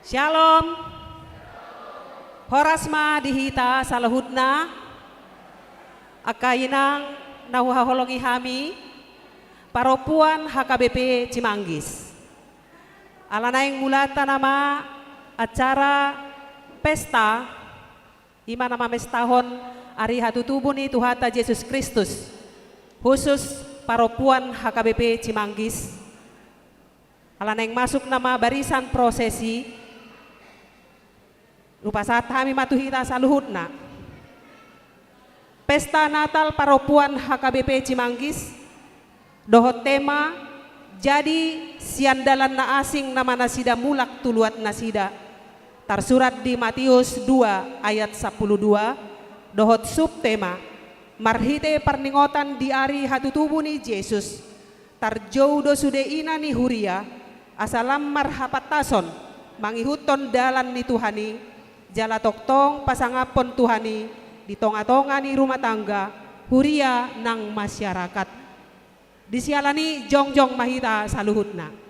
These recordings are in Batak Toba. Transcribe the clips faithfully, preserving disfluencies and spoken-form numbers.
Syalom. Horas ma di hita saluhutna. Angka inang na huhaholongi hami, parompuan H K B P Cimanggis. Ala naeng mulanta nama acara pesta, i ma na mamestahon ari hatutubu ni Tuhanta Jesus Kristus, khusus parompuan H K B P Cimanggis. Ala naeng masuk nama barisan prosesi, hupasahat hami ma tu hita saluhutna. Pesta Natal parompuan H K B P Cimanggis, dohot tema, jadi sian dalan na asing nama nasida mulak tu luat nasida. Tarsurat di Matius dua ayat sampulu dua, dohot subtema, marhite parningotan di ari hatutubu ni Jesus, tarjou do sude ina ni huria, asa lam marhapantason, mangihuthon dalan ni Tuhan i, jala tongtong pasangaphon Tuhan i, di tonga-tonga ni rumah tangga, huria nang masyarakat. Di siala ni jongjong ma hita saluhutna.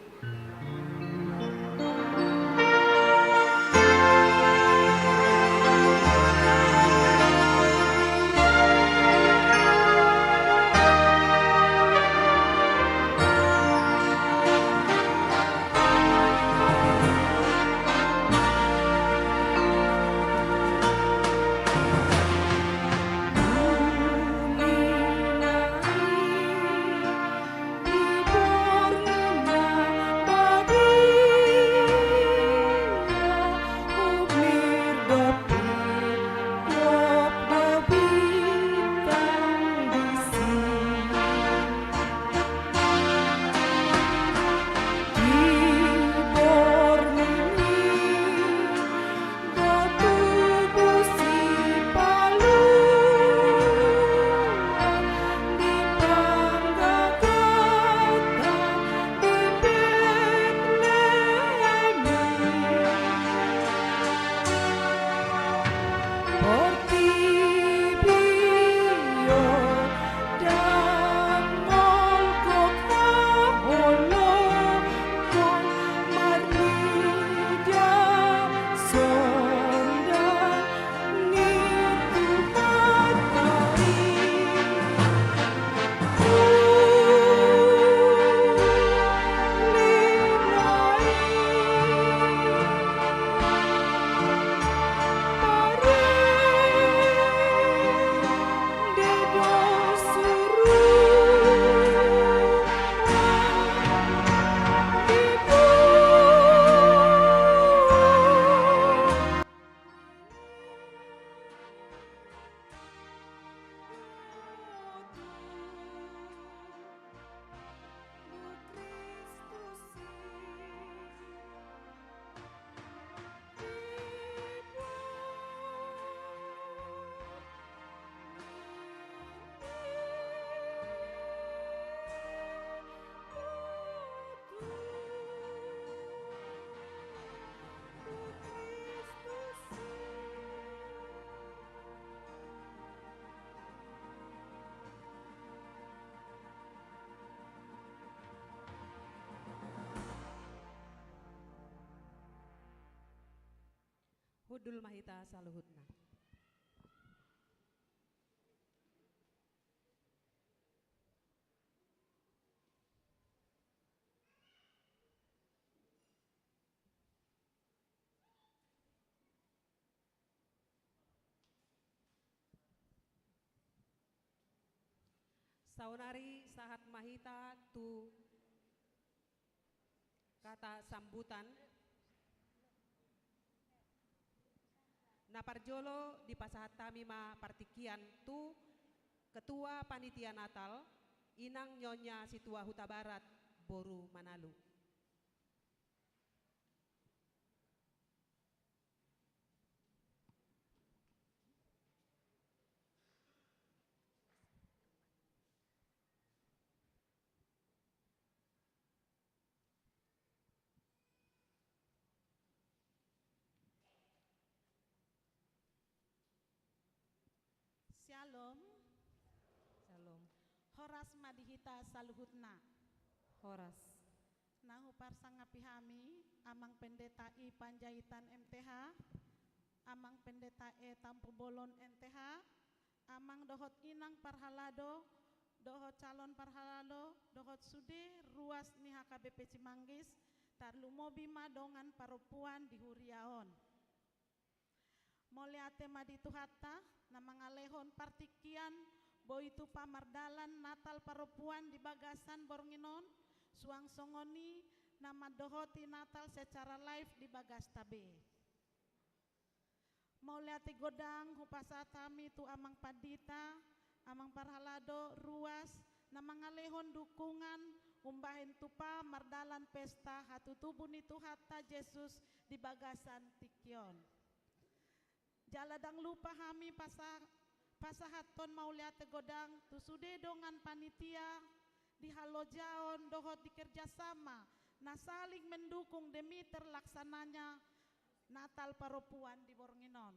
Hundul ma hita saluhutna. Saonari sahat ma hita tu kata sambutan. Na parjolo dipasahat hami ma partingkian tu Ketua Panitia Natal, Inang Nyonya Situa Hutabarat, boru Manalu. Syalom. Syalom. Horas ma di hita saluhutna. Horas. Na huparsangapi hami, Amang Pendeta I Panjaitan M T H, Amang Pendeta E Tampubolon M T H, Amang dohot Inang parhalado, dohot calon parhalado, dohot sude ruas ni H K B P Cimanggis, tarlumobi ma dongan parompuan di huria on. Mauliate ma di Tuhanta, na mangalehon partingkian boi tupa mardalan Natal parompuan di bagasan borngin on, suang songon i na mandohoti Natal secara live di bagasta be. Mauliate godang hupasahat hami tu Amang Pandita, Amang parhalado, ruas, na mangalehon dukungan umbahen tupa mardalan pesta hatutubu ni Tuhanta Jesus di bagasan tingki on. Jala ndang lupa hami pasa-, pasahathon mauliate godang tu sude dongan panitia di halojaon dohot di kerjasama na saling mendukung demi terlaksananya Natal parompuan di borngin on.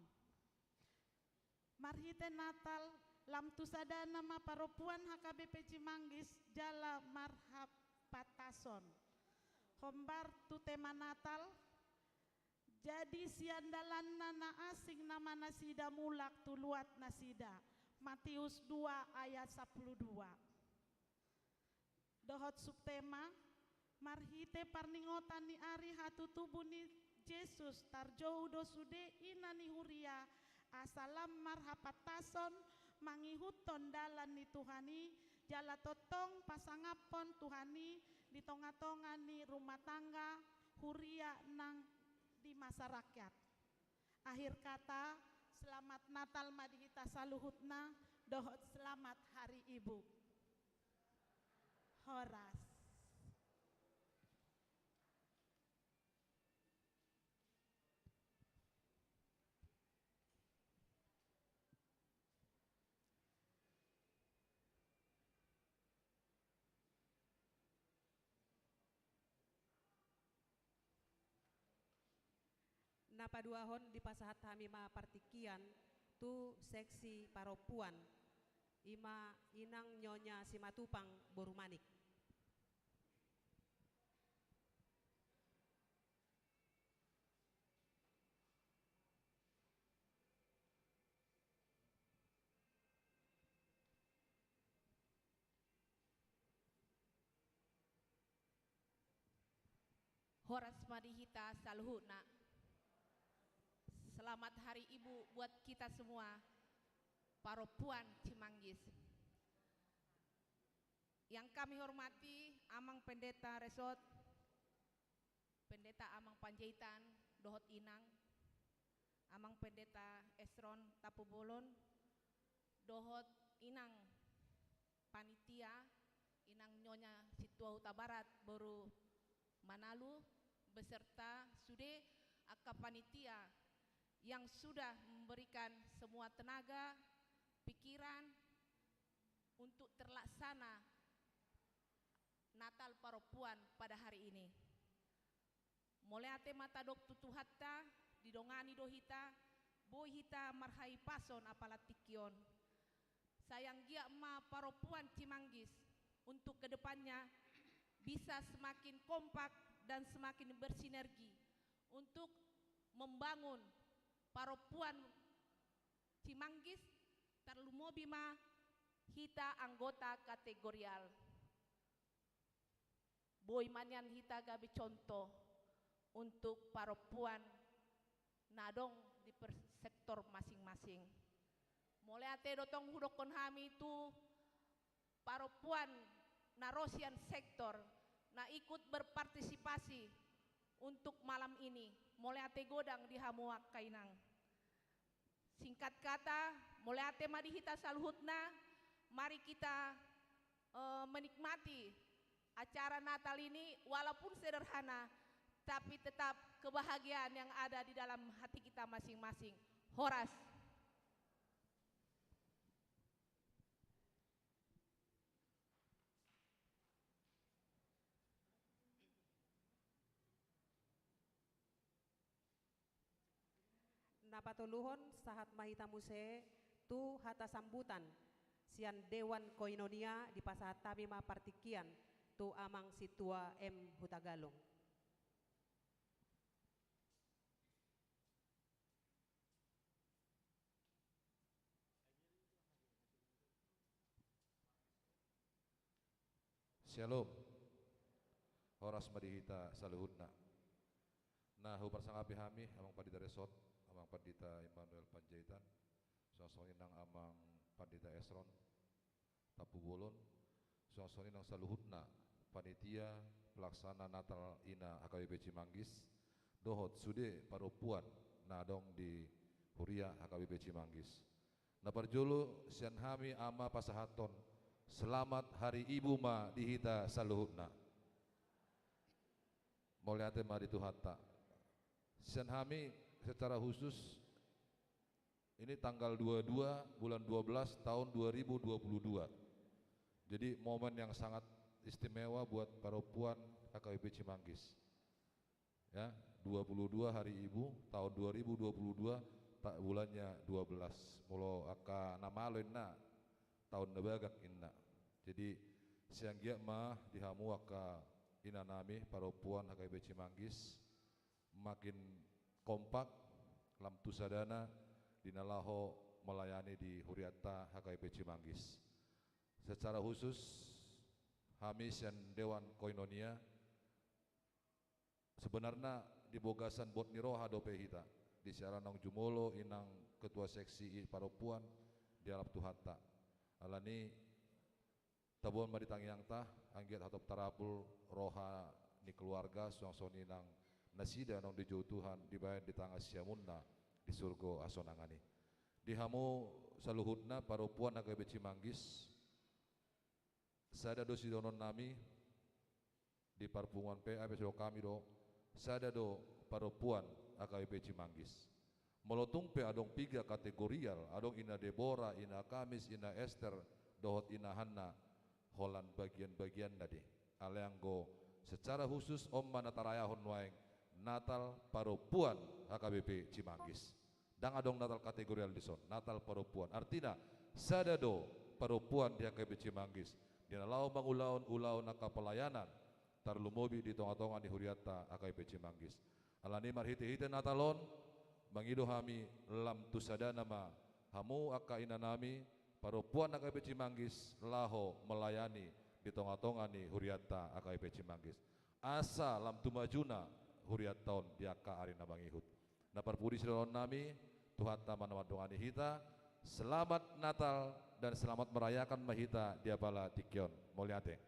Marhite Natal, lam tu sadana ma parompuan H K B P Cimanggis jala marhapatason. Hombar tu tema Natal, jadi siandalanna na asing nama nasida mulak tu luat nasida. Matius dua ayat sapuluh dua. Dohot subtema, marhite parningotan ni ari hatutubu ni Jesus tarjou do sude ina ni huria asa lam marhapatason mangihuthon dalan ni Tuhan i, jala tongtong pasangaphon Tuhan i di tonga-tonga ni rumah tangga huria nang di masyarakat. Akhir kata, selamat Natal ma di hita saluhutna, dohot selamat Hari Ibu. Horas. Na paduahon dipasahat hami ma partingkian tu seksi parompuan, i ma Inang Nyonya Simatupang boru Manik. Horas ma di hita saluhutna. Selamat Hari Ibu buat kita semua, parompuan Cimanggis. Yang kami hormati Amang Pendeta Resort, Pendeta Amang Panjaitan, dohot Inang, Amang Pendeta Esron Tampubolon, dohot Inang panitia, Inang Nyonya Situa Hutabarat boru Manalu, beserta sude angka panitia yang sudah memberikan semua tenaga, pikiran untuk terlaksana Natal parompuan pada hari ini. Mauliate ma tadok tu Tuhanta, didongani do hita, boi hita marhahipason apala tingki on. Sai anggiat ma parompuan Cimanggis untuk kedepannya bisa semakin kompak dan semakin bersinergi untuk membangun parompuan Cimanggis, tarlumobi ma hita anggota kategorial. Boi ma nian hita gabe contoh untuk parompuan na adong di per-, sektor masing-masing. Mauliate do tong hudokkon hami tu parompuan na ro sian sektor na ikut berpartisipasi untuk malam ini. Mauliate godang di hamu angka inang. Singkat kata, mauliate ma di hita saluhutna, mari kita, eh, menikmati acara Natal ini, walaupun sederhana, tapi tetap kebahagiaan yang ada di dalam hati kita masing-masing. Horas. Na patoluhon, sahat ma hita muse tu hata sambutan sian Dewan Koinonia, dipasahat hami ma partingkian tu Amang Sintua M Hutagalung. Syalom. Horas ma di hita saluhutna. Na huparsangapi hami Amang Pandita Resort, Amang Pandita Immanuel Panjaitan, suang songon i nang Amang Pandita Esron Tampubolon, suang songon i nang saluhutna panitia pelaksana Natal Ina H K B P Cimanggis, dohot sude parompuan na adong di huria H K B P Cimanggis. Na parjolo sian hami ama pasahathon selamat Hari Ibu ma di hita saluhutna. Mauliate ma di Tuhanta. Sian hami secara khusus ini tanggal dua puluh dua bulan dua belas tahun dua ribu dua puluh dua. Jadi momen yang sangat istimewa buat parompuan H K B P Cimanggis. Ya, dua puluh dua Hari Ibu tahun dua ribu dua puluh dua, tak bulannya dua belas. Molo angka na malo inna, tahun na bagak inna. Jadi sian anggiat ma di hamu angka ina nami parompuan H K B P Cimanggis makin kompak, lam tu sadana di na laho melayani di hurianta H K B P Cimanggis. Secara khusus hami sian Dewan Koinonia, sebenarna di bagasan bot ni roha dope hita, di siala naung jumolo inang ketua seksi i parompuan dialap Tuhanta. Alani taboan ma di tangiangta, anggiat hatop tarapul roha ni keluarga, suang songon i nang nasida naung dijou Tuhan dibaen di tangan siamunna di surgo hasonangan i. Di hamu saluhutna parompuan H K B P Cimanggis, sada do sidohonon nami, di parpunguan pe, ai pe so hami do, sada do parompuan H K B P Cimanggis. Molo tung pe adong piga kategorial, adong ina Debora, ina Kamis, ina Ester, dohot ina Hanna, holan bagian-bagianna do i. Alai anggo secara khusus on ma na tarayahon nuaeng Natal parompuan H K B P Cimanggis. Ndang adong Natal kategorial dison, Natal parompuan. Artina, sada do parompuan di H K B P Cimanggis, di na laho mangulahon ulaon angka pelayanan, tarlumobi di tonga-tonga ni hurianta H K B P Cimanggis. Alani marhite-hite Natal on, mangido hami lam tu sadana ma hamu angka ina nami, parompuan H K B P Cimanggis, laho melayani di tonga-tonga ni hurianta H K B P Cimanggis. Asa lam tu majuna hurianta on di angka ari na mangihut. Na parpudi sidohonon nami, Tuhanta ma na mandongani hita. Selamat Natal dan selamat merayakan ma hita di apala tingki on. Mauliate.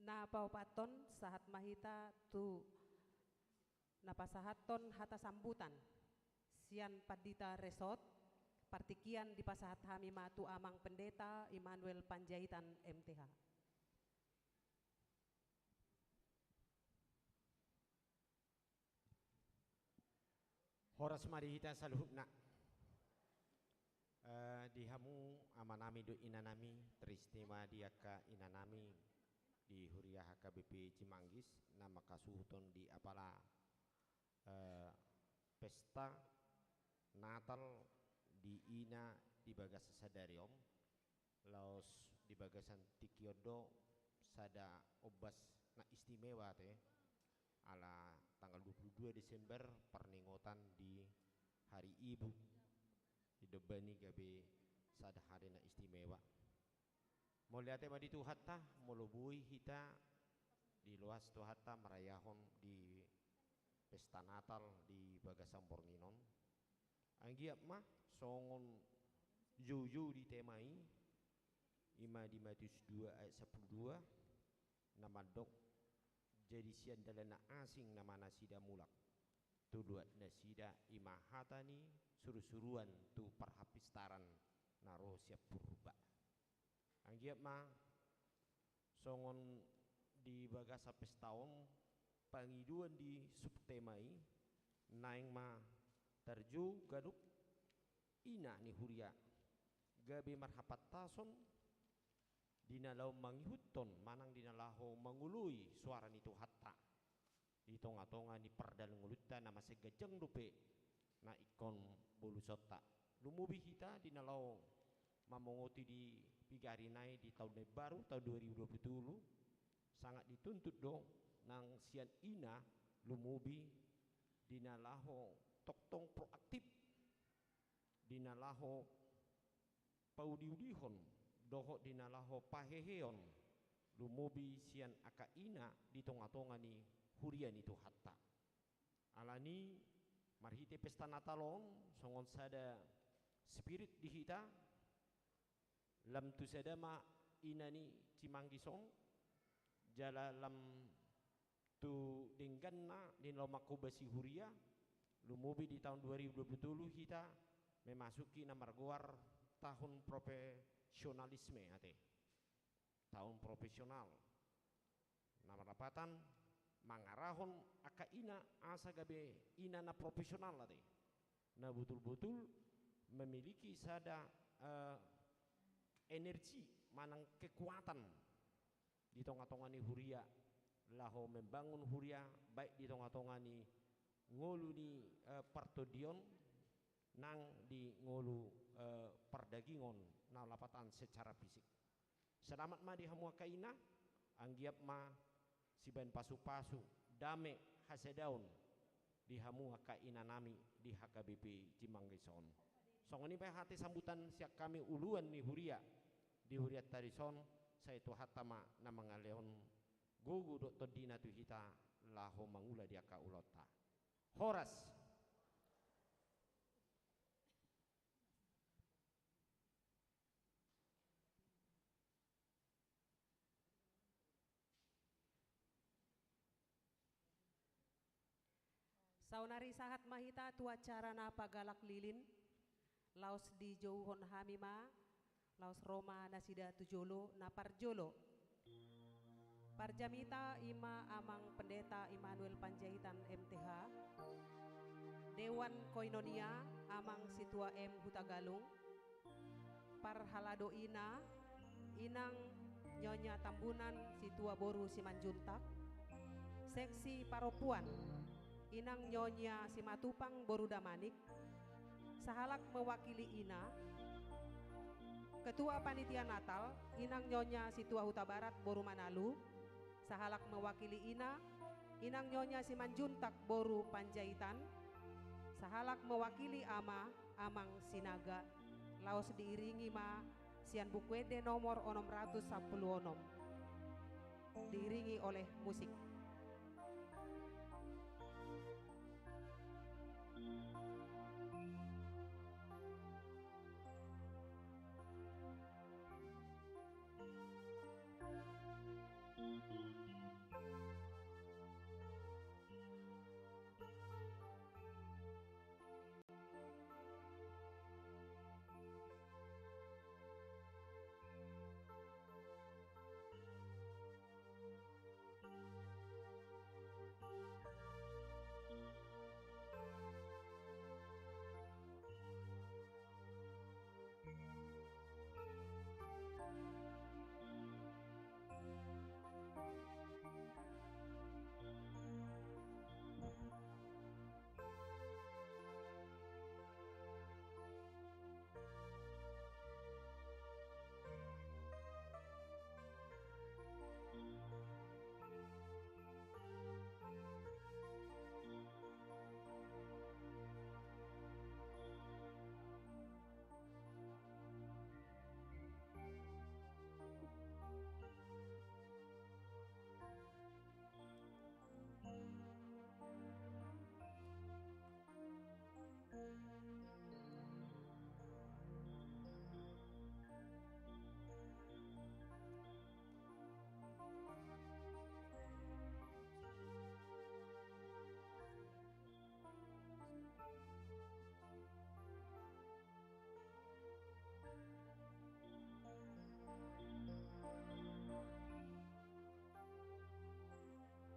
Na paopathon, sahat ma hita tu na pasahathon hata sambutan sian Pandita Resort. Partingkian dipasahat hami ma tu Amang Pendeta Immanuel Panjaitan, M T H. Horas ma di hita saluhutna. Eh, di hamu amanami dohot inanami, teristimewa di angka inanami di Huria H K B P Cimanggis, na mangkasuhuthon di apala, eh, pesta Natal di ina di bagasan sadari on. Laos di bagasan tingki on do sada ombas na istimewa te, ala tanggal dua puluh dua Desember parningotan di Hari Ibu, didombani gabe sada hari na istimewa. Mauliate ma di Tuhanta, molo boi hita diloas Tuhanta marayahon di pesta Natal di bagasan borngin on. Anggiat ma songon joujou di tema i, i ma di Matius dua ayat sampulu dua, na mandok, jadi sian dalan na asing nama nasida mulak, tu luat nasida i ma hata ni surusuruan tu parhapistaran na ro sian purba. Anggiat ma songon di bagasan pesta on, pangidoan di subtema i, naeng ma tarjou ganup ina ni huria gabe marhapantason di na laho mangihuthon manang di na laho mangoloi soara ni Tuhanta. di tonga-tonga ni pardalhan ngolunta na mansai ganjang dope na ingkon bolusonta. Lumobi hita di na laho mamongoti di piga ari nai di taon na imbaru, taon dua ribu dua puluh tolu, sangat dituntut do nang sian ina, lumobi di na laho tongtong proaktif, di na laho paudiudihon dohot di na laho paheheon, lumobi sian angka ina di tonga-tonga ni huria ni Tuhanta. Alani, marhite pesta Natal on songon sada spirit di hita, lam tu sada ma ina ni Cimanggis on, jala lam tu dengganna di na laho manghobasi huria, lumobi di taon dua ribu dua puluh tolu hita memasuki na margoar tahun profesionalisme, ate. Tahun profesional. Na marlapatan mangarahon angka ina asa gabe ina na profesional, ate. Na botul-botul memiliki sada, eh, energi manang kekuatan di tonga-tonga ni huria, laho membangun huria, baik di tonga-tonga ni ngolu ni, eh, partondion, nang di ngolu, eh, pardagingon na lapatan secara fisik. Selamat ma di hamu angka ina, anggiat ma sibaen pasu-pasu, dame, hasadaon di hamu angka ina nami di H K B P Cimanggis on. Songon i pe hata sambutan sian hami uluan ni huria di hurianta dison, sai Tuhanta ma na mangalehon gogo dohot tondina tu hita laho mangula di angka ulaonta. Horas. Saonari sahat ma hita tu acara na pagalak lilin, laos dijouhon hami ma, laos ro ma nasida tu jolo, na parjolo. Parjamita i ma Amang Pendeta Immanuel Panjaitan M T H, Dewan Koinonia Amang Situa M Hutagalung, parhalado ina, Inang Nyonya Tambunan Situa Boru Simanjuntak, seksi parompuan, Inang Nyonya Simatupang Boru Damanik, sahalak mewakili ina, Ketua Panitia Natal, Inang Nyonya Situa Hutabarat Boru Manalu, sahalak mewakili ina, Inang Nyonya Simanjuntak Boru Panjaitan, sahalak mewakili ama, Amang Sinaga, laos diiringi ma sian Buku Ende nomor onom ratus sampulu onom. Diiringi oleh musik.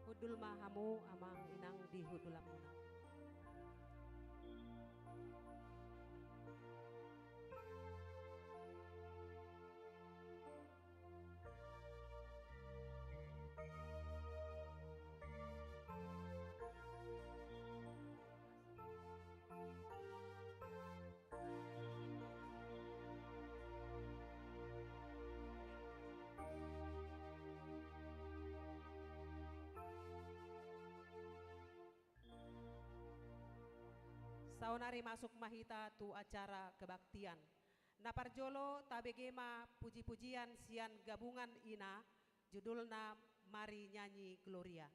Hundul ma hamu amang inang di hundulanmuna. Saonari masuk ma hita tu acara kebaktian. Na parjolo tabege ma puji-pujian sian gabungan ina, judulna Marinyanyi Gloria.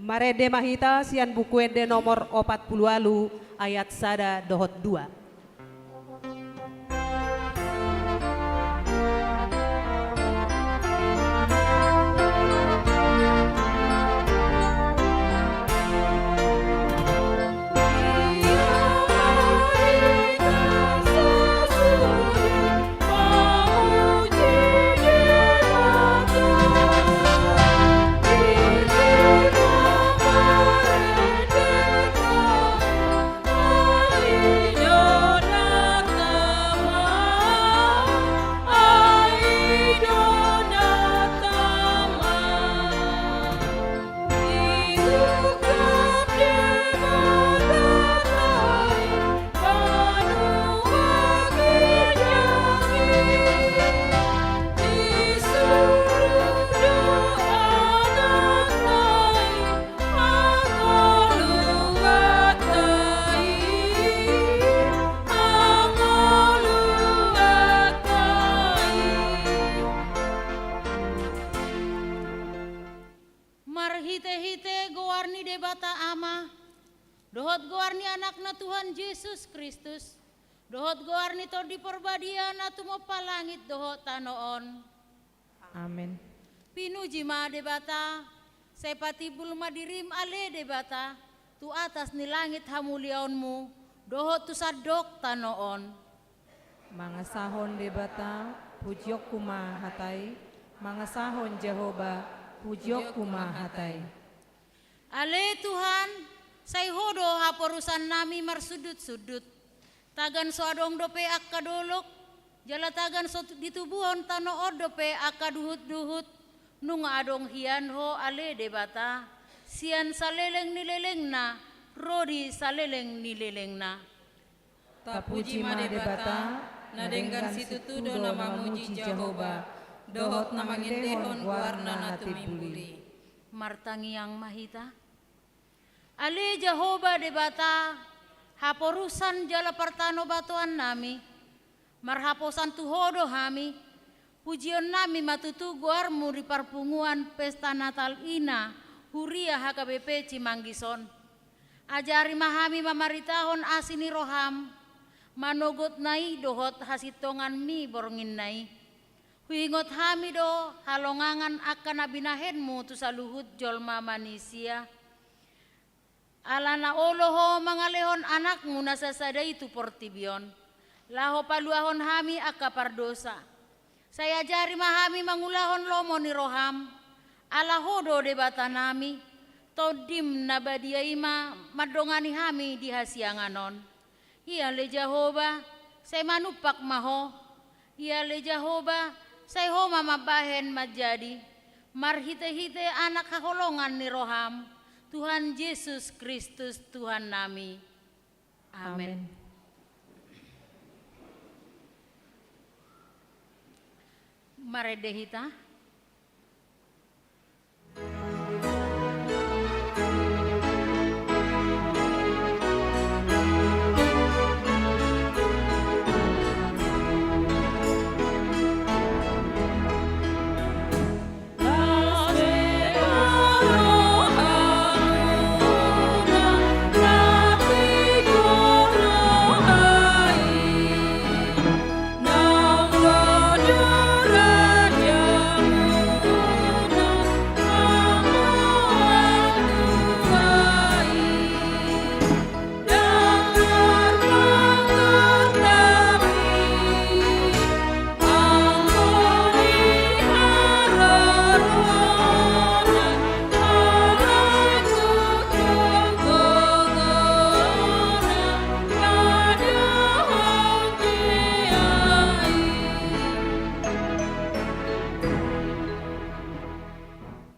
Marende ma hita sian Buku Ende nomor opat pulu ualu, ayat sada dohot dua. Marhitehite goar ni Debata Ama, dohot goar ni Anakna Tuhan Jesus Kristus, dohot goar ni Tondi Parbadia na tumompa langit dohot tano on. Amen. Pinuji ma Debata, sai patimbul ma dirim ale Debata, tu atas ni langit hamuliaonmu, dohot tu sandok tano on. Mangasahon Debata, pujionku ma hata i, mangasahon Jahowa, pujionku ma hata i. Ale Tuhan, sai Ho do haporusannami marsundut-sundut. Tagan so adong dope angka dolok, jala tagan so ditubuhon tano on dope angka duhut-duhut, nunga adong hian Ho ale Debata, sian saleleng ni lelengna, ro di saleleng ni lelengna. Tapuji ma Debata, na denggan situtu do na mamuji Jahowa, dohot na mangendehon goarna na tumimbul i. Martangiang ma hita. Ale Jahowa Debata, haporusan jala partanobatoannami, marhaposan tu Ho do hami, pujionnami ma tutu goarmu di parpunguan pesta Natal i na huria H K B P Cimanggis on. Ajari ma hami mamaritahon asi ni roham, manogot na i dohot hasintonganmi borngin na i. Huingot hami do halongangan angka na binahenmu tu saluhut jolma manisia. Ala na olo Ho mangalehon Anakmu na sasada i tu portibi on, laho paluahon hami angka pardosa. Sai ajari ma hami mangulahon lomo ni roham, ala Ho do Debatanami, Tondim na badia i ma mandongani hami di hasiangan on. Ia ale Jahowa, sai manumpak ma Ho. Ia ale Jahowa, sai Ho ma mambahen manjadi, marhitehite Anak haholongan ni roham, Tuhan Jesus Kristus Tuhannami. Amen. Amen. Marende hita.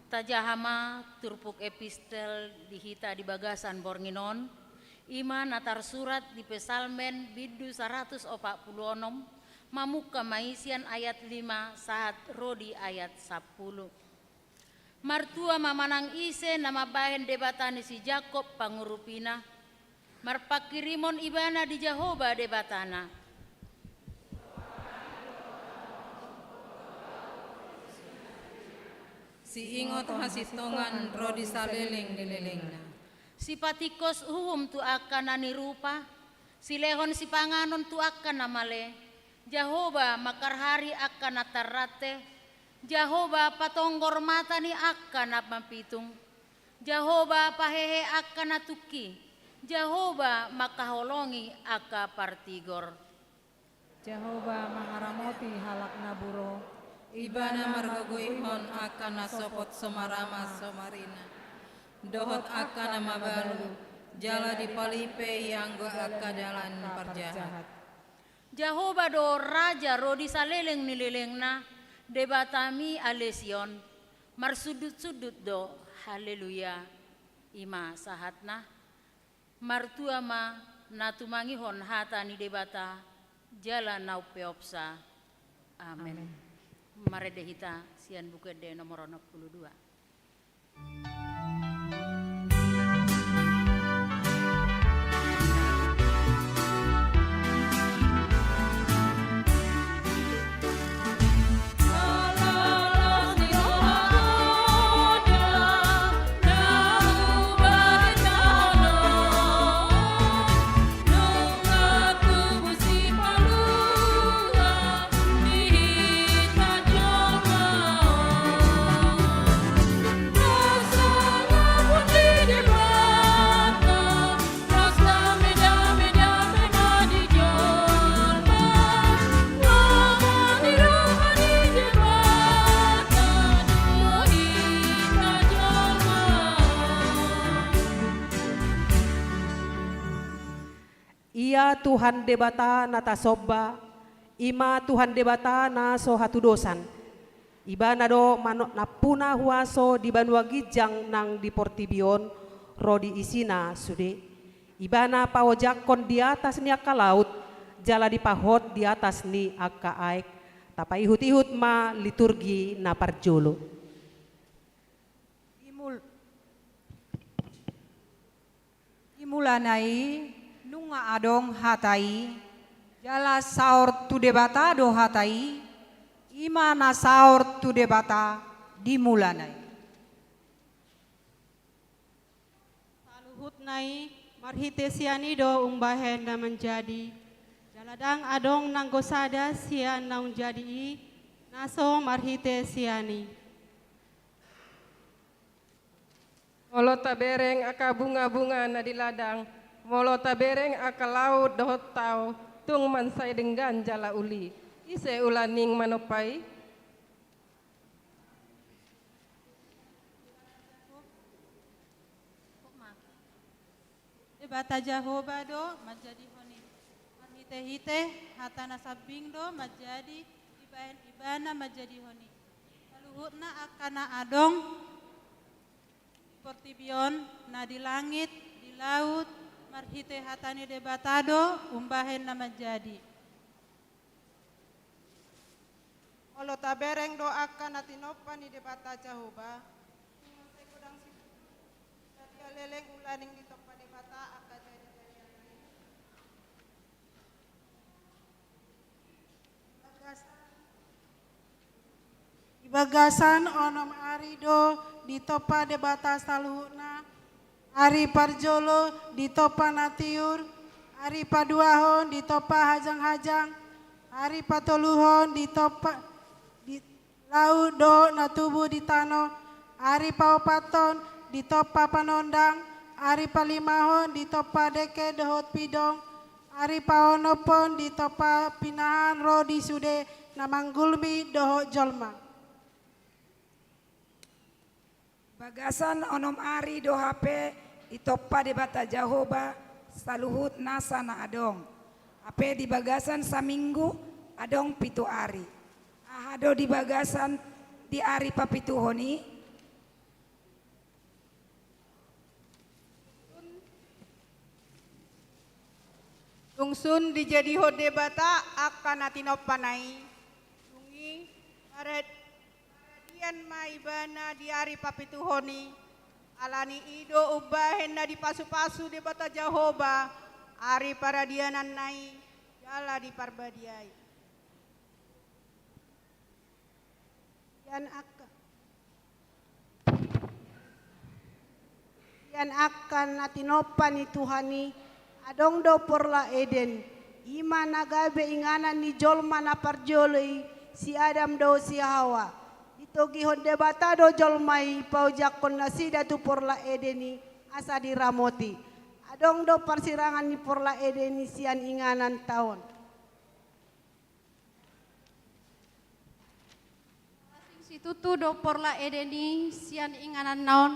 Tajaha ma turpuk epistel di hita di bagasan borngin on, i ma na tarsurat di Psalmen bindu saratus opat pulu onom, mamungka ma i sian ayat lima sahat ro di ayat sampulu. Martua ma manang ise na mambahen Debata ni si Jakob pangurupina, marpanghirimon ibana di Jahowa Debatana. Siingot hasintongan ro di saleleng ni lelengna. Sipatingkos uhum tu angka na nirupa, silehon sipanganon tu angka na male. Jahowa mangkarhari angka na tarrante, Jahowa patonggor mata ni angka na mapitung, Jahowa pahehe angka na tungki, Jahowa mangkaholongi angka partigor. Jahowa mangaramoti halak na buro. Ibana margogoihon angka na sopot so marama so marina, dohot angka na mabalu, jala dipalumpe ianggo angka dalan ni parjahat. Jahowa do raja ro di saleleng ni lelengna, Debatami ale Sion, marsundutsundut do. Haleluya. I ma sahatna. Martua ma na tumangihon hata ni Debata jala na umpeopsa. Amen. Amen. Marende hita sian Buku Ende nomor onom pulu dua. Ia Tuhan Debata na tasomba, i ma Tuhan Debata na so hatudosan. Ibana do mano-, nampuna huaso di banua ginjang nang di portibi on, ro di isina sude. Ibana paojakkon di atas ni angka laut, jala dipahot di atas ni angka aek. Tapaihut-ihut ma liturgi na parjolo. Imul- Di mulana i nunga adong hata i, jala saor tu Debata do hata i, i ma na saor tu Debata di mulana i. Saluhutna i marhite sian i do umbahen na manjadi, jala ndang adong nanggo sada sian naung jadi i, na so marhite sian i. Molo tabereng angka bunga-bunga na di ladang, molo tabereng angka laut dohot tao, tung mansai denggan jala uli. Ise ulaning manompa i? Debata Jahowa do manjadihon i. Marhite-hite hata na sambing do manjadi, dibahen ibana manjadihon i. Saluhutna angka na adong di portibi on, na di langit, di laut, marhite hata ni Debata do umbahen na manjadi. Molo tabereng do angka na tinompa ni Debata Jahowa, tung mansai godang situtu, jala leleng ulaning ditompa Debata angka jadi-jadianna i. Di bagasan onom ari do ditompa Debata saluhutna, ari parjolo ditompa na tiur, ari paduahon ditompa hajang-hajang, ari patoluhon ditompa di laut dohot na tubu di tano, ari paopathon ditompa panondang, ari palimahon ditompa dengke dohot pidong, ari paonomhon ditompa pinahan ro di sude na manggulmi dohot jolma. Bagasan onom ari do hape ditompa Debata Jahowa saluhut nasa na adong. Hape di bagasan saminggu adong pitu ari. Aha do di bagasan di ari papituhon i? Dung sun dijadihon Debata angka na tinompana i, dung i parad-, paradian ma ibana di ari papituhon i, ala ni i do umbahen na dipasu-pasu Debata Jahowa ari paradiananna i jala diparbadiai. Sian angka, Sian angka na tinompa ni Tuhan i, adong do porlak Eden, i ma na gabe inganan ni jolma na parjolo i, si Adam dohot si Hawa. Ditogihon Debata do jolma i paojakhon nasida tu porlak Eden i, asa diramoti. Adong do parsirangan ni porlak Eden i sian ingananta on. Asing situtu do porlak Eden i sian ingananna on,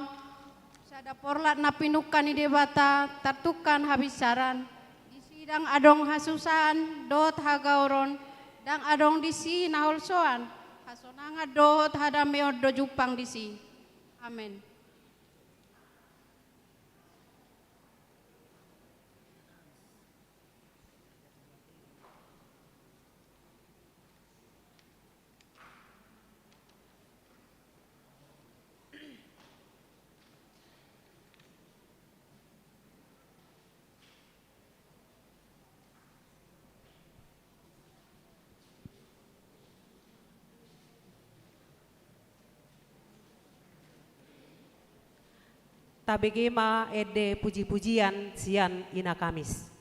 sada porlak na pinungka ni Debata, tartungkan habinsaran. Disi ndang adong hasusahan dohot hagaoron, ndang adong disi na holsoan, hasonangan dohot hadameon do jumpang disi. Amen. Tabege ma ende puji-pujian sian Ina Kamis.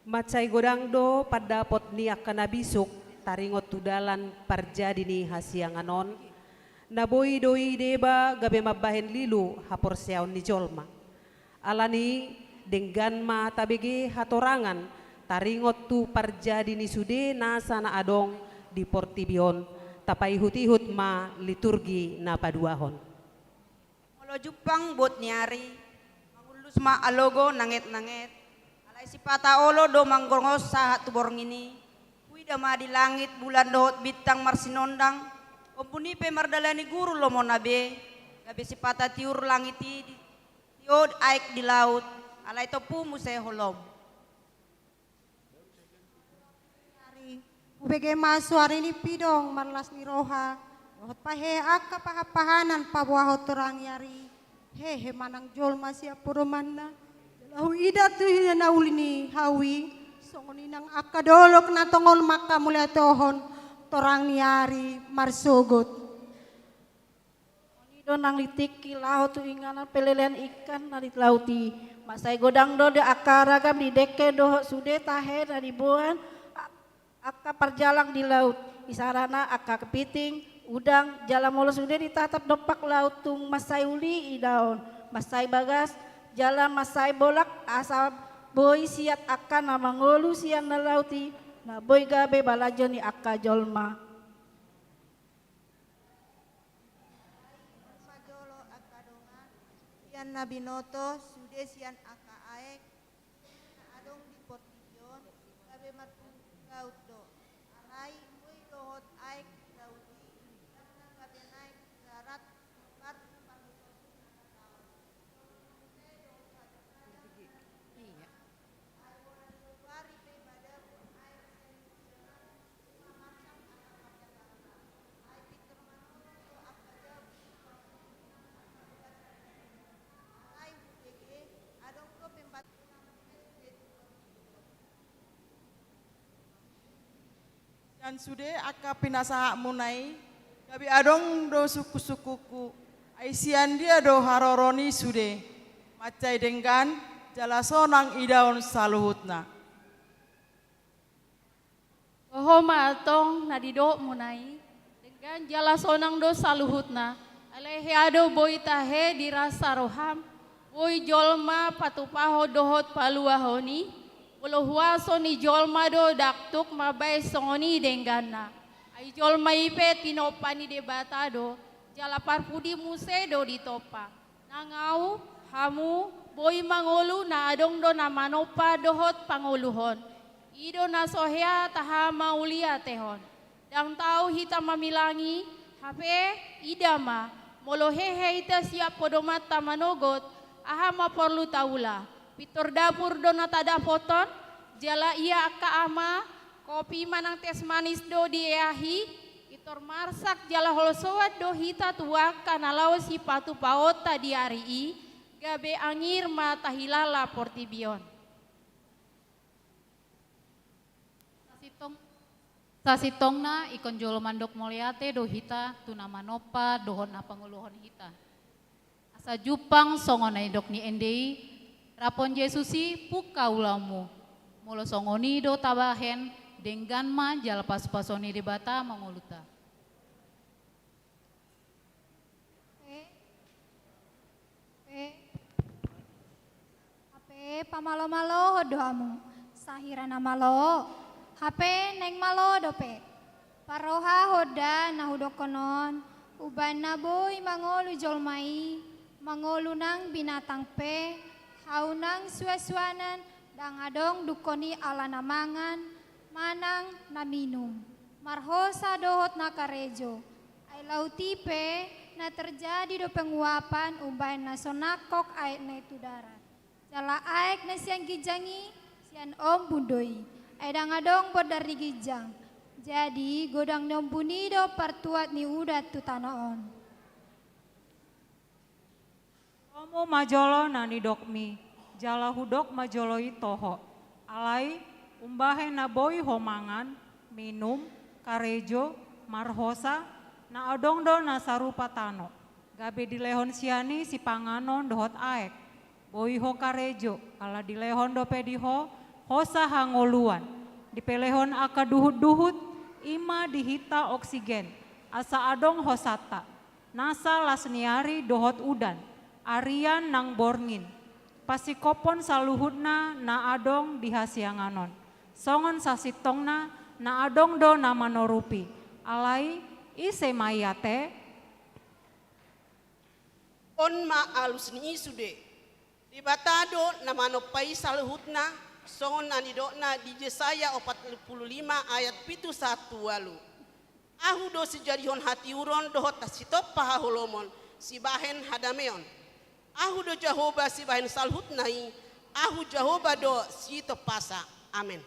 Mansai godang do pandapot ni angka na bisuk taringot tu dalan parjadi ni hasiangan on. Na boi do i deba gabe mambahen lilu haporseaon ni jolma. Alani denggan ma tabege hatorangan taringot tu parjadi ni sude nasa na adong di portibi on, tapaihut-ihut ma liturgi na paduahon. Molo jumpang bot ni ari, mangullus ma alogo nanget-nanget, alai sipata olo do manggongos sahat tu borngin i. Huida ma di langit bulan dohot bintang marsinondang, ombun i pe mardalani guru lomona be, gabe sipata tiur langit i di, tiot aek di laut, alai tompu muse holom. Ari, hubege ma suari ni pidong marlas ni roha, dohot pahehe angka pahan-pahanan paboahon torang ni ari. Hehe ma nang jolma sian podomanna. Jala huida tu hinauli ni hau i, songon i nang angka dolok na tongon manghamauliatehon torang ni ari marsogot. Songon i do nang litikki laho tu inganan pelelean ikan na di laut i. Mansai godang do di angka ragam ni dengke dohot sude tahe na niboan a-, angka parjalang di laut. Isarana angka kepiting, udang, jala molo sude ditatap dompak laut tung mansai uli idaon, mansai bagas, jala mansai bolak asa boi siat angka na mangolu sian na laut i, na boi gabe balajo ni angka jolma. Parpajolo angka dongan, sian na binoto, sude sian angka aek na adong di portibi on, gabe marpunggung laut do. Alai boi dohot aek di laut i, ndang na gabe naeng darat, marparmusosi na hataon. Songon i muse dohot hajongada. Iya. Sian sude angka pinasahatmuna i, gabe adong do sungkun-sungkunku, ai sian dia do haroro ni sude, mansai denggan, jala sonang idaon saluhutna. Toho ma antong na didokmuna i, denggan jala sonang do saluhutna, alai hea do boi tahe di rasa roham, boi jolma patupahon dohot paluahon i, molo huaso ni jolma do ndang tuk mambahen songon i dengganna. Ai jolma i pe tinompa ni Debata do, jala parpudi muse do ditompa. Nang ahu, hamu, boi mangolu na adong do na manompa dohot pangoluhon. I do na so hea tahamauliatehon. Ndang tau hita mamilangi, hape ida ma, molo hehe hita sian podomanta manogot, aha ma porlu taula? Pintor dapur do na tadapothon, jala ia angka ama, kopi manang teh manis do dieahi, pintor marsak jala holsoan do hita tu angka na laho sipatupaonta di ari i, gabe angir ma tahilala portibi on. Sasintong, sasintongna ingkon jolo mandok mauliate do hita tu na manompa dohot na pangoluhon hita. Asa jumpang songon na nidok ni ende i, raphon Jesus i pungka ulaonmu. Molo songon i do tabahen, denggan ma jala pasupasu ni Debata mangolunta. Pe, pe, hape pamalomalohon do hamu, sahira na malo, hape naeng malo dope. Parrohahon da na hudokkon on, umbahen na boi mangolu jolma i, mangolu nang binatang pe, hau nang suansuanan, ndang adong dungkon i ala na mangan, manang na minum, marhosa dohot na karejo. Ai laut i pe na terjadi do penguapan umbahen na so nangkok aekna i tu darat. Jala aek na sian ginjang i, sian ombun do i. Ai ndang adong bondar ni ginjang. Jadi, godang ni ombun i do partuat ni udan tu tano on. Lomo ma jolo na nidokmi, jala hudok ma jolo i toho. Alai, umbahen na boi ho mangan, minum, karejo, marhosa, na adong do na sarupa tano. Gabe dilehon sian i sipanganon dohot aek. Boi ho karejo, ala dilehon dope di ho Hosa hangoluan, dipelehon angka duhut-duhut, i ma di hita oksigen, asa adong hosanta, nasa las ni ari dohot udan, arian nang borngin, pasingkophon saluhutna na adong di hasiangan on. Songon sasintongna na adong do na manorupi, alai ise ma i ate? On ma alus ni i sude. Debata do na manompa i saluhutna, songon na nidokna di Jesaya opat pulu lima ayat pitu sahat tu ualu. Ahu do sijadihon hatiuron dohot sitompa haholomon, sibahen hadameon. Ahu do Jahowa sibahen saluhutna i, Ahu Jahowa do sitompasa. Amen.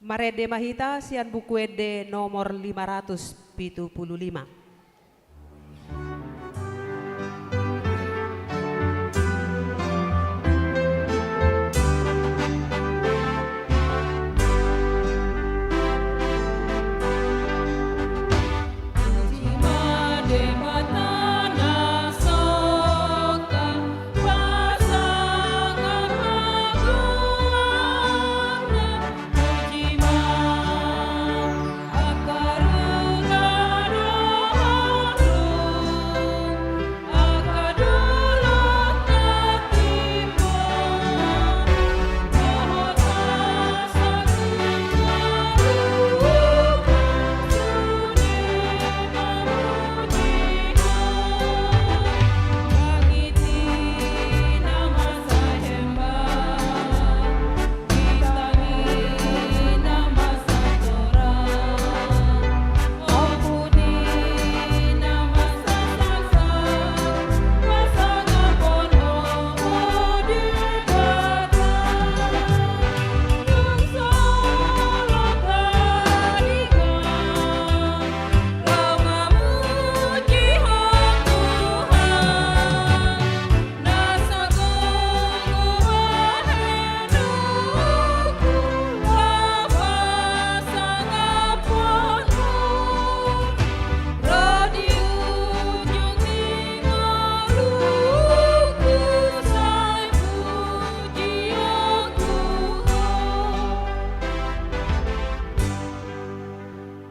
Marende ma hita sian Buku Ende nomor lima ratus pitu pulu lima.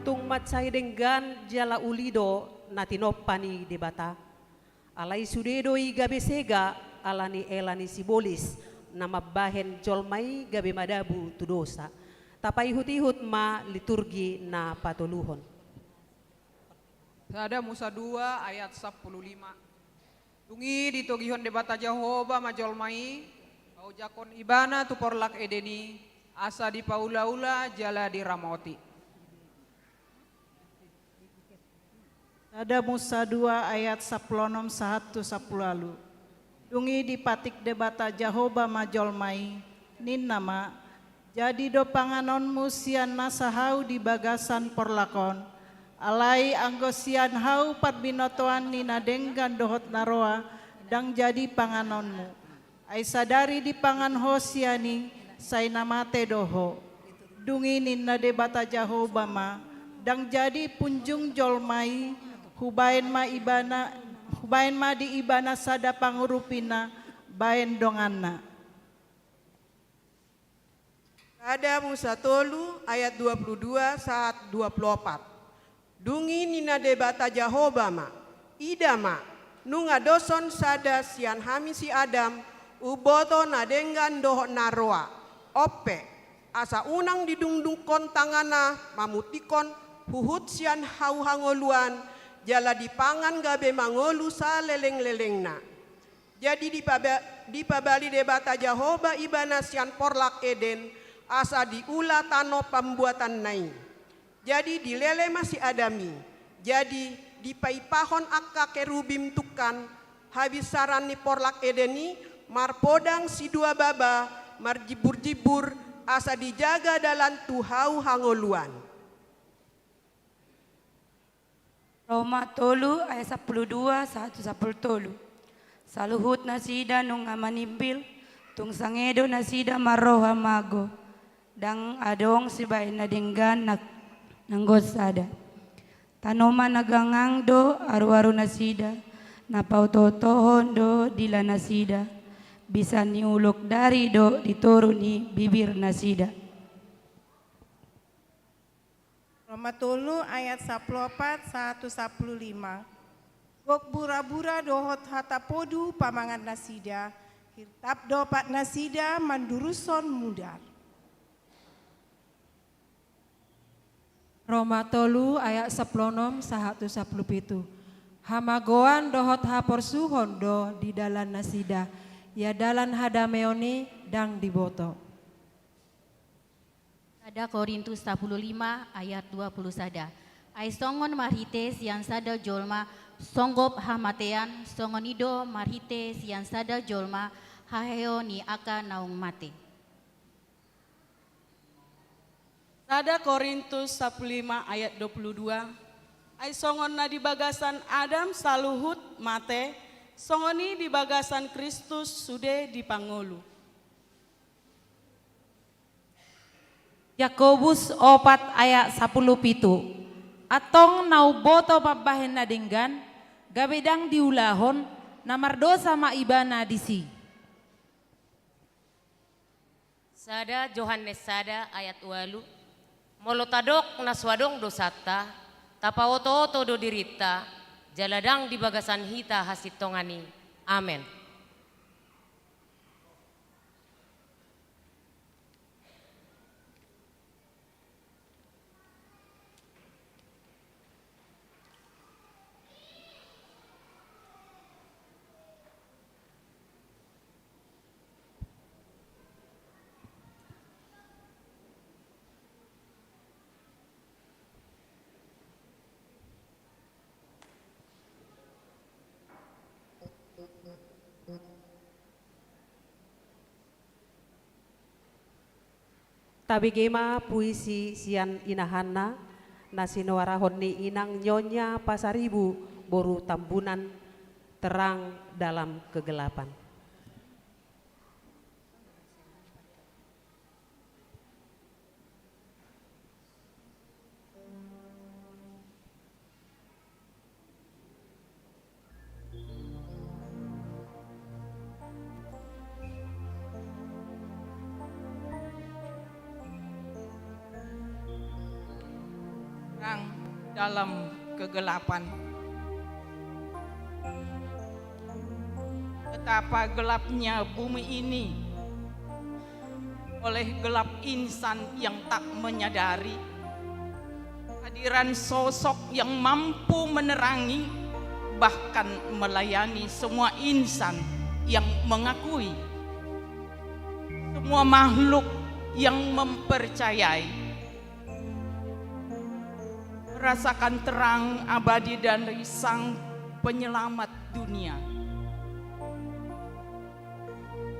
Tung mansai denggan jala uli do na tinompa ni Debata. Alai sude do i gabe sega ala ni ela ni sibolis na mambahen jolma i gabe madabu tu dosa. Tapaihut-ihut ma liturgi na patoluhon. Sada Musa dua ayat sampulu lima. Dung i ditogihon Debata Jahowa ma jolma i, paojakhon ibana tu porlak Eden i, asa dipaula-ula jala diramoti. Sada Musa dua ayat sampulu onom sahat tu sampulu ualu. Dung i dipatik Debata Jahowa ma jolma i, ninna ma: Jadi do panganonmu sian nasa hau di bagasan porlak on, alai anggo sian hau parbinotoan ni na denggan dohot na roa, ndang jadi panganonmu. Ai sadari dipangan ho sian i, sai na mate do ho. Dung i ninna Debata Jahowa ma: Ndang jadi punjung jolma i, hubahen ma ibana, hubahen ma di ibana sada pangurupina bahen donganna. Sada Musa tolu ayat dua pulu dua sahat dua pulu opat. Dung i ninna Debata Jahowa ma: Ida ma, nunga doson sada sian hami si Adam, umboto na denggan dohot na roa. On pe, asa unang didungdungkon tanganna mamutikhon huhut sian hau hangoluan, jala dipangan gabe mangolu salelenglelengna. Jadi dipaba-, dipabali Debata Jahowa ibana sian porlak Eden, asa diula tano pambuatanna i. Jadi dilele ma si Adam i. Jadi dipaipahon angka kerubim tungkan habinsaran ni porlak Eden i, Marpodang sidua baba, marjimbur-jimbur, asa dijaga dalan tu hau hangoluan. Roma tolu ayat sampulu dua sahat tu sampulu tolu. Saluhut nasida nunga manimbil, tung sangedo nasida marroha mago. Ndang adong sibahen na denggan na, nanggo sada. Tanoman na gangang do aruaru nasida, na paotootohon do dila nasida, bisa ni ulok dari do di toru ni bibir nasida. Roma tolu ayat sampulu opat sahat tu sampulu lima. Gok burabura dohot hata podu pamangan nasida, hirtap do pat nasida mandurushon mudar. Roma tolu ayat sampulu onom sahat tu sampulu pitu. Hamagoan dohot haporsuhon do di dalan nasida, ia dalan hadameon i ndang diboto. Sada Korintus sampulu lima ayat dua pulu sada. Ai songon marhite sian sada jolma songgop hamatean, songon i do marhite sian sada jolma haheheon ni angka naung mate. Sada Korintus sampulu lima ayat dua pulu dua. Ai songon na di bagasan Adam saluhut mate, songon i di bagasan Kristus sude dipangolu. Jakobus opat ayat sampulu pitu. Antong na umboto mambahen na denggan, gabe ndang diulahon, na mardosa ma ibana disi. Sada Johannes sada ayat ualu. Molo tadok na so adong dosanta, tapaotooto do dirinta, jala ndang di bagasan hita hasintongan i. Amen. Tabege ma puisi sian Ina Hanna, na sinuarahon ni Inang Nyonya Pasaribu, boru Tambunan, Terang dalam Kegelapan. Terang dalam kegelapan. Betapa gelapnya bumi ini oleh gelap insan yang tak menyadari kehadiran sosok yang mampu menerangi, bahkan melayani semua insan yang mengakui, semua makhluk yang mempercayai. Rasakan terang abadi dari Sang Penyelamat dunia.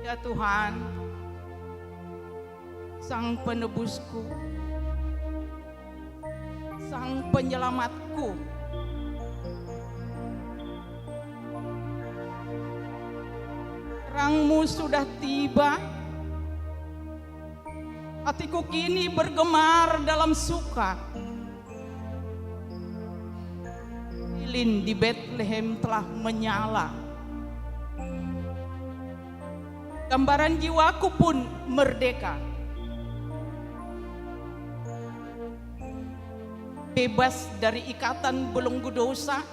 Ya Tuhan, Sang Penebusku, Sang Penyelamatku, terang-Mu sudah tiba. Hatiku kini bergemar dalam suka. Lilin di Betlehem telah menyala. Gambaran jiwaku pun merdeka. Bebas dari ikatan belenggu dosa,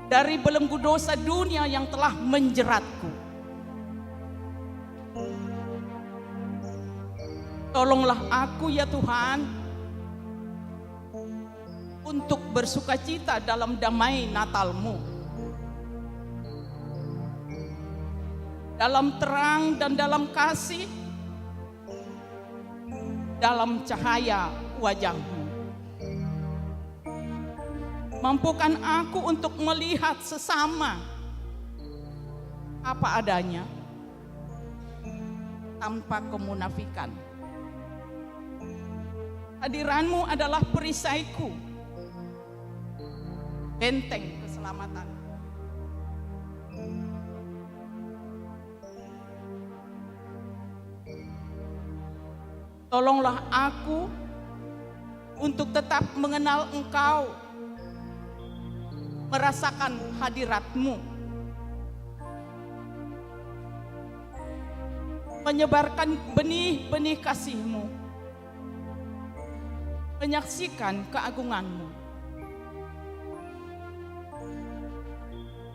dari belenggu dosa dunia yang telah menjeratku. Tolonglah aku, ya Tuhan, untuk bersukacita dalam damai Natal-Mu, dalam terang dan dalam kasih, dalam cahaya wajah-Mu. Mampukan aku untuk melihat sesama apa adanya, tanpa kemunafikan. Hadiratmu adalah perisaiku, benteng keselamatan. Tolonglah aku untuk tetap mengenal Engkau, merasakan hadirat-Mu, menyebarkan benih-benih kasih-Mu, menyaksikan keagungan-Mu,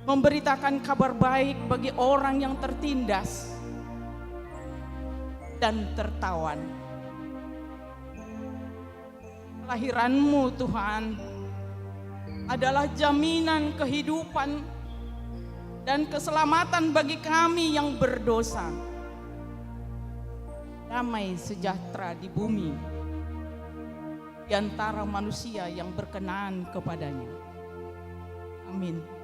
memberitakan kabar baik bagi orang yang tertindas dan tertawan. Kelahiran-Mu, Tuhan, adalah jaminan kehidupan dan keselamatan bagi kami yang berdosa. Damai sejahtera di bumi, di antara manusia yang berkenan kepada-Nya. Amin.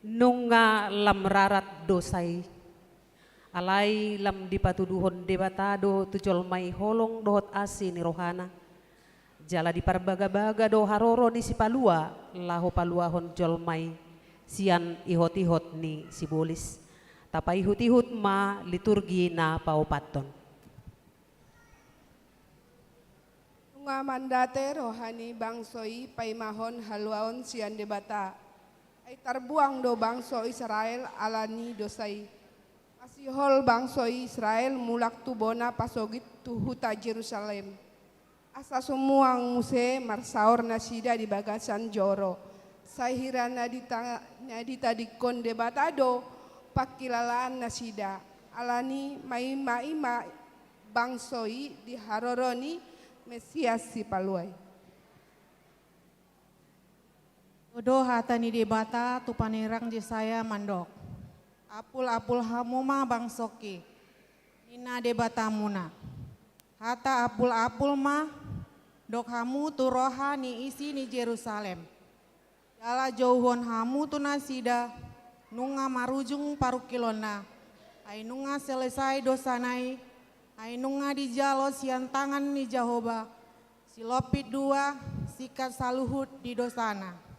Nunga lam rarat dosa i, alai lam dipatuduhon Debata do tu jolma i holong dohot asi ni rohana. Jala diparbagabaga do haroro ni Sipalua laho paluahon jolma i sian ihotihot ni sibolis. Tapaihutihut ma liturgi na paopathon. Nunga mandate roha ni bangso i paimahon haluaon sian Debata. Ai tarbuang do bangso Israel ala ni dosa i. Pasihol bangso Israel mulak tu bona pasogit tu huta Jerusalem. Asa sumuang muse marsaor nasida di bagasan joro. Sai hira na dita-, na ditadingkon Debata do pangkilalaan nasida. Ala ni maimaima bangso i di haroro ni Mesias Sipalua i. Ro do hata ni Debata tu panurirang Jesaya mandok: Apulapul hamu ma bangsongki, ninna Debatamuna. Hata apulapul ma dok hamu tu roha ni isi ni Jerusalem. Jala jouhon hamu tu nasida, nunga marujung parungkilonna, ai nunga selesai dosana i, ai nunga dijalo sian tangan ni Jahowa, silompit dua, singkat saluhut di dosana.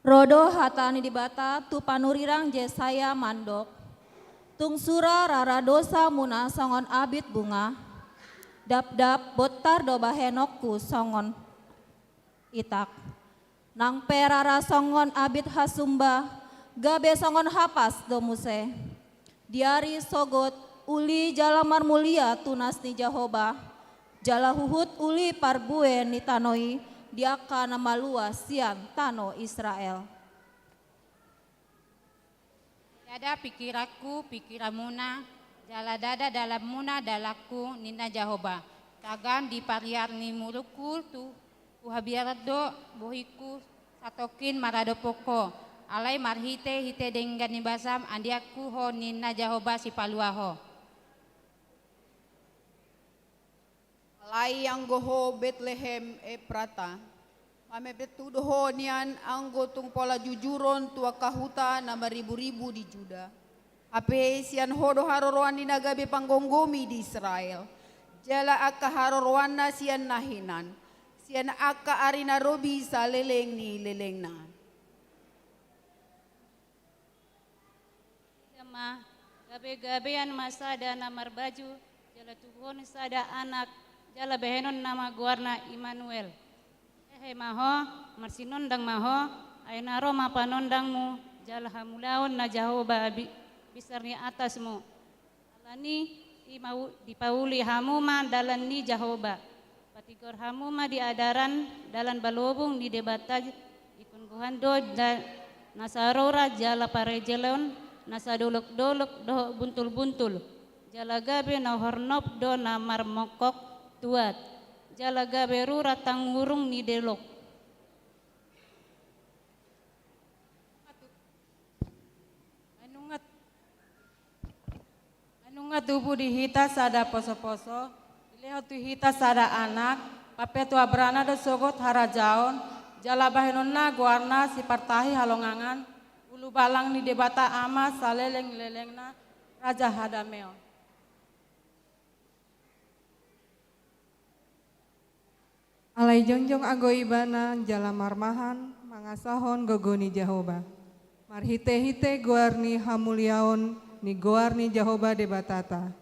Ro do hata ni Debata tu panurirang Jesaya mandok: Tung sura rara dosamuna songon abit bunga, dapdap bontar do bahenonku songon itak. Nang pe rara songon abit hasumba, gabe songon hapas do muse. Di ari sogot, uli jala marmulia tunas ni Jahowa, jala huhut uli parbue ni tano i di angka na malua sian tano Israel. Ndada pingkiranku pingkiranmuna, jala ndada dalanmuna dalanku, ninna Jahowa. Tagan di pariar ni murukku tu huhabiaran do bohingku satongkin maradophon ho, alai marhitehite denggan ni basam andianku ho, ninna Jahowa Sipalua ho. Alai anggo ho Betlehem Eprata, mamepet tu do ho nian anggo tung pola jujuron tu angka huta na mariburibu di Juda. Hape sian ho do haroroan ni na gabe panggomgomi di Israel, jala angka haroroanna sian na hinan, sian angka ari na robi saleleng ni lelengna. Ima, gabegabean ma sada na marbaju Jala tubuhon sada anak, jala bahenonna ma goarna Immanuel. Hehe ma ho, marsinondang ma ho, ai na ro ma panondangmu, jala hamuliaon na Jahowa bi-, binsar ni atasmu. Alani i mau-, dipauli hamu ma dalan ni Jahowa. Patigor hamu ma di adaran dalan balobung ni Debata, dipungguhan do da-, na sarora jala parejelon na sadolok-dolok dohot buntul-buntul, jala gabe na hornop do na marmongkok tuat, jala gabe rura tangurung ni dolok. Ai nunga, ai nunga tubu di hita sada poso-poso, dilehon tu hita sada anak, papetua berana do sogot harajaon, jala bahenonna goarna sipartahi halongangan, ulubalang ni Debata Ama saleleng-lelengna, Raja Hadameon. Alai jongjong anggo ibana jala marmahan mangasahon gogo ni Jahowa. Marhite-hite goar ni hamuliaon ni goar ni Jahowa Debatata.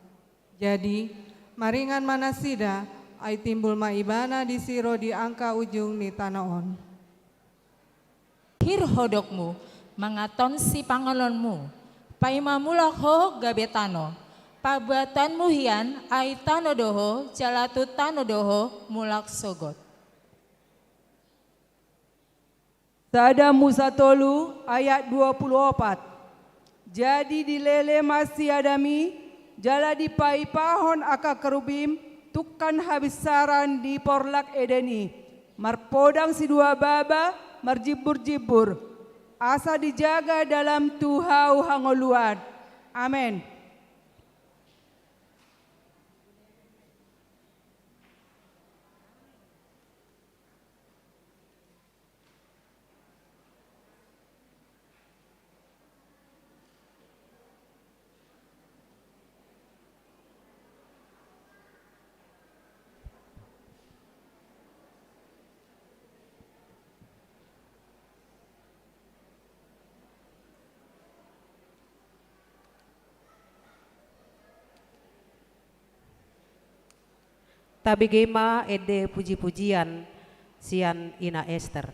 Jadi, maringan ma nasida, ai timbul ma ibana disiro di angka ujung ni tano on. Hir hodokmu, mangaton sipanganonmu, paima mulak ho gabe tano. Pabuatanmu hian ai tano do ho, jala tu tano do ho mulak sogot. Sada Musa tolu ayat dua puluh opat. Jadi dilele ma si Adam i, jala dipaipahon angka kerubim tungkan habinsaran di porlak Eden i, marpodang sidua baba marjimbur-jimbur, asa dijaga dalam tu hau hangoluan. Amen. Tabege ma ende puji-pujian sian Ina Ester.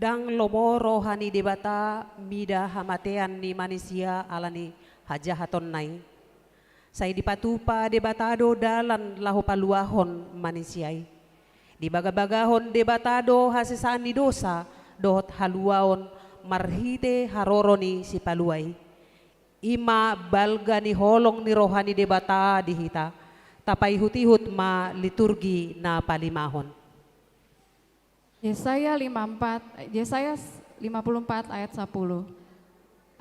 Ndang lomo roha ni Debata mida hamatean ni manisia ala ni hajahatonna i. Sai dipatupa Debata do dalan laho paluahon manisia i. Dibagabagahon Debata do hasesaan ni dosa dohot haluaon marhite haroro ni Sipalua i. I ma balga ni holong ni roha ni Debata di hita. Tapaihutihut ma liturgi na palimahon. Jesaya lima empat, Jesaya lima puluh empat ayat sapuluh.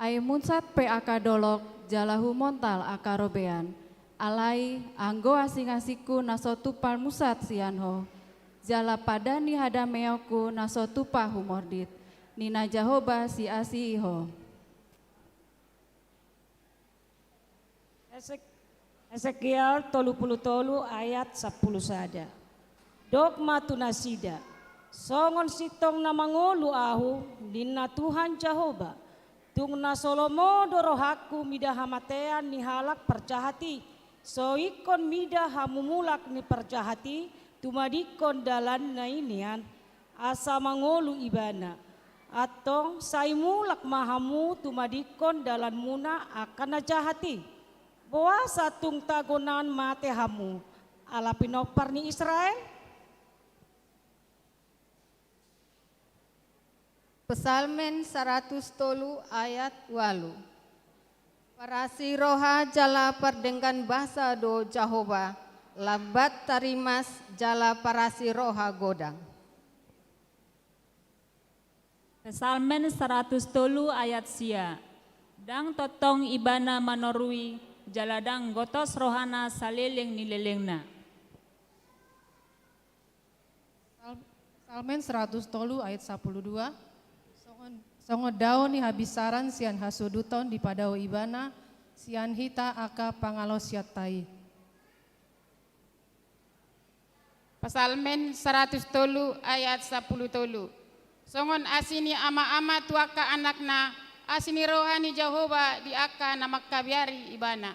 Ai musat pe angka dolok, jala humontal angka robean. Alai, anggo asingasingku na so tupa musat sian ho, jala padan ni hadameonku na so tupa humordit, ninna Jahowa siasi i ho. Esek-, Esekiel tolu puluh tolu ayat sampulu sada. Dok ma tu nasida, songon sintong na mangolu ahu, ninna Tuhan Jahowa, tung na so lomo do rohangku mida hamatean ni halak parjahat i, so ingkon mida hamumulak ni parjahat i, tumadingkon dalanna i nian, asa mangolu ibana. Antong sai mulak ma hamu tumadingkon dalanmuna angka na jahat i. Boasa tung tagonan mate hamu, ala pinompar ni Israel? Psalmen saratus tolu ayat ualu. Parasi roha jala pardenggan basa do Jahowa, lambat tarimas jala parasi roha godang. Psalmen saratus tolu ayat sia. Ndang tongtong ibana manorui, jala ndang gotos rohana saleleng ni lelengna. Psalmen saratus tolu ayat sampulu dua. Songon, songon dao ni habinsaran sian hasuduton dipadao ibana sian hita angka pangalaosianta i. Psalmen saratus tolu ayat sampulu tolu. Songon asi ni ama-ama tu angka anakna, asi ni roha ni Jahowa di angka na mangkabiari ibana.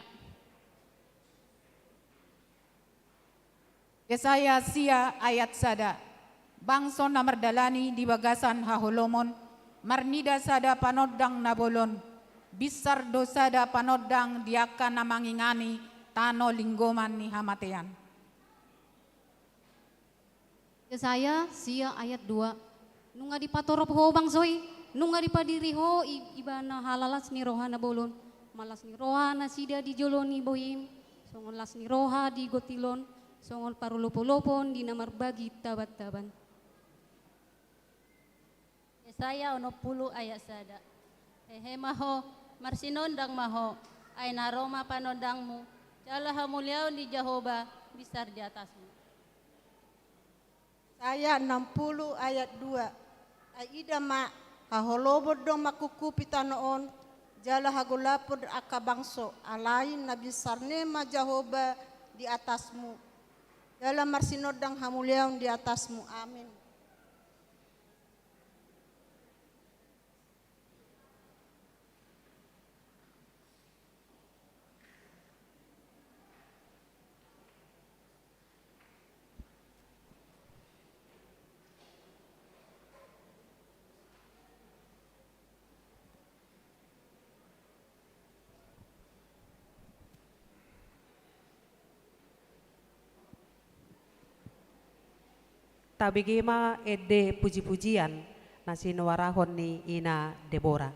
Jesaya sia ayat sada. Bangso na mardalani di bagasan haholomon, marnida sada panondang na bolon, binsar do sada panondang di angka na mangingani tano linggoman ni hamatean. Jesaya sia ayat dua. Nunga dipatorop ho bangso i, nunga dipadiri ho i-, ibana halalas ni roha na bolon, malas ni roha nasida di jolo ni bohim, songon las ni roha di gotil on, songon parolopolopon di na marbagi tabantaban. Jesaya onom pulu ayat sada. Hehe ma ho, marsinondang ma ho, ai na ro ma panondangmu, jala hamuliaon ni Jahowa binsar di atasmu. Jesaya enam puluh ayat dua. Ai ida ma, haholomon do mangkungkupi tano on, jala hagolapon angka bangso, alai na binsar ni ma Jahowa di atasmu, jala marsinondang hamuliaon di atasmu. Amin. Tabege ma ende pujipujian na sinuarahon ni ina Debora.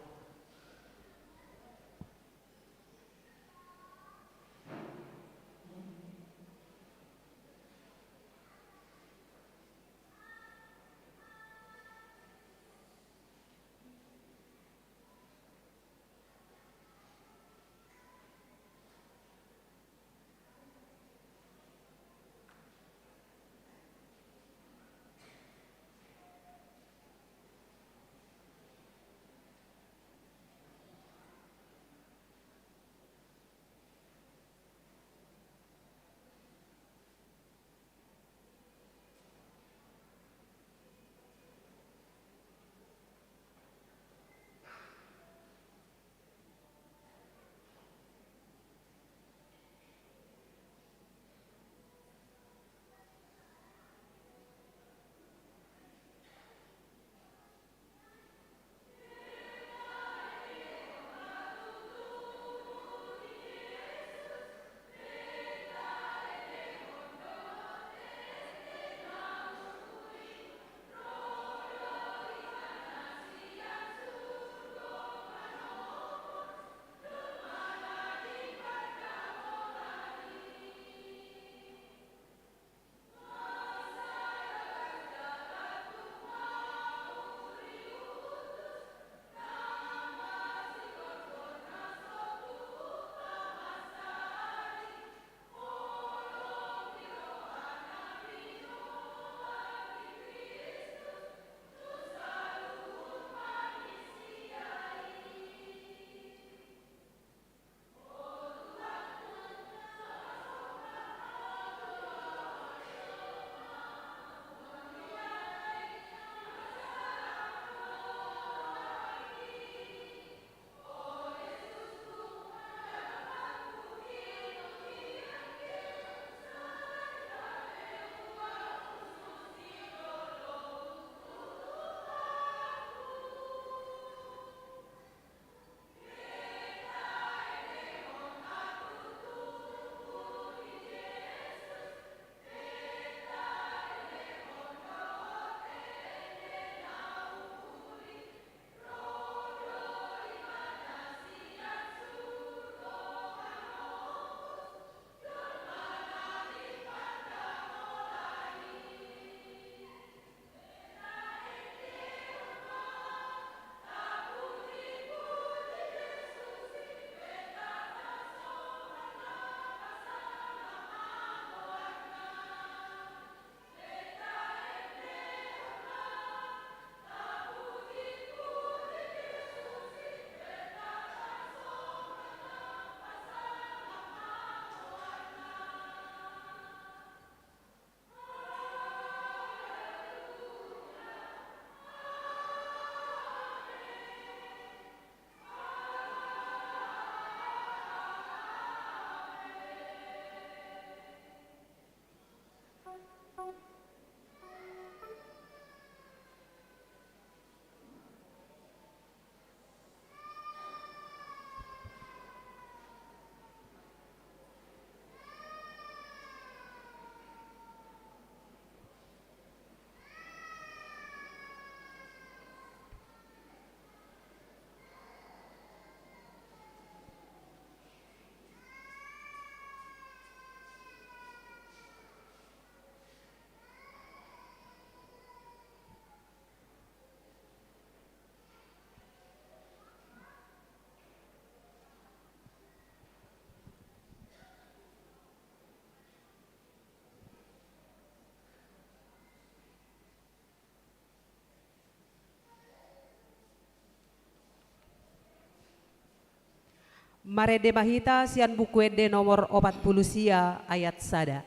Marende ma hita sian Buku Ende nomor opat pulu sia ayat sada.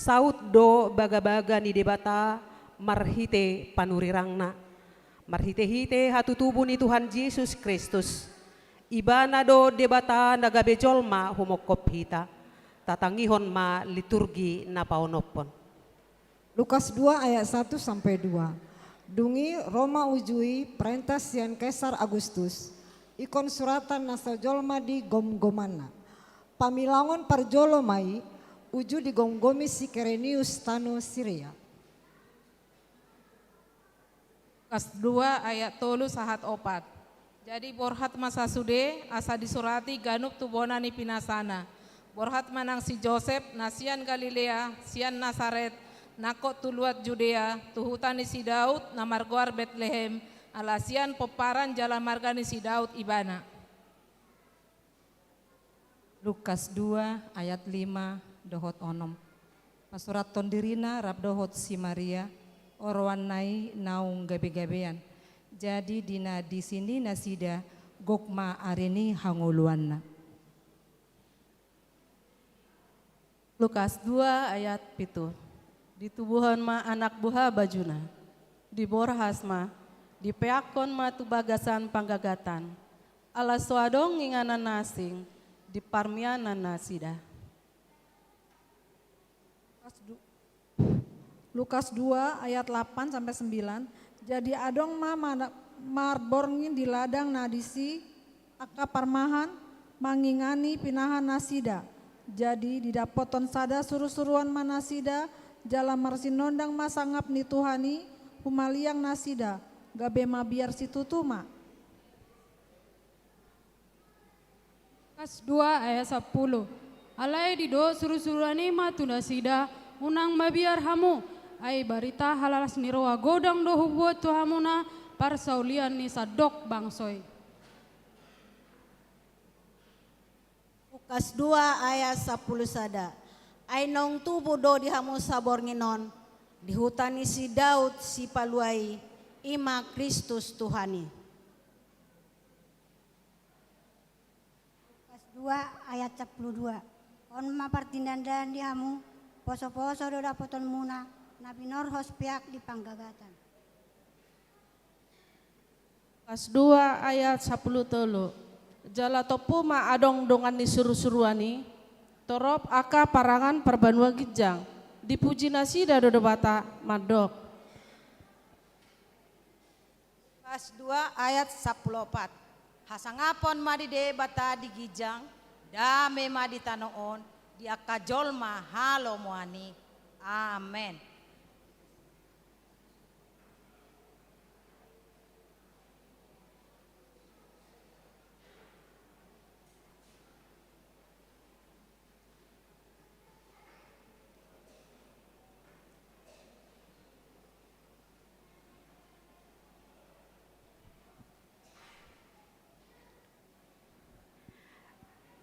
Saut do bagabaga ni Debata marhite panurirangna, marhitehite hatutubu ni Tuhan Jesus Kristus. Ibana do Debata na gabe jolma humongkop hita. Tatangihon ma liturgi na paonomhon. Lukas dua ayat satu sampai dua. Dung i ro ma uju i parenta sian Kaisar Agustus, ingkon suratan na so jolma di gomgomanna. Pamilangon parjolo ma i, uju digomgomi si Kirenius tano Siria. Lukas dua ayat tolu sahat opat. Jadi borhat ma sasude, asa disurati ganup tu bona ni pinasana. Borhat ma nang si Josep, na sian Galilea, sian Nasaret, nangkok tu luat Judea, tu huta ni si Daud, na margoar Betlehem, ala sian pomparan jala marga ni si Daud ibana. Lukas dua ayat lima dohot onom. Pasurathon dirina rap dohot si Maria, oroanna i naung gabegabean. Jadi di na disi ni nasida, gok ma ari ni hangoluanna. Lukas dua ayat pitu. Ditubuhon ma anak buha bajuna. Diborhas ma, dipeakkon ma tu bagasan panggagatan. Ala so adong inganan na asing di parmianan nasida. Lukas du-, Lukas dua ayat lapan sampai sembilan. Jadi adong ma mana-, marborngin di ladang na disi angka parmahan mangingani pinahan nasida. Jadi didapothon sada surusuruan ma nasida, jala marsinondang ma sangap ni Tuhan i humaliang nasida, gabe mabiar situtu ma. Lukas dua ayat sampulu. Alai didok surusuruan i ma tu nasida, unang mabiar hamu, ai barita halalas ni roha godang do hubuat tu hamuna parsaulian ni sandok bangso i. Lukas dua ayat sampulu sada. Ai naung tubu do di hamu saborngin on, di huta ni si Daud Sipalua i, i ma Kristus Tuhan i. Lukas dua ayat sampulu dua. On ma partinandaan di hamu, posoposo do dapotonmuna, na binorhos peak di panggagatan. Lukas dua ayat sampulu tolu. Jala tompu ma adong dongan ni surusuruan i, torop angka parangan parbanua ginjang, dipuji nasida do Debata, mandok. Lukas dua ayat sampulu opat. Hasangapon ma di Debata di ginjang, dame ma di tano on, di angka jolma halomoan i. Amen.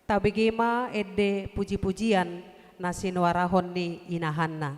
Tabege ma ende pujipujian na sinuarahon ni inahanna.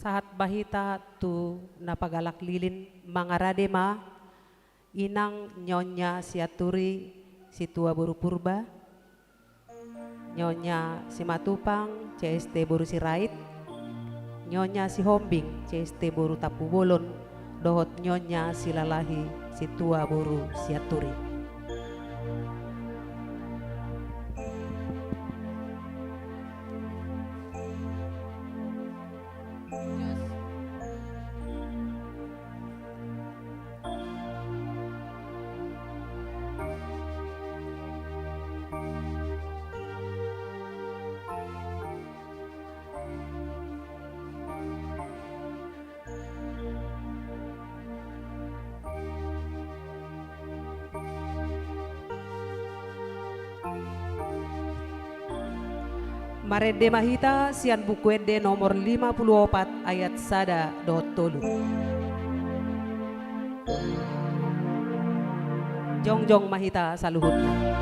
Sahat ma hita tu na pagalak lilin, mangarade ma. Inang Nyonya Sianturi Situa boru Purba, Nyonya Simatupang C S T boru Sirait, Nyonya Sihombing C S T boru Tampubolon, dohot Nyonya Silalahi Situa boru Sianturi. Marende ma hita sian Buku Ende nomor lima pulu opat ayat sada dohot tolu. Jongjong ma hita saluhutna.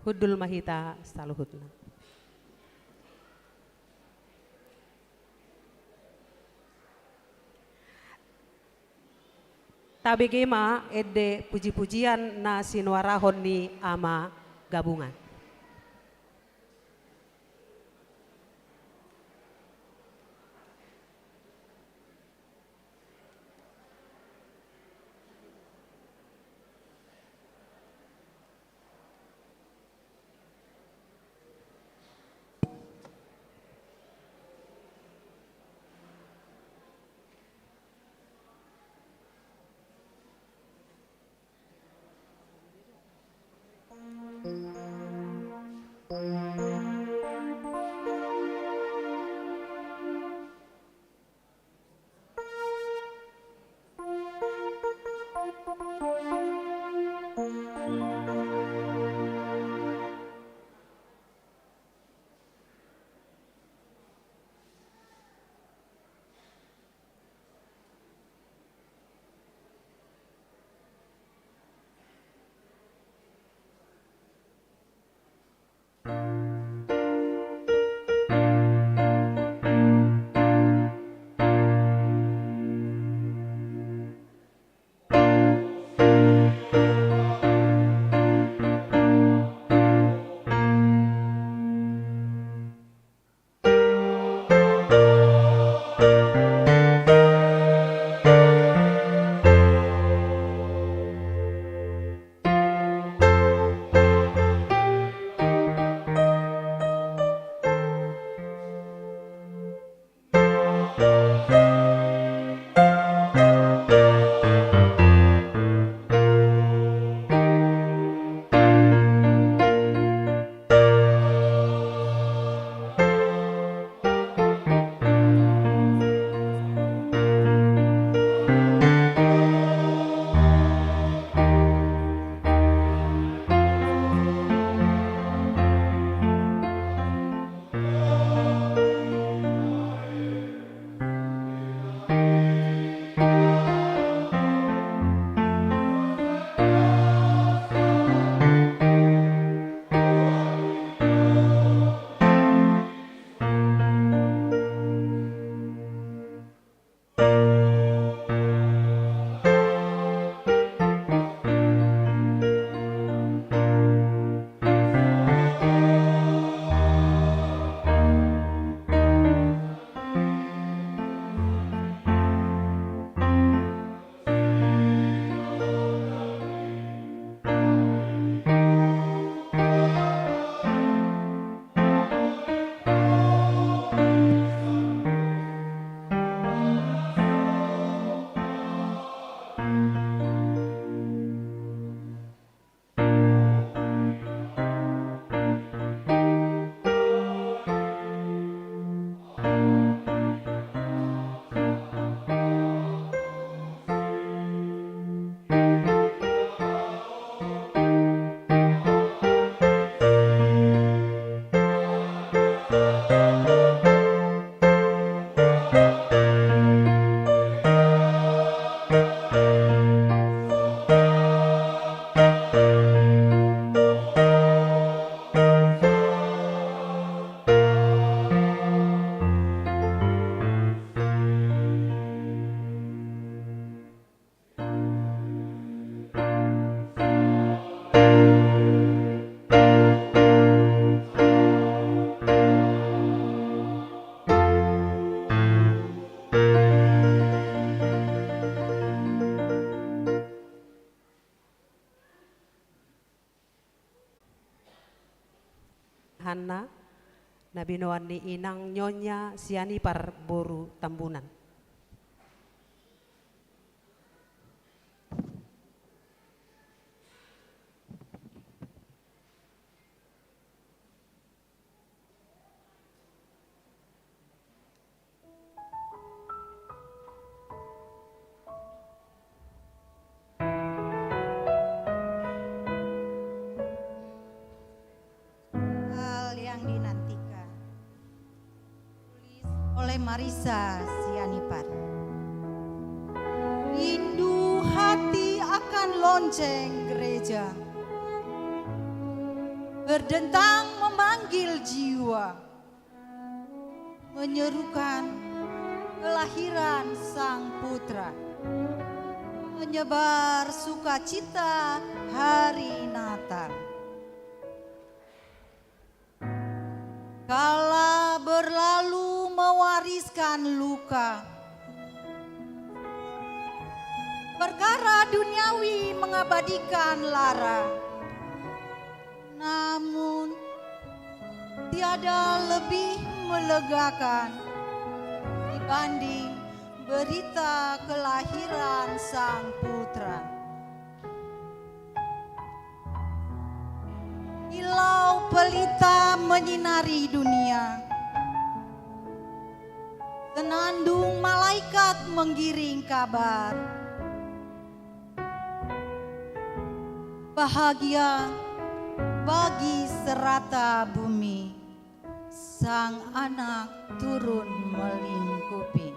Hundul ma hita saluhutna. Tabege ma ende puji-pujian na sinuarahon ni Ama Gabungan. na, na binoan ni inang Nyonya Sianipar boru Tambunan. Hal yang dinantikan. Tulis oleh Marisa Sianipar. Rindu hati akan lonceng gereja, berdentang memanggil jiwa, menyerukan kelahiran Sang Putra, menyebar sukacita hari Natal. Kala berlalu mewariskan luka, perkara duniawi mengabadikan lara. Namun, tiada lebih melegakan dibanding berita kelahiran Sang Putra. Kilau pelita menyinari dunia, senandung malaikat menggiring kabar. Bahagia bagi serata bumi, Sang Anak turun melingkupi.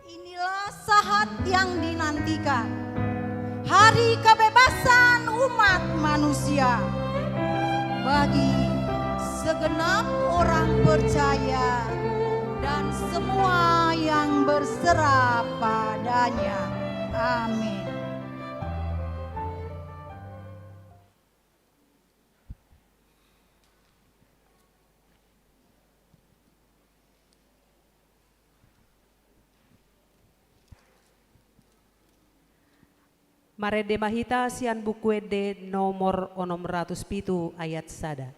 Inilah saat yang dinantikan, hari kebebasan umat manusia. Bagi segenap orang percaya dan semua yang berserah padanya. Amin. Marende ma hita sian Buku Ende nomor onom ratus pitu ayat sada.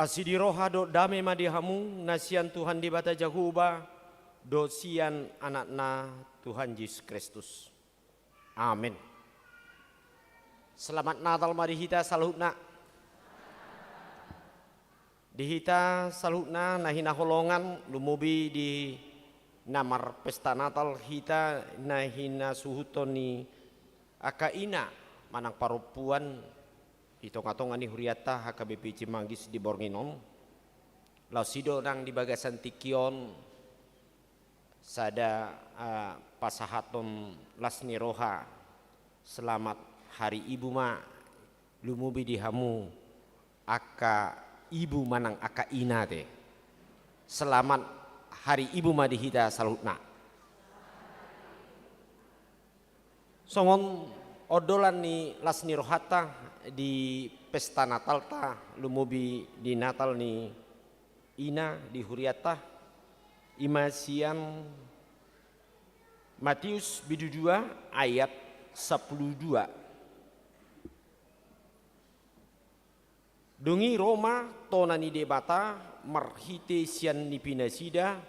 Asi ni roha dohot dame ma di hamu na sian Tuhan Debata Jahowa dohot sian Anakna Tuhan Jesus Kristus. Amen. Selamat Natal ma di hita saluhutna. Di hita saluhutna na hinaholongan, lumobi di na marpesta Natal hita na hinasuhuton ni angka ina manang parompuan di tongatonga ni hurianta H K B P Cimanggis di borngin on. Laos i do nang di bagasan tingki on sada, eh, pasahaton las ni roha, selamat Hari Ibu ma, lumobi di hamu angka ibu manang angka ina te. Selamat Hari Ibu ma di hita saluhutna. Songon ondolan ni las ni rohanta di pesta Natalta, lumobi di Natal ni ina di hurianta, i ma sian Matius bindu dua ayat sampulu dua. Dung i ro ma tona ni Debata marhite sian nipinasida,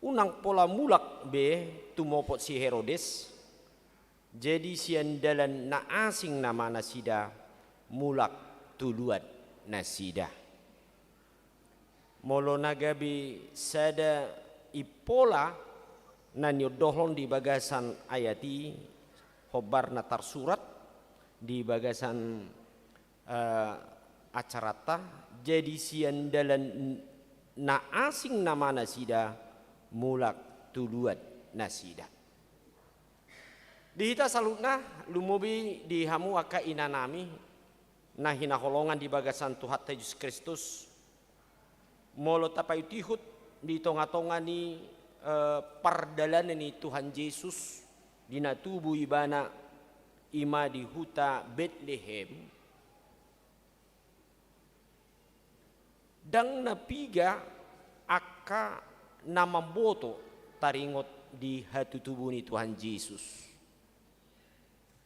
unang pola mulak be tumopot si Herodes, jadi sian dalan na asing nama nasida mulak tu luat nasida. Molo na gabe sada impola na niondohon di bagasan ayat i, hombar na tarsurat, di bagasan, eh, acaranta, jadi sian dalan na asing nama nasida mulak tu luat nasida. Di hita saluhutna, lumobi di hamu angka inanami na hinaholongan di bagasan Tuhanta Jesus Kristus, molo tapaihutihut di tongatonga ni, eh, pardalanan ni Tuhan Jesus di na tubu ibana, i ma di huta Betlehem, ndang na piga angka na mamboto taringot di hatutubu ni Tuhan Jesus.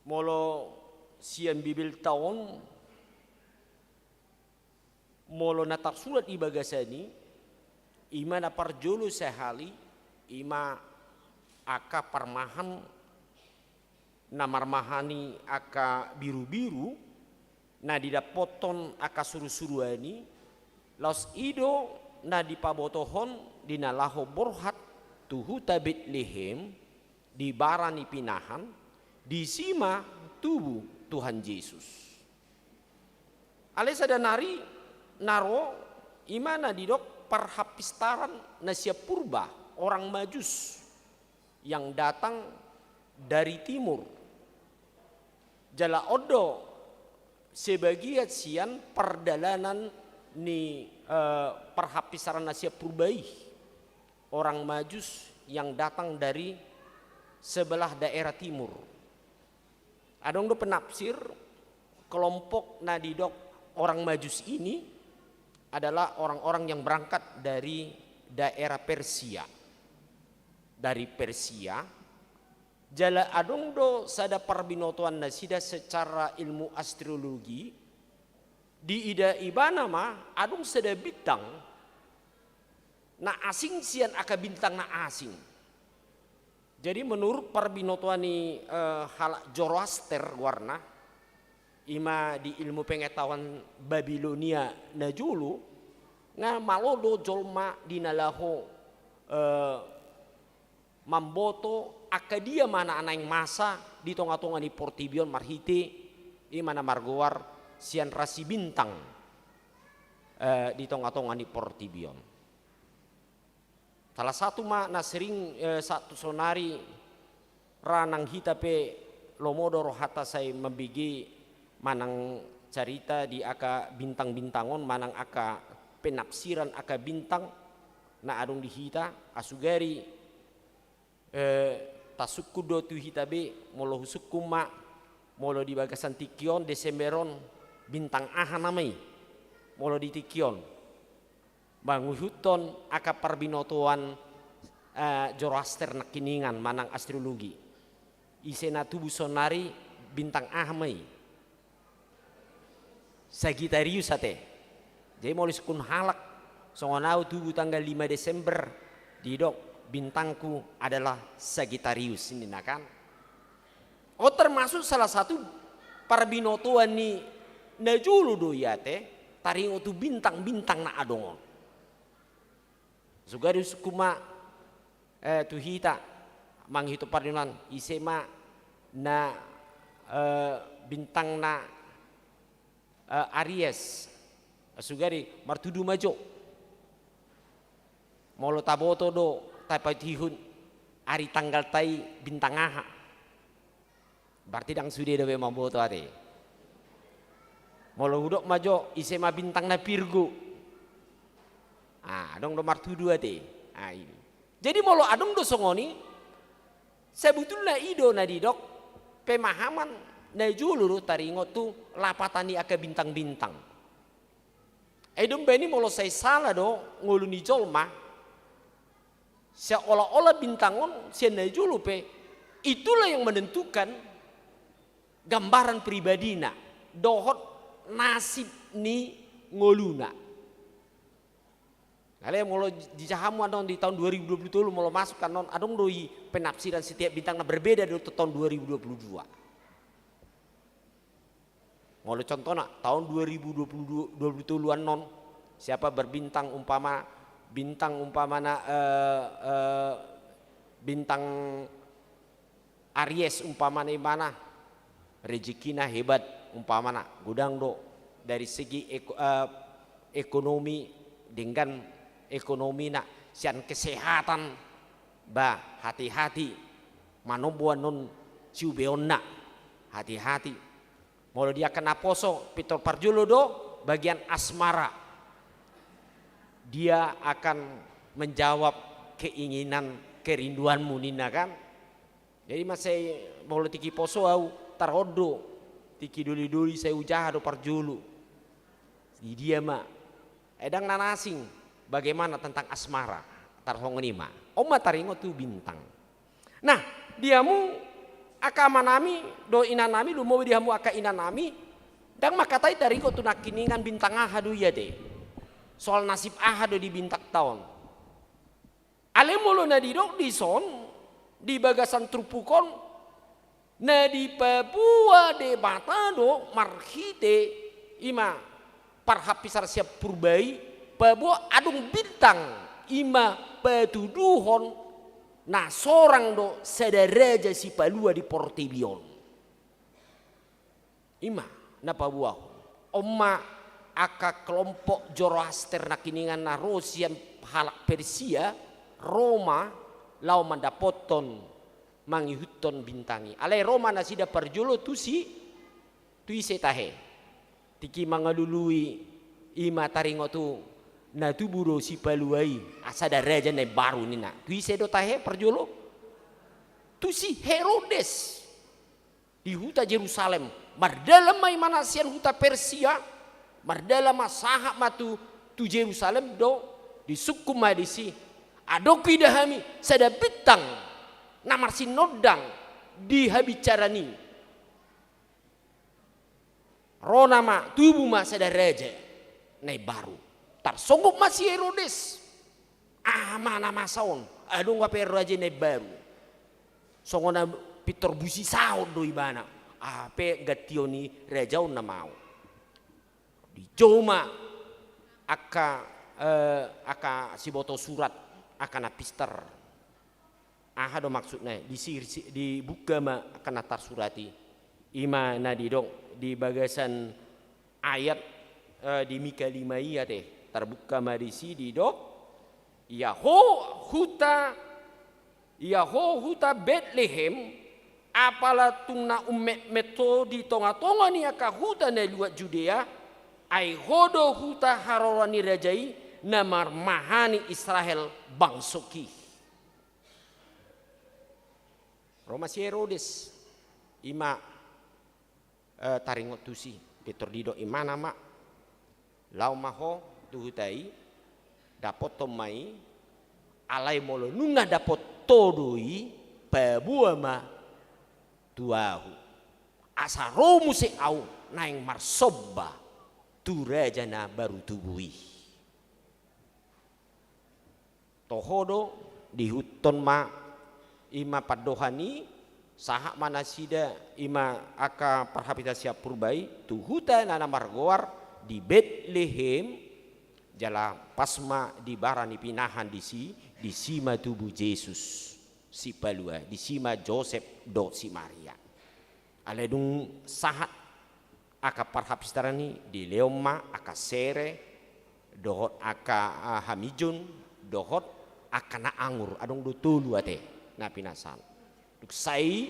Molo sian Bibelta on, molo na tarsurat di bagasan i, i ma na parjolo sahali, i ma angka parmahan na marmahani angka birubiru, na didappothon angka surusuruan i, laos i do na dipabotohon di na laho borhat tu huta Betlehem, di bara ni pinahan, disi ma tubu Tuhan Jesus. Alai sada nari na ro, i ma na didok parhapistaran na sian purba, orang Majus yang datang dari timur. Jala on do sebagian sian pardalanan ni, eh, parhapistaran na sian purba i, orang Majus yang datang dari sebelah daerah timur. Adong do penafsir, kelompok na didok orang Majus ini adalah orang-orang yang berangkat dari daerah Persia. Dari Persia, jala adong do sada parbinotoan nasida secara ilmu astrologi, diida ibana ma adong sada bintang na asing sian angka bintang na asing. Jadi menurut parbinotoan ni, eh, halak Zoroaster goarna, i ma di ilmu pengetahuan Babilonia na jolo, nga malo do jolma di na laho, eh, mamboto angka dia ma na naeng masa di tongatonga ni portibi on marhite i ma na margoar sian rasi bintang, eh, di tongatonga ni portibi on. Salah satu ma na sering, eh, sahat tu sonari ra nang hita pe lomo do rohanta sai mambege manang carita di angka bintang-bintang on manang angka penafsiran angka bintang na adong di hita, asugari, eh, tasungkun do tu hita be, molo husungkun ma, molo di bagasan tingki on, Desember on, bintang aha nama i, molo di tingki on. Mangihuthon angka parbinotoan, eh, Zoroaster nangkiningan manang astrologi. Ise na tubu sonari bintang aha ma i? Sagitarius ate. Jadi molo isungkun halak, songon au tubu tanggal lima Desember, didok bintangku adalah Sagitarius, ninna kan. Oh, termasuk salah satu parbinotoan ni na jolo do i ate, taringot tu bintang-bintang na adong on. Sugari husungkun ma, eh, tu hita, mangihuthon pardalanan, ise ma na, eh, bintangna, eh, Aries. Sugari martudu ma jo. Molo taboto do, tapaihutihut ari tanggalta i bintang aha. Berarti ndang sude dope mamboto ate. Molo hudok ma jo, ise ma bintang na Virgo. Ah, adong do martudu ate. Ah, i. Jadi molo adong do songon i, sebetulna i do na didok pemahaman na jolo do taringot tu lapatan ni angka bintang-bintang. Ai domba ni molo sai sala do ngolu ni jolma, seolah-olah bintang on sian na jolo pe, itulah yang menentukan gambaran pribadina dohot nasib ni ngoluna. Alai molo dijahamu annon di tahun dua ribu dua puluh tolu molo masuk annon, adong do i penafsiran setiap bintang na berbeda do tahun dua ribu dua puluh dua. Molo contohna, tahun dua ribu dua puluh dua, dua puluh tolu annon, siapa berbintang umpama, bintang umpamana, eh, eh, bintang Aries umpamana imana, Rezekina hebat, umpamana godang do dari segi eko-, eh, ekonomi, denggan ekonomina, sian kesehatan, ba hati-hati manombo annon siubeonna, hati-hati. Molo di angka naposo, pintor parjolo do bagian asmara. Dia akan menjawab keinginan, kerinduanmu ninna kan. Jadi mansai molo tingki poso au tarondo, tingki doli-doli sai hujaha do parjolo. Di dia ma. Eh, ndang na asing bagaimana tentang asmara. Tarsongon i ma. On ma taringot tu bintang. Nah, di hamu angka amanami dohot inanami, lumobi di hamu angka inanami, ndang mangkatai taringot tu nangkiningan bintang aha do i ate. Soal nasib aha do di bintangta on. Alai molo na didok dison, di bagasan turpuk on, na dipaboa Debata do marhite i ma parhapisaran sian Purba i, paboa adong bintang, i ma patuduhon na sorang do sada raja sipalua di portibi on. I ma na paboahon. On ma angka kelompok Zoroaster nangkiningan na ro sian halak Persia, ro ma laho mandapothon, mangihuthon bintang i. Alai ro ma nasida parjolo tu si, tu ise tahe. Tingki mangalului i ma taringot tu na tubu do sipalua i, ah, sada raja na imbaru ninna. Tu ise do tahe parjolo? Tu si Herodes. Di huta Jerusalem. Mardalan ma imana sian huta Persia, mardalan ma sahat ma tu, tu Jerusalem do, disungkun ma disi. Adong huida hami sada bintang na marsinondang di habicaran i. Ro nama, tubu ma sada raja na imbaru. Tarsonggot ma si Herodes. Aha ma na masa on? Adong hape raja na imbaru. Songon na pintor busisaon do ibana. Aha pe gantion ni raja on nama au. Dijou ma angka, eh, angka siboto surat, angka na pistar. Aha do maksudna? Disi, disi, dibuka ma angka na tarsurat i. I ma na didok di bagasan ayat, eh, di Mika lima i ate. Tarbuka ma disi didok. Ia ho huta, ia ho huta Betlehem, apala tung na ummetmet ho di tongatonga ni angka huta na luat Judea, ai ho do huta haroro ni raja i na marmahani Israel bangsongki. Ro ma si Herodes, i ma, eh, taringot tusi, pintor didok imana ma, laho ma ho tu huta i, dapothon ma i, alai molo nunga dapot ho do i, paboa ma tu ahu. Asa ro muse ahu naeng marsomba tu raja na baru tubu i. Toho do, diihuthon ma, i ma pandohan i, sahat ma nasida, i ma angka parhapisaran sian Purba i, tu huta na, na margoar di Betlehem, jala pas ma di bara ni pinahan disi, disi ma tubu Jesus sipalua, disi ma Josep dohot si Maria. Alai dung sahat angka parhapisaran i, dilehon ma angka sere, dohot angka, ah, hamijon, dohot angka na angur, adong do tolu ate na pinasahat. Dung sae i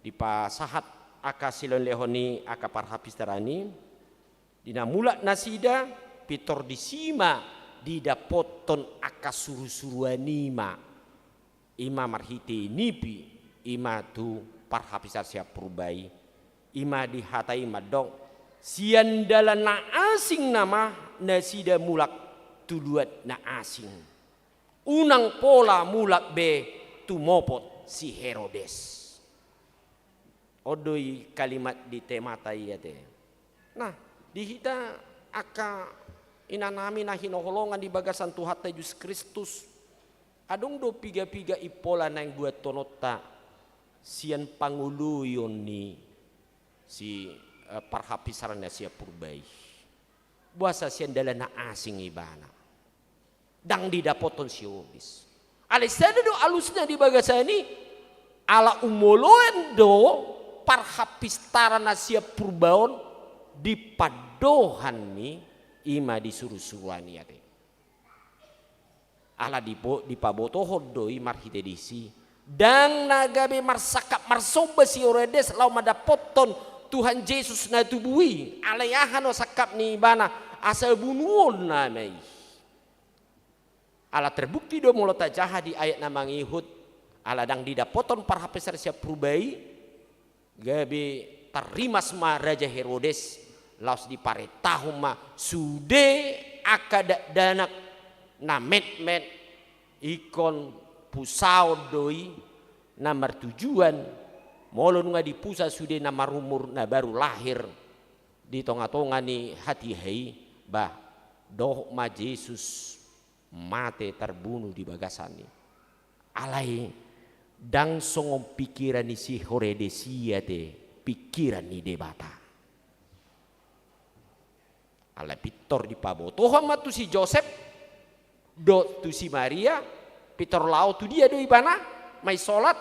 dipasahat angka silehonlehon ni angka parhapisaran i, di na mulak nasida, pintor disi ma didapothon angka surusuruan i ma. I ma marhite nipi, i ma tu parhapisaran sian Purba i, i ma dihatai mandok, sian dalan na asing nama nasida mulak tu luat na asing. Unang pola mulak be tumopot si Herodes. On do i kalimat di temata i ate. Nah, di hita angka inanami na hinaholongan di bagasan Tuhanta Jesus Kristus, adong do piga-piga impola naeng buathononta sian pangoloion ni si, eh, parhapisaran na sian Purba i. Boasa sian dalan na asing ibana. Ndang didapothon si Herodes. Alai sada do alusna di bagasan i, Ala umoloan do parhapistaran na sian purba on di pandohan ni i ma di surusuruan i ate. Ala dipo-, dipabotohon do i marhite disi. Ndang na gabe marsangkap marsomba si Herodes laho mandapothon Tuhan Jesus na tubu i. Alai aha do sangkap ni ibana, asa bunuonna ma i. Ala terbukti do molo tajaha di ayat na mangihut, ala ndang didapothon parhapistaran sian purba i, gabe tarrimas ma Raja Herodes, laos diparentahon ma sude angka dakdanak na metmet ingkon pusaon do i na martujuan, molo nunga dipusa sude na marumur na baru lahir di tongatonga ni hatiha i, bah, dohot ma Jesus mate tarbunu di bagasan i. Alai ndang songon pikiran ni si Herodes i ate, pikiran ni Debata. Alai pintor dipabotohon ma tu si Josep dohot tu si Maria, pintor laho tu dia do ibana maisolat?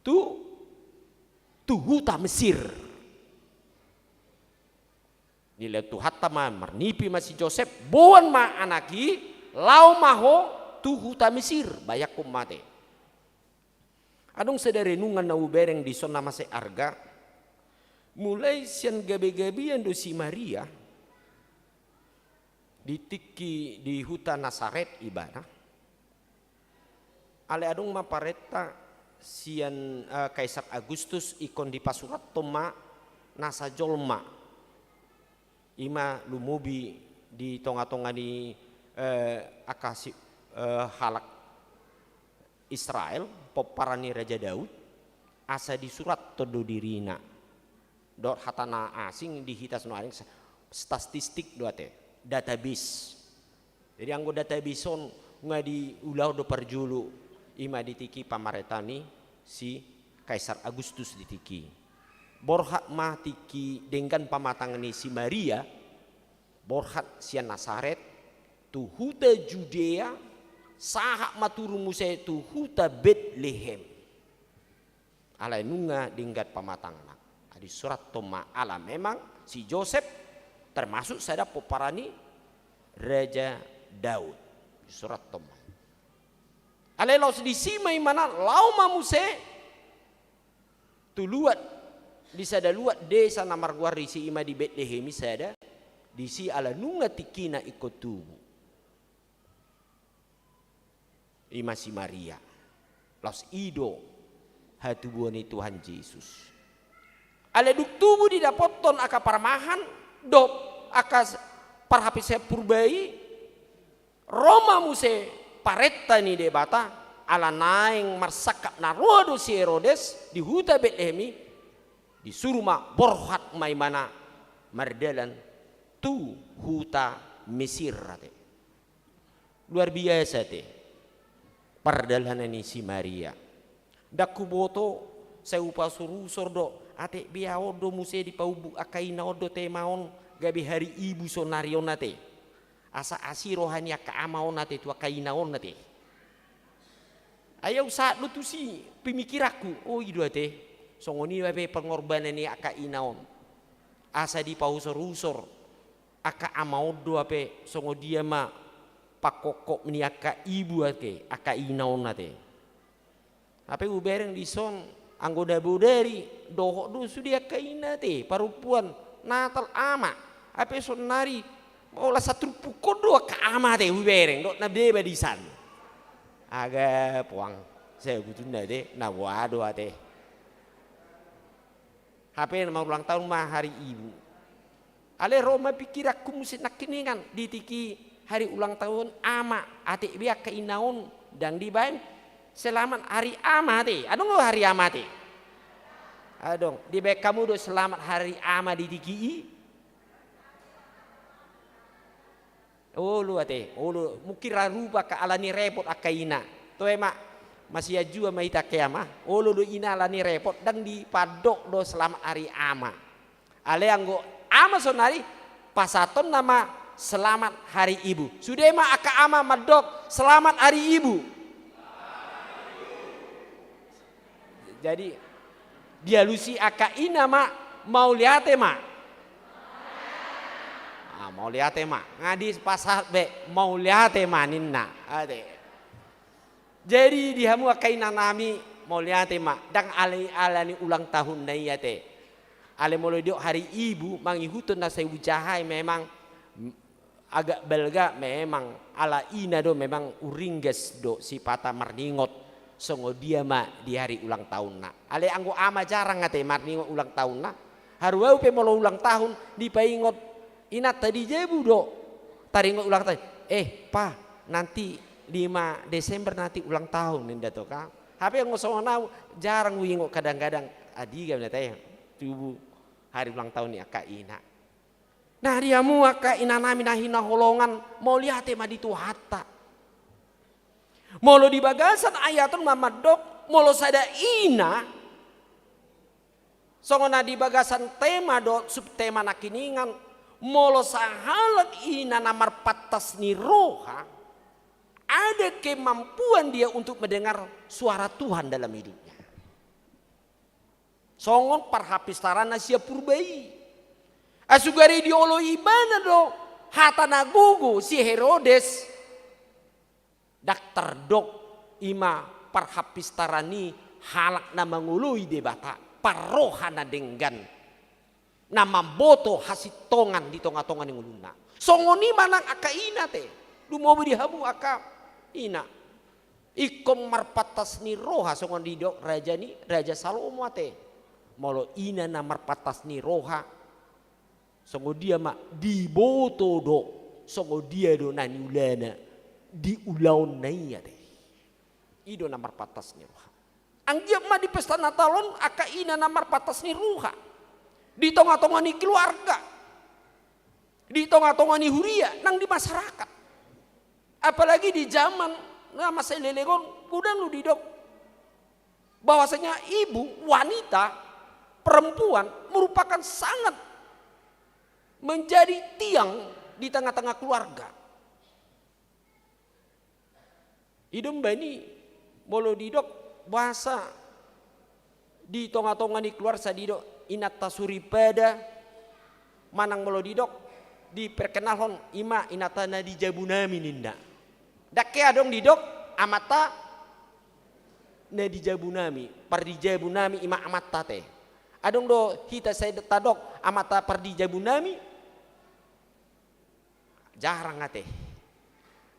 Tu, tu huta Mesir. Nilehon Tuhanta ma, marnipi ma si Josep, boan ma anak i, laho ma ho tu huta Mesir, bayangkon ma ate. Adong sada renungan na hubereng dison na mansai arga, mulai sian gabegabean do si Maria, di tingki di huta Nasaret ibana, alai adong ma parenta sian, eh, Kaisar Agustus ingkon dipasurathon ma nasa jolma. I ma lumobi di tongatonga ni, eh, angka si-, eh, halak Israel, pomparan ni Raja Daud, asa disurathon do dirina. Dohot hata na asing di hita sonari, statistik do ate, database. Jadi anggo database on nunga diulahon do parjolo, i ma di tingki pamarentaon ni si Kaisar Agustus di tingki i. Borhat ma tingki denggan pamatang ni si Maria, borhat sian Nasaret tu huta Judea, sahat ma turun muse tu huta Betlehem. Alai nunga denggan pamatangna. Disurathon ma, ala memang si Josep termasuk sada pomparan ni Raja Daud. Disurathon ma. Alai laos disi ma ibana, laho ma muse tu luat, di sada luat desa na margoar disi, i ma di Betlehem i sada, disi ala nunga tingkina ingkon tubu. I ma si Maria. Laos i do hatubuan ni Tuhan Jesus. Alai dung tubu didapothon angka parmahan dohot angka s-, parhapistaran purba i, ro ma muse parenta ni Debata, ala naeng marsangkap na roa do si Herodes di huta Betlehem i, disuru ma, borhat ma ibana mardalan tu huta Mesir ate. Luar biasa ate pardalanan ni si Maria. Ndang huboto, sai hupausor-usor do, ate, be ahu on do muse dipaumbuk angka ina on do ate ma on, gabe hari ibu sonari on ate. Asa asi roha ni angka ama on ate tu angka ina on ate. Ai ahu sahat do tusi pemikiranku, oh, i do ate, songon i ma be pengorbanan ni angka ina on. Asa dipausor-usor angka ama on do, hape songon dia ma pangkophop ni angka ibu ate, angka ina on ate. Hape hubereng dison, anggo na bodari dohot do sude angka ina ate, parompuan, Natal ama. Hape sonari, ola saturpuk on do angka ama ate, hubereng dohot na deba disan. Aga puang, sai butunna ate, na boha do ate. Hape na marulang tahun ma hari ibu. Alai ro ma pikiranku muse nangkiningan, di tingki hari ulang tahun ama, ate be angka ina on, ndang dibaen selamat hari ama ate. Adong do hari ama ate? Adong, dibaen hamu do selamat hari ama di tingki i? Olo ate, olo, mungkin ra rupa angka, ala ni repot angka ina. Toe ma, masianjuan ma hita angka ama, olo do ina ala ni repot, ndang dipandok do selamat hari ama. Alai anggo ama sonari, pasahatonna ma selamat hari ibu. Sude ma angka ama mandok selamat hari ibu. Jadi, dialusi angka ina ma, mauliate ma. Ah, mauliate ma. Nga dipasahat be, mauliate ma ninna. Ate. Jadi, di hamu angka ina nami, mauliate ma. Ndang alai ala ni ulang tahunna i ate. Alai molo didok hari ibu, mangihuthon na sai hujaha i memang agak balga memang ala ina do memang uringgas do sipata marningot songon dia ma di hari ulang tahunna. Alai anggo ama jarang ate marningot ulang tahunna. Haru au pe molo ulang tahun dipaingot inanta di jabu do. Taringot ulang tahun. Eh, pa, nanti lima Desember nanti ulang tahun ninna do kan. Hape anggo songon au jarang huingot kadang-kadang adiga na tahe tubu hari ulang tahun ni angka ina. Nah, di hamu angka ina nami na hinaholongan, mauliate ma di Tuhanta. Molo di bagasan ayat on ma mandok, molo sada ina, songon na di bagasan tema dohot subtema nangkiningan, molo sahalak ina na marpantas ni roha, ada kemampuan dia untuk mendengar suara Tuhan dalam hidupnya. Songon parhapistaranna sian purba i. Ai sugari dioloi ibana do hata na gogo si Herodes. Ndang tardok i ma parhapistaran i halak na mangoloi Debata, parroha na denggan, na mamboto hasintongan di tonga-tonga ni ngoluna. Songon i ma nang angka ina ate, lumobi di hamu angka ina. Ingkon marpantas ni roha songon didok raja ni, Raja Salomo ate. Molo ina na marpantas ni roha, songon dia ma diboto do, songon dia do na niulana di ulaonna i ate. I do na marpantas ni roha. Anggiat ma di pesta Natal on angka ina na marpantas ni roha di tonga-tonga ni keluarga, di tonga-tonga ni huria nang di masyarakat. Apalagi di zaman na masa eleleng on, godang do didok bahwasanya ibu, wanita, perempuan merupakan sangat menjadi tiang di tengah-tengah keluarga. I do umbahen i molo didok bahasa di tonga-tonga ni keluarga, sai didok inanta soripada, manang molo didok diperkenalhon i ma inanta na di jabu nami ninna. Ndang ke adong didok amanta na di jabu nami, pardijabu nami i ma amanta ate. Adong do hita sai tadok amanta pardijabu nami? Jarang ate.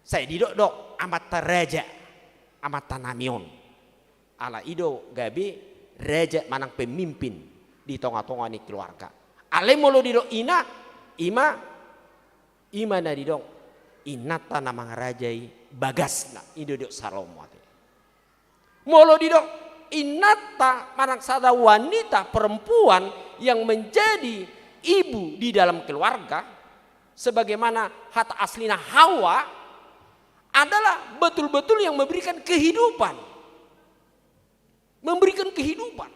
Sai didok do amanta raja, amanta nami on. Ala i do gabe raja manang pemimpin di tonga-tonga ni keluarga. Alai molo didok ina, i ma, i ma na didok inanta na mangarajai bagasna, i do didok Salomo ate. Molo didok inanta manang sada wanita perempuan yang menjadi ibu di dalam keluarga, sebagaimana hata aslina Hawa, adalah betul-betul yang memberikan kehidupan. Memberikan kehidupan,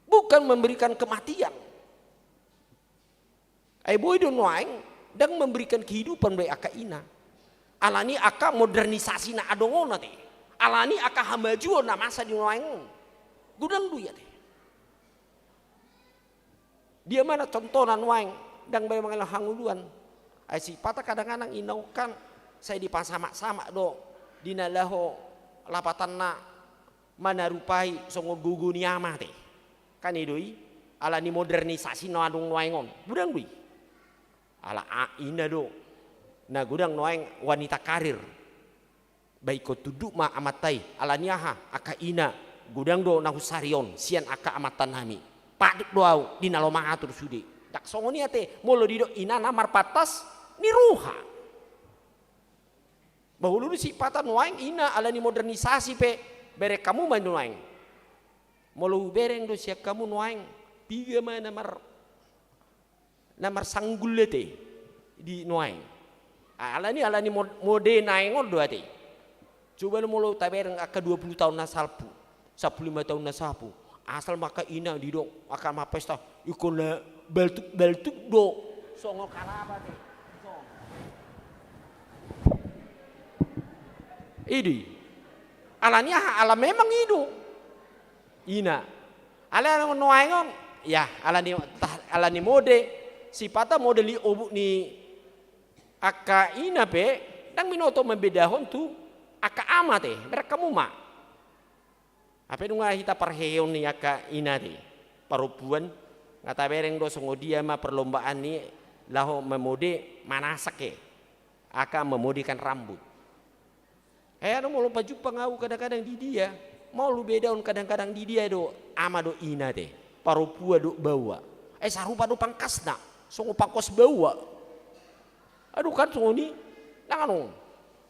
bukan memberikan kematian. Ai boi do nuaeng ndang memberikan kehidupan be angka ina. Alani angka modernisasi na adong on ate. Alani angka hamajuon na masa di nuaeng on. Godang do i ate. Dia ma na contohna nuaeng ndang be mangalehon hangoluan. Ai sipata kadang-kadang ina on kan sai dipasamak-samak do di na laho lapatanna manarupai songon gogo ni ama ate. Kan i do i, alani modernisasi na adong nuaeng on. Godang do i. Ala a, ina do na godang nuaeng wanita karir. Ba ingkon tunduk ma amanta i, alani aha, angka ina godang do na hunsarion sian angka amanta nami. Paduk do au di na laho mangatur sude. Ndang songon i ate molo didok ina na marpantas ni roha. Bahulani sipata nuaeng ina alani modernisasi pe bereng hamu ma nuaeng. Molo hubereng do sian hamu nuaeng, piga ma na mar, na marsanggul ate di nuaeng. Alani, alani mod-, mode naeng on do ate. Coba do molo tabereng angka dua puluh taon na salpu, sampulu lima taon na salpu. Asal ma angka ina didok angka marpesta, ingkon na baltuk-baltuk do. Songon kalapa ate. I do i. Alani aha, ala memang i do. ina. Alai nuaeng on, ya, alani, tah, alani mode, sipata mode ni obu ni angka ina pe, ndang binoto mambedahon tu angka ama ate, bereng hamu ma. Hape nunga hita parheheon ni angka ina ate, parompuan, nga tabereng do songon dia ma perlombaan ni laho mamode manasak e, angka memodekan rambut. Eh, anu molo pajumpang au kadang-kadang di dia, molo bedahon kadang-kadang di dia do, ama do ina ate, parompuan do baoa. Eh, sarupa do pangkasna, songon pangkas baoa. Aduh, kan songon i, nang anu.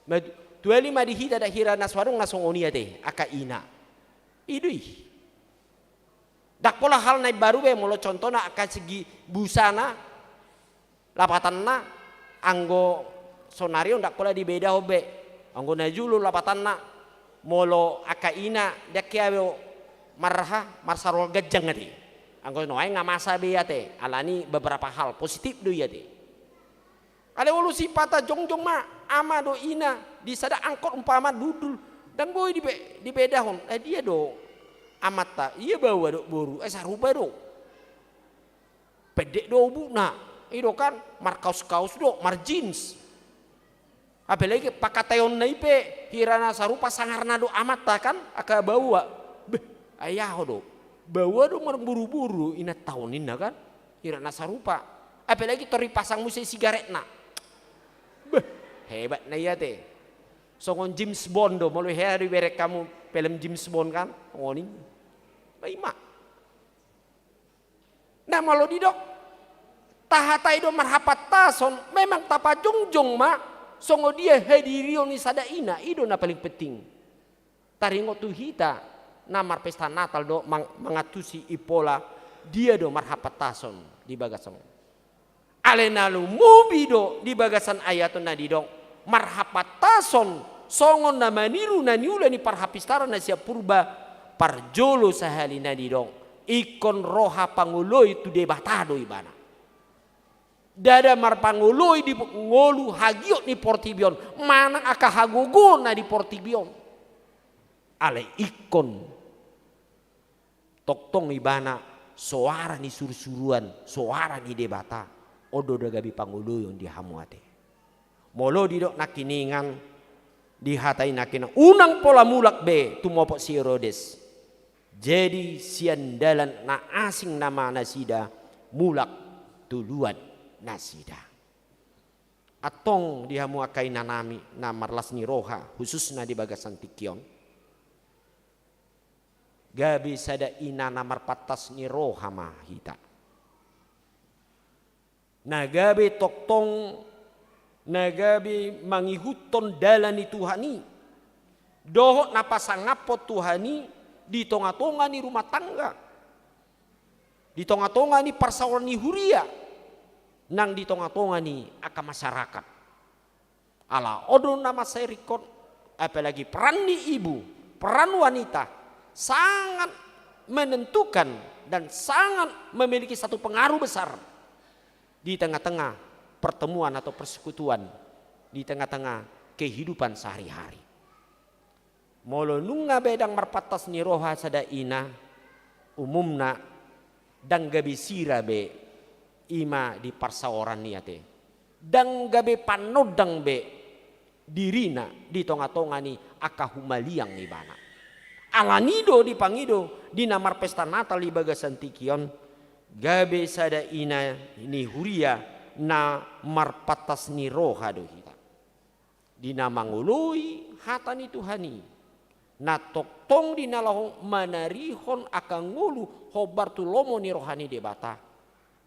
Ma, tuali ma di hita da hira na so adong na songon i ate, angka ina. I do i. Ndang pola hal na imbaru be, molo contohna angka segi busana, lapatanna, anggo sonari on ndang pola dibedahon be. Anggo na jolo lapatanna, molo angka ina, ndang hea be marha, marsarual ganjang ate. Anggo nuaeng nga masa be ate, alani beberapa hal positif do i ate. Alai olo sipata jongjong ma ama do ina di sada angkot umpama dundul, ndang boi dibe-, dibedahon, eh, dia do amanta, ia baoa do boru, eh, sarupa do. Pendek do obukna, i do kan, markaos-kaos do, marjeans. Apalagi pakataionna i pe, hira na sarupa sangarna do amanta kan, angka baoa. Beh, ai aha do. Baoa do marburu-buru, inanta on ninna kan. Hira na sarupa. Apalagi tor dipasang muse sigaretna. Beh, hebat na i ate. Songon James Bond do, molo hea dibereng hamu film James Bond kan, songon i. Ba i ma. Nah, molo didok, tahatai do marhapantason, memang tapajongjong ma, songon dia hadirion ni sada ina, i do na paling penting. Taringot tu hita, na marpesta Natal do mang-, mangantusi impola, dia do marhapantason di bagasan on. Alai na lumobi do di bagasan ayat on na didok, marhapantason, songon na maniru na niula ni parhapistaran na sian purba, parjolo sahali na didok, ingkon roha pangoloi tu Debata do ibana. Ndada marpangoloi di ngolu hagiot ni portibi on, manang angka hagogoon na di portibi on. Alai ingkon tongtong ibana soara ni surusuruan, soara ni Debata, on do na gabe pangoloion di hamu ate. Molo didok nangkiningan, dihatai nangkiningan, unang pola mulak be tumopot si Herodes. Jadi sian dalan na asing nama nasida mulak tu luat nasida. Antong di hamu angka inanami na marlas ni roha, khususna di bagasan tingki on. Gabe sada ina na marpantas ni roha ma hita. Na gabe tongtong, na gabe mangihuthon dalan ni Tuhan i. Dohot na pasangaphon Tuhan i di tonga-tonga ni rumah tangga. Di tonga-tonga ni parsaoran ni huria. Nang di tonga-tonga ni angka masyarakat. Ala on do na mansai ringkot, apalagi peran ni ibu, peran wanita, sangat menentukan dan sangat memiliki satu pengaruh besar di tengah-tengah pertemuan atau persekutuan, di tengah-tengah kehidupan sehari-hari. Molo nunga be ndang marpantas ni roha sada ina, umumna ndang gabe sira be, i ma di parsaoran i ate. Ndang gabe panondang be dirina di tonga-tonga ni angka humaliang ibana. Alani do dipangido di na marpesta Natal di bagasan tingki on, gabe sada ina ni huria na marpantas ni roha do hita. Di na mangoloi hata ni Tuhan i, na tongtong di na laho manarihon angka ngolu hombar tu lomo ni roha ni Debata,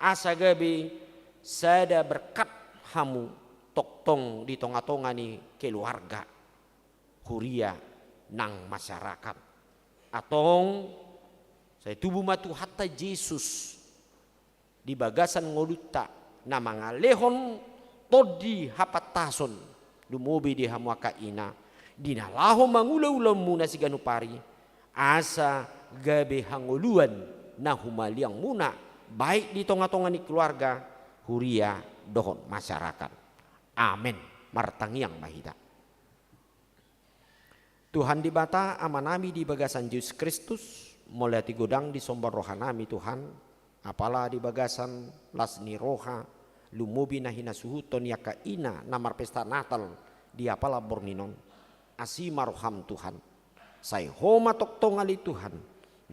asa gabe sada berkat hamu tongtong di tonga-tonga ni keluarga, huria, nang masyarakat. Antong sai tubu ma Tuhanta Jesus di bagasan ngolunta na mangalehon tondi hapantason, lumobi di hamu angka ina, di na laho mangula ulaonmuna siganup ari, asa gabe hangoluan na humaliangmuna, baik di tonga-tonga ni keluarga, huria, dohot masyarakat. Amen. Martangiang ma hita. Tuhan Debata Amanami di bagasan Jesus Kristus, Mauliate godang disomba rohanami Tuhan, apala di bagasan las ni roha, lumobi na hinasuhuton ni angka ina na marpesta Natal di apala borngin on. Asi ma roham Tuhan. Sai Ho ma tongtong ale Tuhan,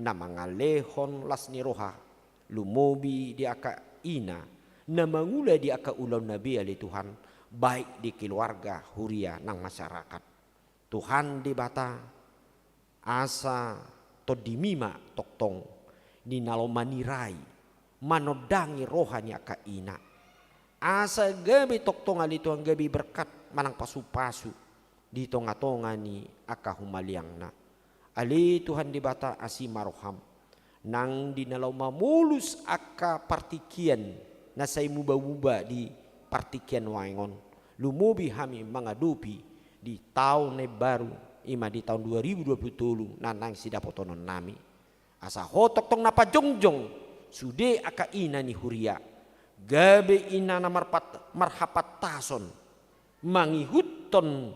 na mangalehon las ni roha, lumobi di angka ina, na mangula di angka ulaonna be ale Tuhan, baik di keluarga, huria, nang masyarakat. Tuhan Debata, asa Tondimi ma tongtong, di na laho manirai, manondangi roha ni angka ina. Asa gabe tongtong ale Tuhan gabe berkat manang pasupasu, di tongatonga ni angka humaliangna. Ale Tuhan Debata asi ma roham. Nang di na laho mamolus angka partingkian na sai mubamuba di partingkian nuaeng on. Lumobi hami mangadopi di taon na imbaru, i ma di taon dua ribu dua puluh tolu na naeng sidapotononnami. Asa Ho tongtong na pajongjong sude angka ina ni huria. Gabe ina na marpat-, marhapantason. Mangihuthon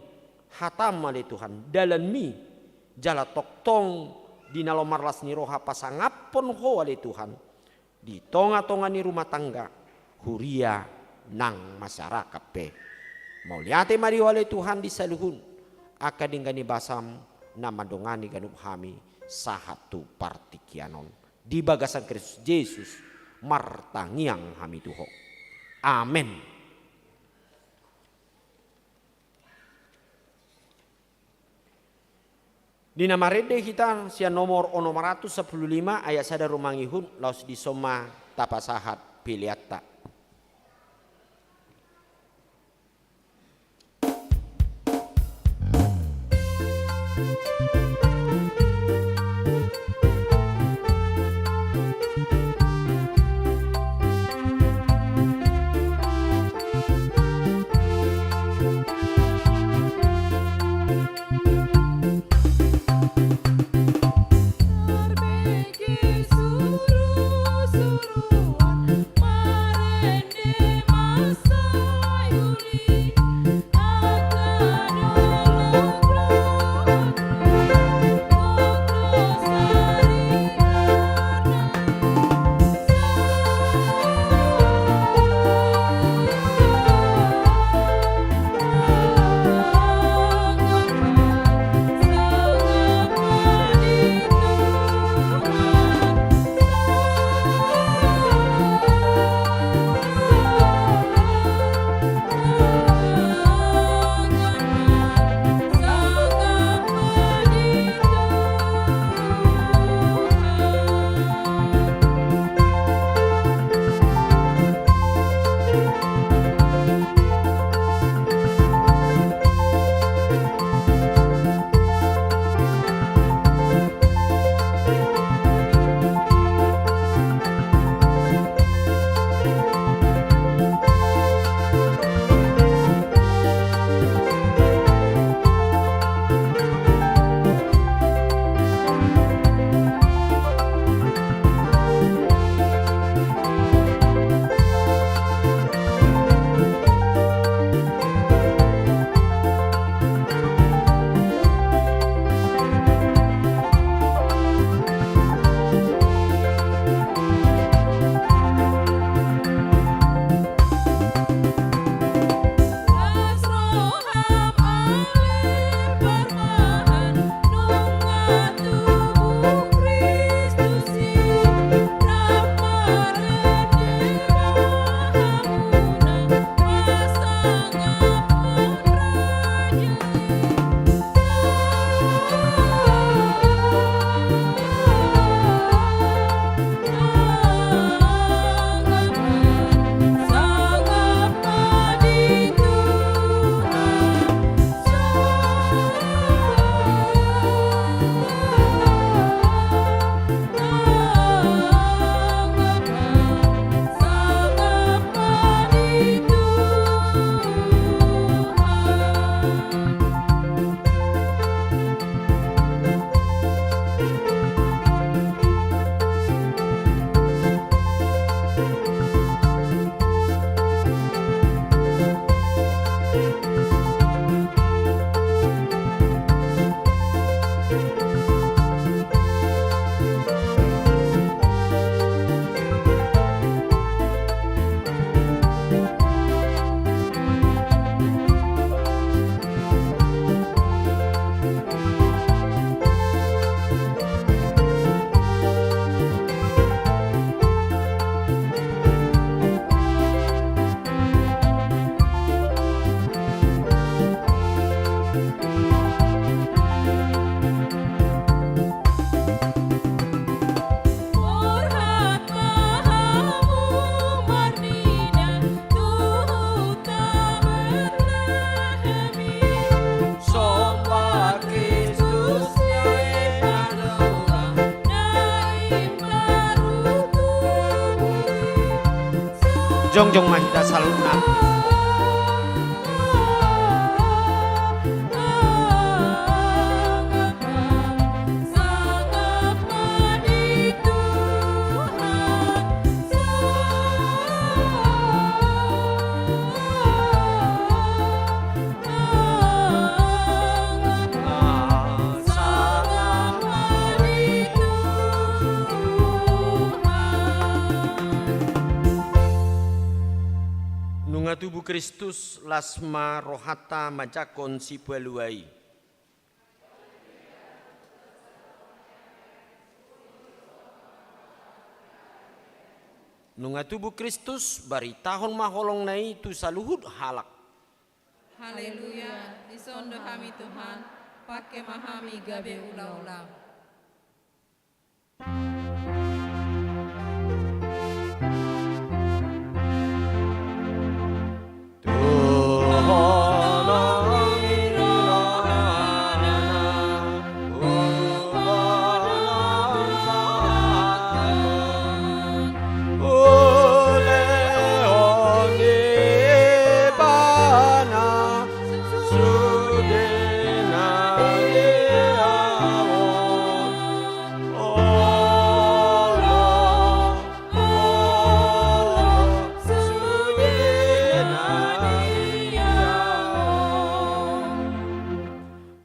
hatam ale Tuhan, dalanmi, jala tongtong di na laho marlas ni roha pasangaphon Ho ale Tuhan, di tongatonga ni rumah tangga, huria nang masyarakat pe. Mauliate ma di Ho ale Tuhan di saluhut, angka denggan ni basam na mandongani ganup hami sahat tu partingkian on. Di bagasan Kristus Jesus, martangiang hami tu Ho. Amen. Di na marende hita sian nomor onom ratus sampulu lima ayat sada ro mangihut laos dison ma tapasahat peleanta. Jongjong ma hita saluhutna. Nunga tubu Kristus, las ma rohanta manjangkon Sipalua i. Nunga tubu Kristus, baritahon ma holongna i tu saluhut halak. Haleluya, dison do hami Tuhan, pangke ma hami gabe ulaula.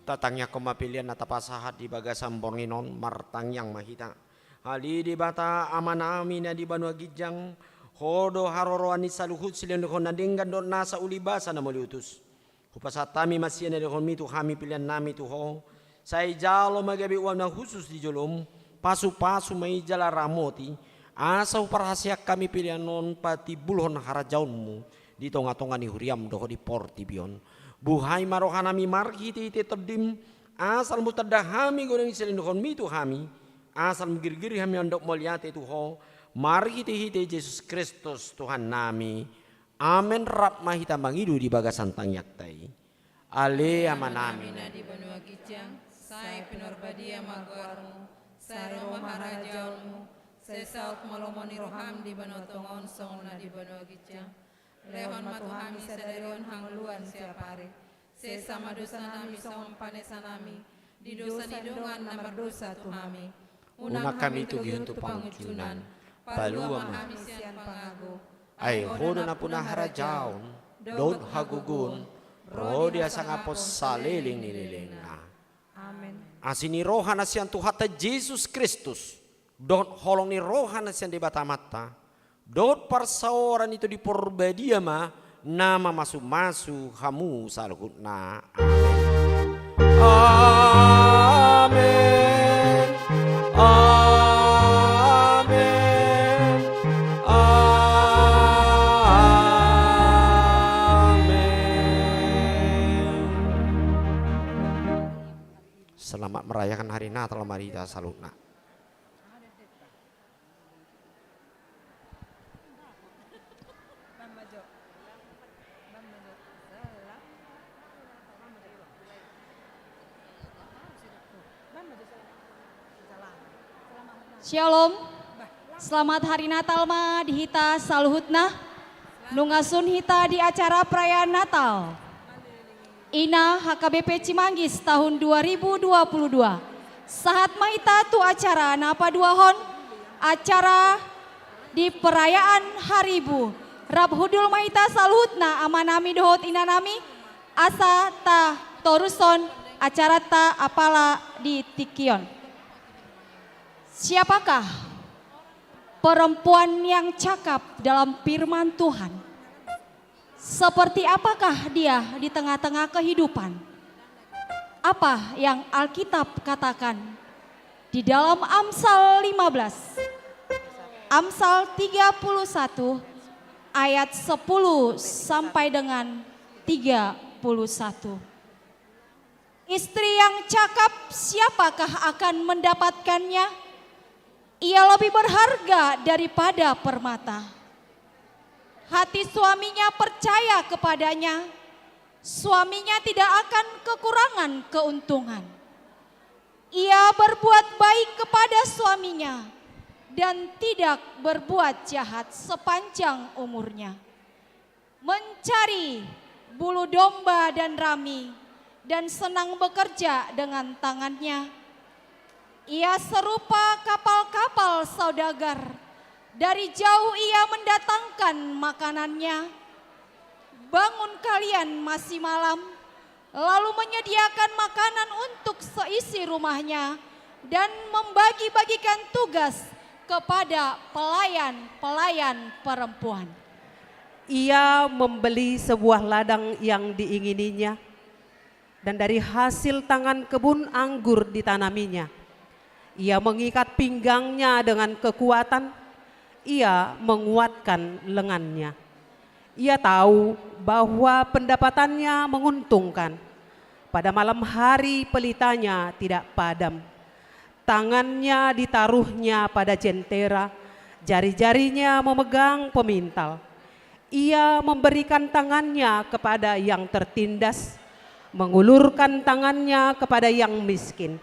Tatangiangkon ma pelean na tapasahat di bagasan borngin on, martangiang ma hita. Ale Debata Amanami na di banua ginjang, Ho do haroroan ni saluhut silehonlehon na denggan dohot nasa uli basa na mauliutus. Hupasahat hami ma sian na nilehonmi tu hami peleannami tu Ho, sai jalo ma gabe uap na hushus di jolom, pasupasu ma i jala ramoti, asa huparhaseang hami pelean on patimbulhon harajaonmu di tongatonga ni huriam dohot di portibi on. Buhai ma rohanami marhitehite Tondim, asa lam hutanda hami godang ni silehonlehonmi tu hami, asa lam girgir hami mandok mauliate tu Ho, marhitehite Jesus Kristus Tuhannami. Amen. Rap ma hita mangido di bagasan tangiangta i. Ale Amanami na di banua ginjang, sai pinarbadia ma goarmu, sai ro ma harajaonmu, sai saut ma lomo ni roham di banua tonga on songon na di banua ginjang. Lehon ma tu hami sadari on hangoluan siapari. Sesa ma dosanami songon panesanami di dosa ni dongan na mardosa tu hami. Unang hami togihon tu pangunjunan. Palua ma hami sian pangago. Ai Ho do nampuna harajaon dohot hagogoon ro di hasangapon saleleng ni lelengna. Amen. Asi ni roha na sian Tuhanta Jesus Kristus, dohot holong ni roha na sian Debata Amanta, dohot parsaoran ni Tondi Porbadia ma na mamasumasu hamu saluhutna. Amen. Amen. Amen. Amen. Selamat merayakan hari Natal ma di hita saluhutna. Syalom. Selamat Hari Natal ma di hita saluhutna. Nunga sun hita di acara perayaan Natal. Ina H K B P Cimanggis tahun dua ribu dua puluh dua. Sahat ma hita tu acara na paduahon, acara di perayaan Haribu. Rap hundul ma hita saluhutna amanami dohot inanami, asa tatorushon acaranta apala di tingki on. Siapakah perempuan yang cakap dalam firman Tuhan? Seperti apakah dia di tengah-tengah kehidupan? Apa yang Alkitab katakan di dalam Amsal lima belas, Amsal tiga puluh satu ayat sepuluh sampai dengan tiga puluh satu? Istri yang cakap, siapakah akan mendapatkannya? Ia lebih berharga daripada permata. Hati suaminya percaya kepadanya, suaminya tidak akan kekurangan keuntungan. Ia berbuat baik kepada suaminya dan tidak berbuat jahat sepanjang umurnya. Cari bulu domba dan rami, dan senang bekerja dengan tangannya. Ia serupa kapal-kapal saudagar, dari jauh ia mendatangkan makanannya. Bangun kalian masih malam, lalu menyediakan makanan untuk seisi rumahnya, dan membagi-bagikan tugas kepada pelayan-pelayan perempuan. Ia membeli sebuah ladang yang diingininya, dan dari hasil tangan kebun anggur ditanaminya. Ia mengikat pinggangnya dengan kekuatan, ia menguatkan lengannya. Ia tahu bahwa pendapatannya menguntungkan. Pada malam hari pelitanya tidak padam. Tangannya ditaruhnya pada jentera, jari-jarinya memegang pemintal. Ia memberikan tangannya kepada yang tertindas, mengulurkan tangannya kepada yang miskin.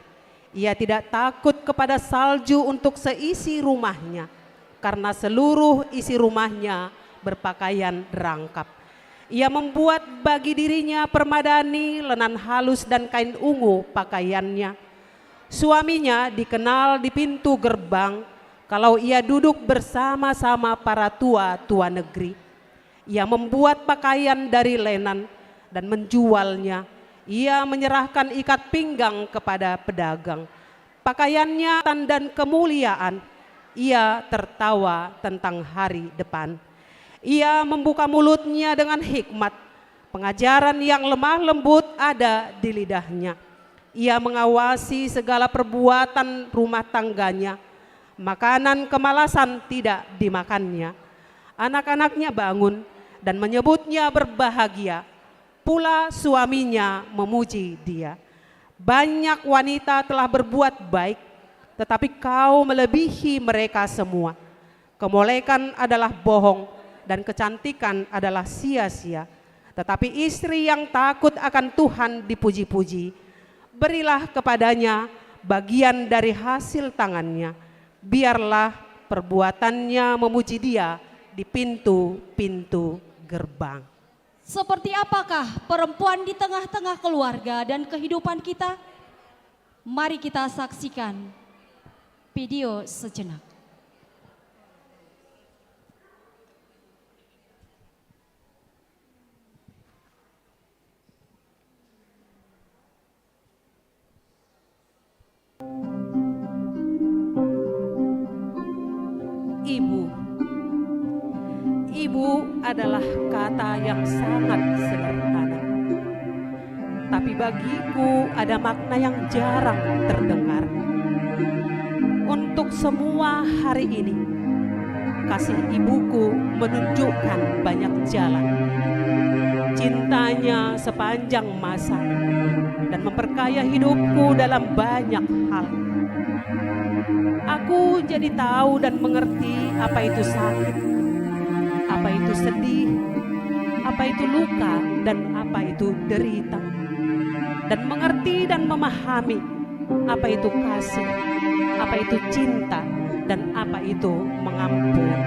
Ia tidak takut kepada salju untuk seisi rumahnya, karena seluruh isi rumahnya berpakaian rangkap. Ia membuat bagi dirinya permadani, lenan halus, dan kain ungu pakaiannya. Suaminya dikenal di pintu gerbang, kalau ia duduk bersama-sama para tua-tua negeri. Ia membuat pakaian dari lenan dan menjualnya. Ia menyerahkan ikat pinggang kepada pedagang. Pakaiannya tan dan kemuliaan. Ia tertawa tentang hari depan. Ia membuka mulutnya dengan hikmat. Pengajaran yang lemah lembut ada di lidahnya. Ia mengawasi segala perbuatan rumah tangganya. Makanan kemalasan tidak dimakannya. Anak-anaknya bangun dan menyebutnya berbahagia. Pula suaminya memuji dia. Banyak wanita telah berbuat baik, tetapi kau melebihi mereka semua. Kemolekan adalah bohong, dan kecantikan adalah sia-sia. Tetapi istri yang takut akan Tuhan dipuji-puji. Berilah kepadanya bagian dari hasil tangannya. Biarlah perbuatannya memuji dia di pintu-pintu gerbang. Seperti apakah perempuan di tengah-tengah keluarga dan kehidupan kita? Mari kita saksikan video sejenak. Ibu. Ibu adalah kata yang sangat sederhana. Tapi bagiku ada makna yang jarang terdengar. Untuk semua hari ini, kasih ibuku menunjukkan banyak jalan. Cintanya sepanjang masa dan memperkaya hidupku dalam banyak hal. Aku jadi tahu dan mengerti apa itu sakit, apa itu sedih, apa itu luka, dan apa itu derita. Dan mengerti dan memahami apa itu kasih, apa itu cinta, dan apa itu mengampuni.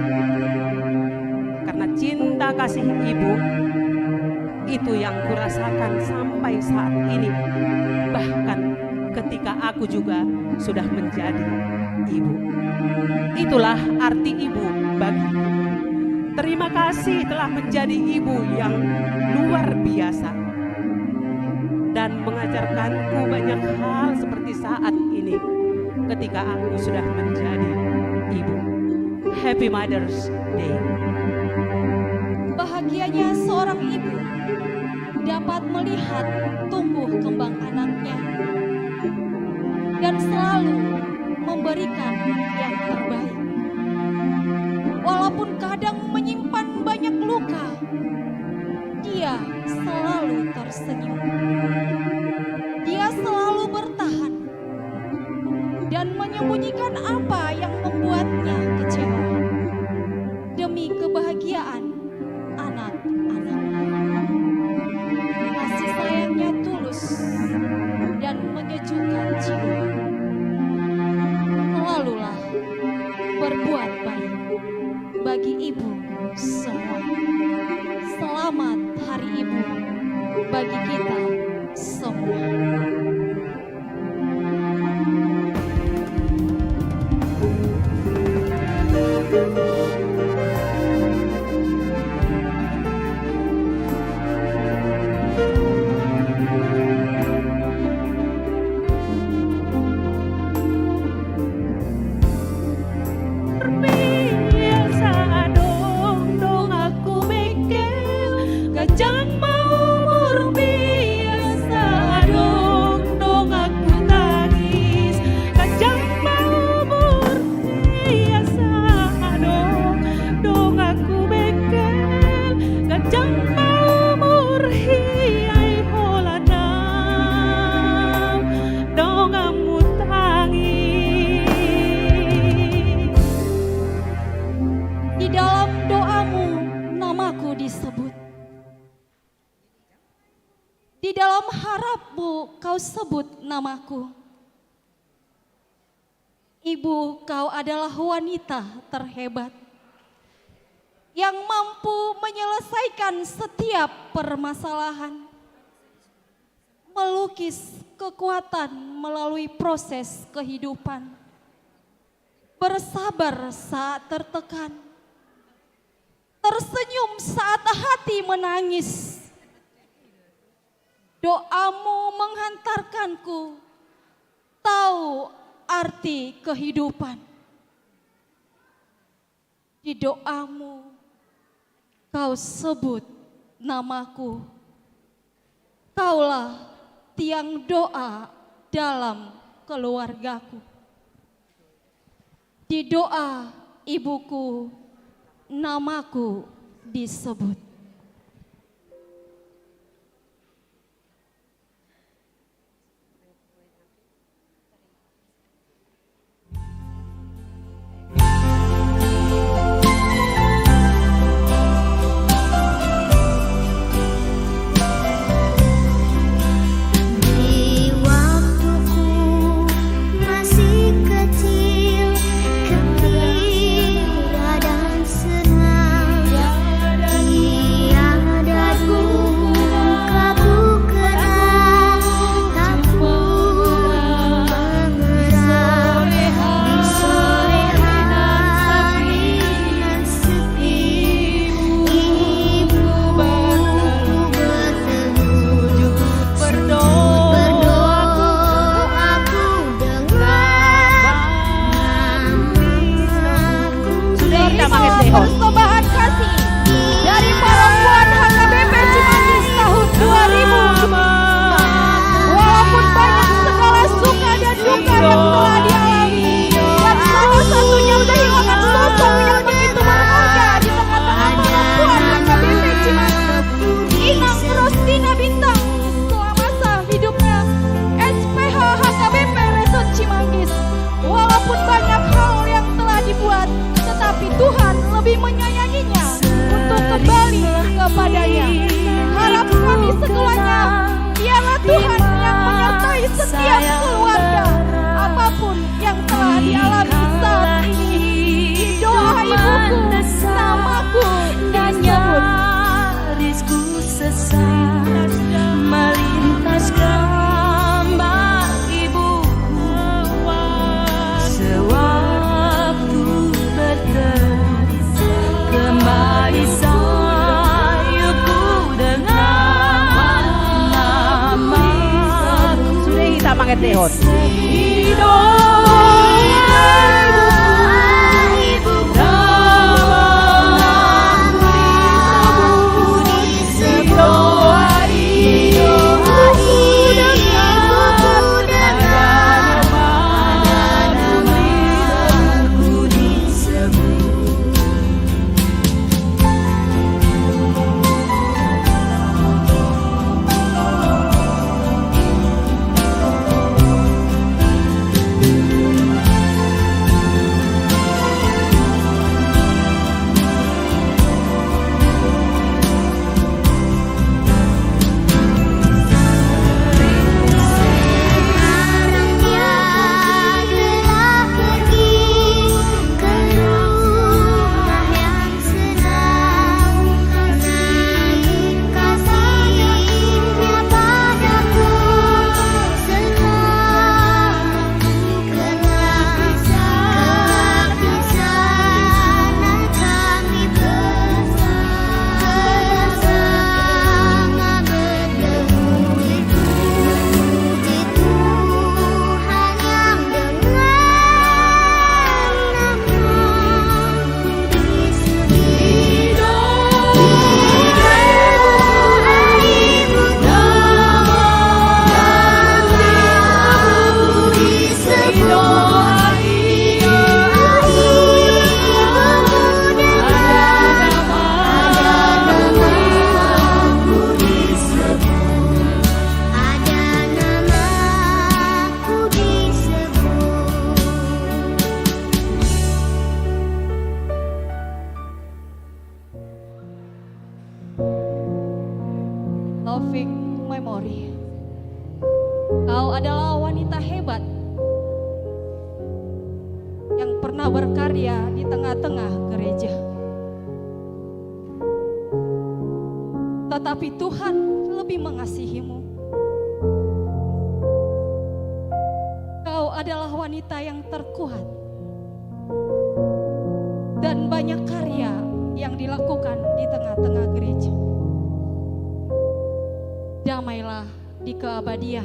Karena cinta kasih ibu, itu yang kurasakan sampai saat ini. Bahkan ketika aku juga sudah menjadi ibu. Itulah arti ibu bagiku. Terima kasih telah menjadi ibu yang luar biasa dan mengajarkanku banyak hal seperti saat ini ketika aku sudah menjadi ibu. Happy Mother's Day. Bahagianya seorang ibu dapat melihat tumbuh kembang anaknya dan selalu memberikan yang terbaik. Walaupun kadang menyimpan banyak luka, dia selalu tersenyum. Dia selalu bertahan dan menyembunyikan apa yang membuatnya kecewa demi kebahagiaan anak-anaknya. Kasih sayangnya tulus dan menyejukkan jiwa. Selalulah berbuat baik bagi ibu semua. Selamat bagi kita semua. Biasa adong donganku bengkel, ganjang ma umur. Biasa adong donganku tangis, ganjang ma umur. Biasa adong donganku bengkel, ganjang ma umur. Hiai holan donganmu tangis. Di dalam doamu namaku disebut. Di dalam harapmu kau sebut namaku. Ibu, kau adalah wanita terhebat yang mampu menyelesaikan setiap permasalahan, melukis kekuatan melalui proses kehidupan, bersabar saat tertekan, tersenyum saat hati menangis. Doamu menghantarkanku tahu arti kehidupan. Di doamu kau sebut namaku. Kaulah tiang doa dalam keluargaku. Di doa ibuku namaku disebut. Di waktuku masih kecil, gembira dan senang. Tiada duka ku kenal, tak pernah menyerah. Di sore hari nan sepi, ibuku bertemu. Sujud berdoa ku dengar. Sudah kita pakai dehon. Persembahan kasih dari perempuan H K B P Cimanggis tahun dua ribu empat. Walaupun banyak segala suka dan duka yang telah dialami, dan salah satunya kehilangan sosok yang begitu berharga di tengah-tengah perempuan H K B P Cimanggis, Inang Rostina Bintang, selama masa hidupnya S P H H K B P Resort Cimanggis. Walaupun banyak hal yang telah dibuat, tetapi Tuhan lebih menyayanginya untuk kembali kepada-Nya. Harap kami sekelanya, biarlah Tuhan yang menyertai setiap keluarga, apapun yang telah dialami saat ini. Di doa ibuku, namaku disebut. Sesak melintas gambar ibuku sewaktu bertemu. Kembali sayupku dengan namaku. Sudah kita manget dehon. Perfect memory. Kau adalah wanita hebat yang pernah berkarya di tengah-tengah gereja. Tetapi Tuhan lebih mengasihimu. Kau adalah wanita yang terkuat dan banyak karya yang dilakukan di tengah-tengah gereja. Damailah di keabadian.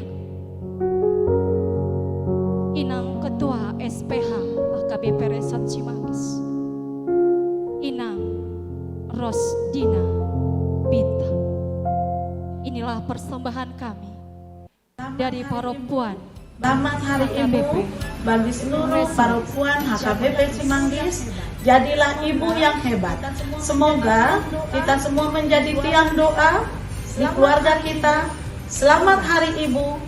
Inang Ketua S P H H K B P Resort Cimanggis, Inang Rosdina Bintang. Inilah persembahan kami dari Parompuan. Selamat hari ibu bagi seluruh Parompuan H K B P Cimanggis. Jadilah ibu yang hebat. Semoga kita semua menjadi tiang doa di keluarga kita. Selamat hari ibu.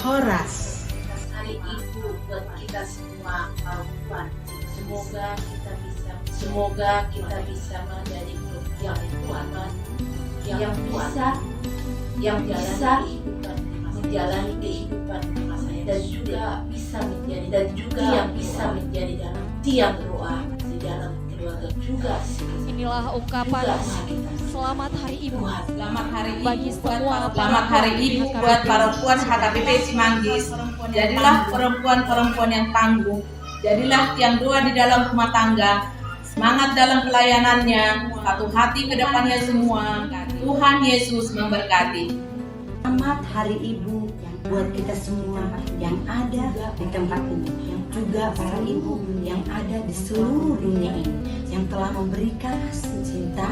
Horas. Hari ibu buat kita semua Parompuan. Semoga kita bisa, semoga kita bisa menjadi yang kuat, yang bisa, yang bisa menjalani kehidupan dan juga bisa menjadi, dan juga yang bisa menjadi dalam tiang doa di dalam keluarga juga. Inilah ungkapan selamat hari ibu. Selamat hari ibu bagi semua. Selamat hari ibu buat Parompuan H K B P Cimanggis. Jadilah perempuan-perempuan yang tangguh. Jadilah tiang doa di dalam rumah tangga, semangat dalam pelayanannya, satu hati ke depannya semua. Tuhan Yesus memberkati. Selamat Hari Ibu buat kita semua yang ada di tempat ini, juga para ibu yang ada di seluruh dunia ini yang telah memberikan cinta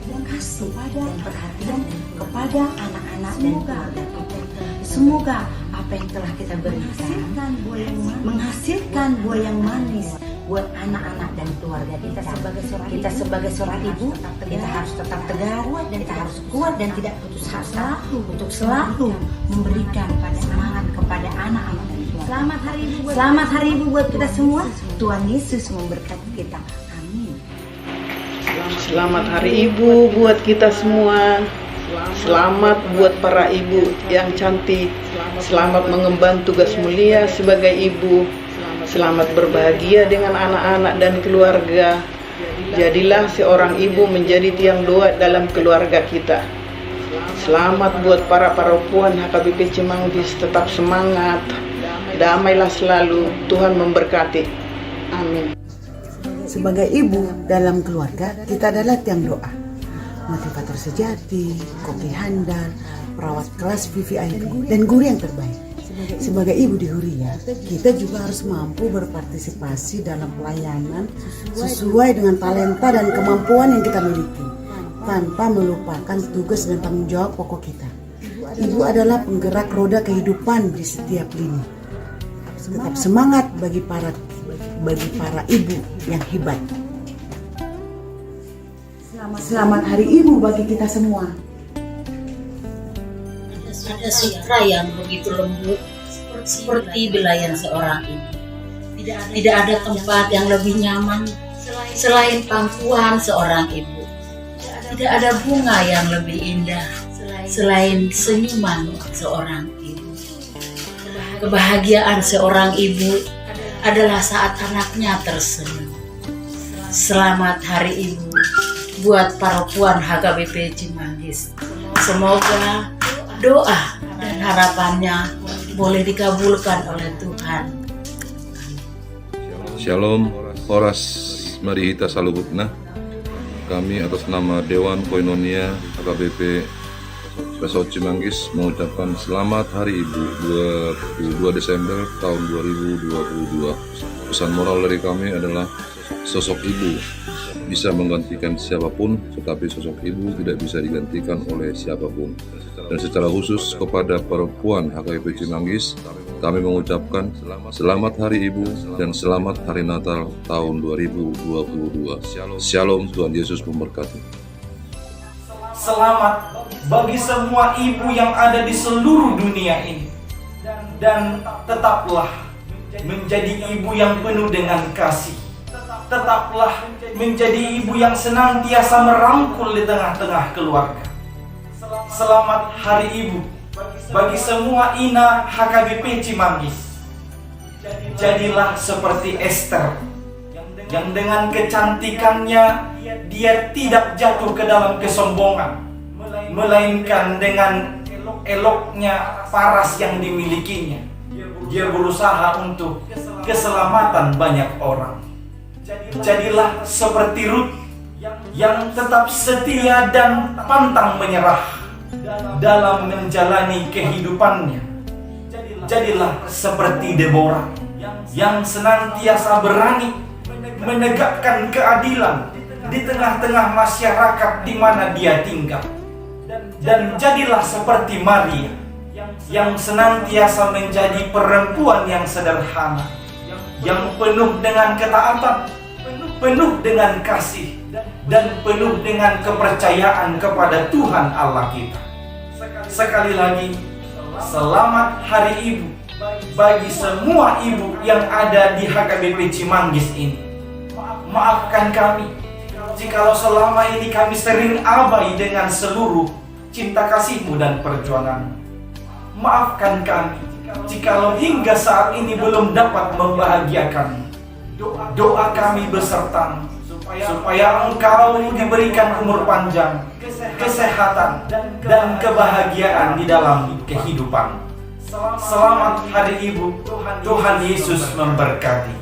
dan kasih dan perhatian kepada anak-anak dan keluarga kita. Semoga apa yang telah kita berikan menghasilkan buah yang manis buat anak-anak dan keluarga kita. Kita sebagai seorang ibu, kita harus tetap tegar, kita harus kuat dan tidak putus asa untuk selalu memberikan semangat kepada anak-anak dan keluarga. Selamat Hari Ibu buat kita semua. Tuhan Yesus memberkati kita. Amin. Selamat Hari Ibu buat kita semua. Selamat buat para ibu yang cantik. Selamat mengemban tugas mulia sebagai ibu. Selamat berbahagia dengan anak-anak dan keluarga. Jadilah seorang ibu menjadi tiang doa dalam keluarga kita. Selamat buat para Parompuan H K B P Cimanggis, tetap semangat. Damailah selalu, Tuhan memberkati. Amin. Sebagai ibu dalam keluarga, kita adalah tiang doa. Motivator sejati, koki handal, perawat kelas V V I P, dan guru yang terbaik. Sebagai ibu di Huria, kita juga harus mampu berpartisipasi dalam pelayanan sesuai dengan talenta dan kemampuan yang kita miliki, tanpa melupakan tugas dan tanggung jawab pokok kita. Ibu adalah penggerak roda kehidupan di setiap lini. Tetap semangat bagi para, bagi para ibu yang hebat. Selamat Hari Ibu bagi kita semua. Ada sutra yang begitu lembut seperti belayan seorang ibu. Tidak ada tempat yang lebih nyaman selain pangkuan seorang ibu. Tidak ada bunga yang lebih indah selain senyuman seorang ibu. Kebahagiaan seorang ibu adalah saat anaknya tersenyum. Selamat Hari Ibu buat Parompuan H K B P Cimanggis. Semoga doa dan harapannya boleh dikabulkan oleh Tuhan. Shalom, horas ma di hita saluhutna. Kami atas nama Dewan Koinonia H K B P Resort Cimanggis mengucapkan selamat Hari Ibu, dua puluh dua Desember tahun dua ribu dua puluh dua. Pesan moral dari kami adalah sosok ibu bisa menggantikan siapapun, tetapi sosok ibu tidak bisa digantikan oleh siapapun. Dan secara khusus kepada Parompuan H K B P Cimanggis, kami mengucapkan selamat Hari Ibu dan selamat Hari Natal tahun dua ribu dua puluh dua. Shalom, Tuhan Yesus memberkati. Selamat bagi semua ibu yang ada di seluruh dunia ini. Dan tetaplah menjadi ibu yang penuh dengan kasih. Tetaplah menjadi ibu yang senantiasa merangkul di tengah-tengah keluarga. Selamat Hari Ibu bagi semua ina H K B P Cimanggis. Jadilah seperti Ester, yang dengan kecantikannya dia tidak jatuh ke dalam kesombongan, melainkan dengan eloknya paras yang dimilikinya, dia berusaha untuk keselamatan banyak orang. Jadilah seperti Rut yang tetap setia dan pantang menyerah dalam menjalani kehidupannya. Jadilah seperti Deborah yang senantiasa berani menegakkan keadilan di tengah-tengah masyarakat di mana dia tinggal. Dan jadilah seperti Maria yang senantiasa menjadi perempuan yang sederhana, yang penuh dengan ketaatan, penuh dengan kasih, dan penuh dengan kepercayaan kepada Tuhan Allah kita. Sekali lagi, selamat Hari Ibu bagi semua ibu yang ada di H K B P Cimanggis ini. Maafkan kami jikalau selama ini kami sering abai dengan seluruh cinta kasihmu dan perjuanganmu. Maafkan kami jikalau hingga saat ini belum dapat membahagiakanmu. Doa kami besertamu, supaya engkau diberikan umur panjang, kesehatan, dan kebahagiaan di dalam kehidupan. Selamat Hari Ibu. Tuhan Yesus memberkati.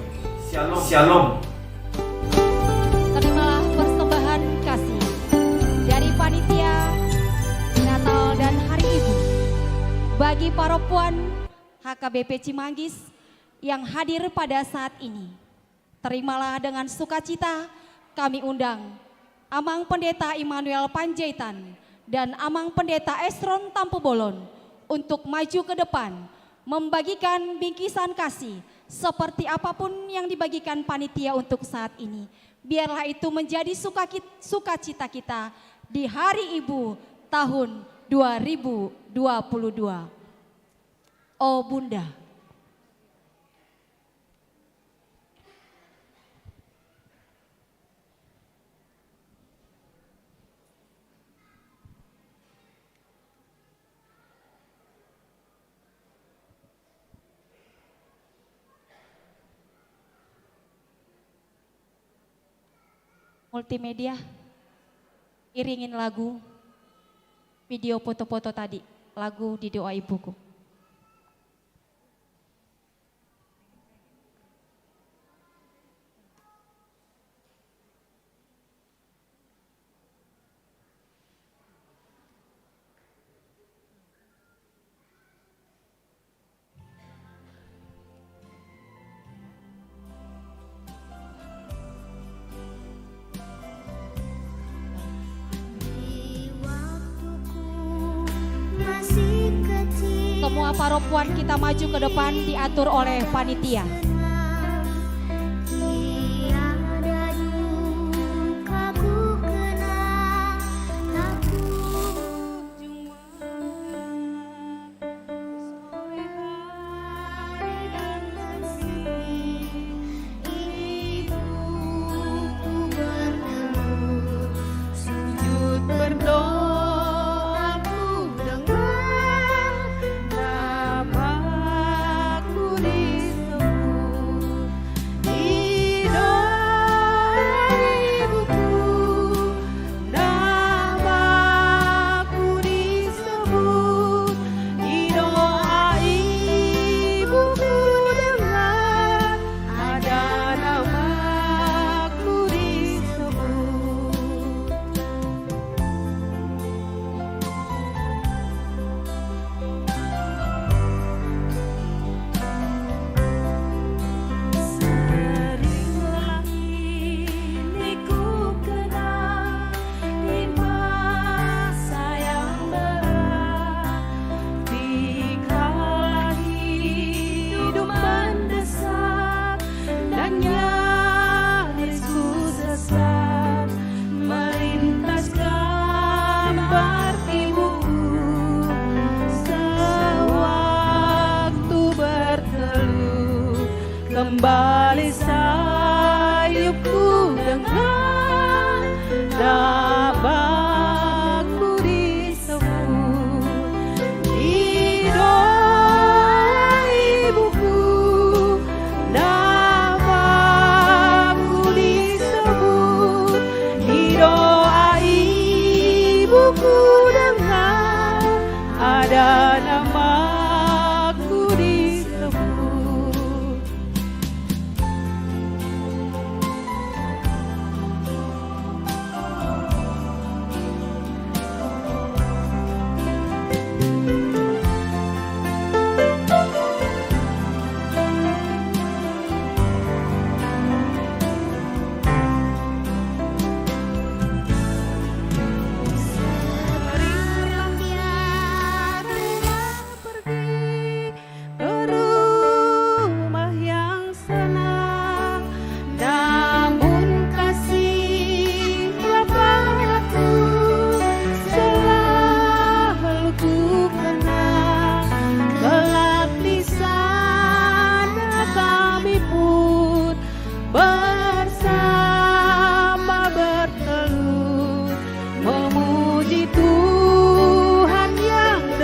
Shalom. Terimalah persembahan kasih dari panitia Natal dan Hari Ibu bagi parompuan H K B P Cimanggis yang hadir pada saat ini. Terimalah dengan sukacita kami undang Amang Pendeta Immanuel Panjaitan dan Amang Pendeta Esron Tampubolon untuk maju ke depan membagikan bingkisan kasih seperti apapun yang dibagikan panitia untuk saat ini. Biarlah itu menjadi sukakit-, sukacita kita di Hari Ibu tahun dua ribu dua puluh dua. O Bunda. Multimedia, iringin lagu, video foto-foto tadi, lagu di doa ibuku. Semua parompuan kita maju ke depan, diatur oleh panitia.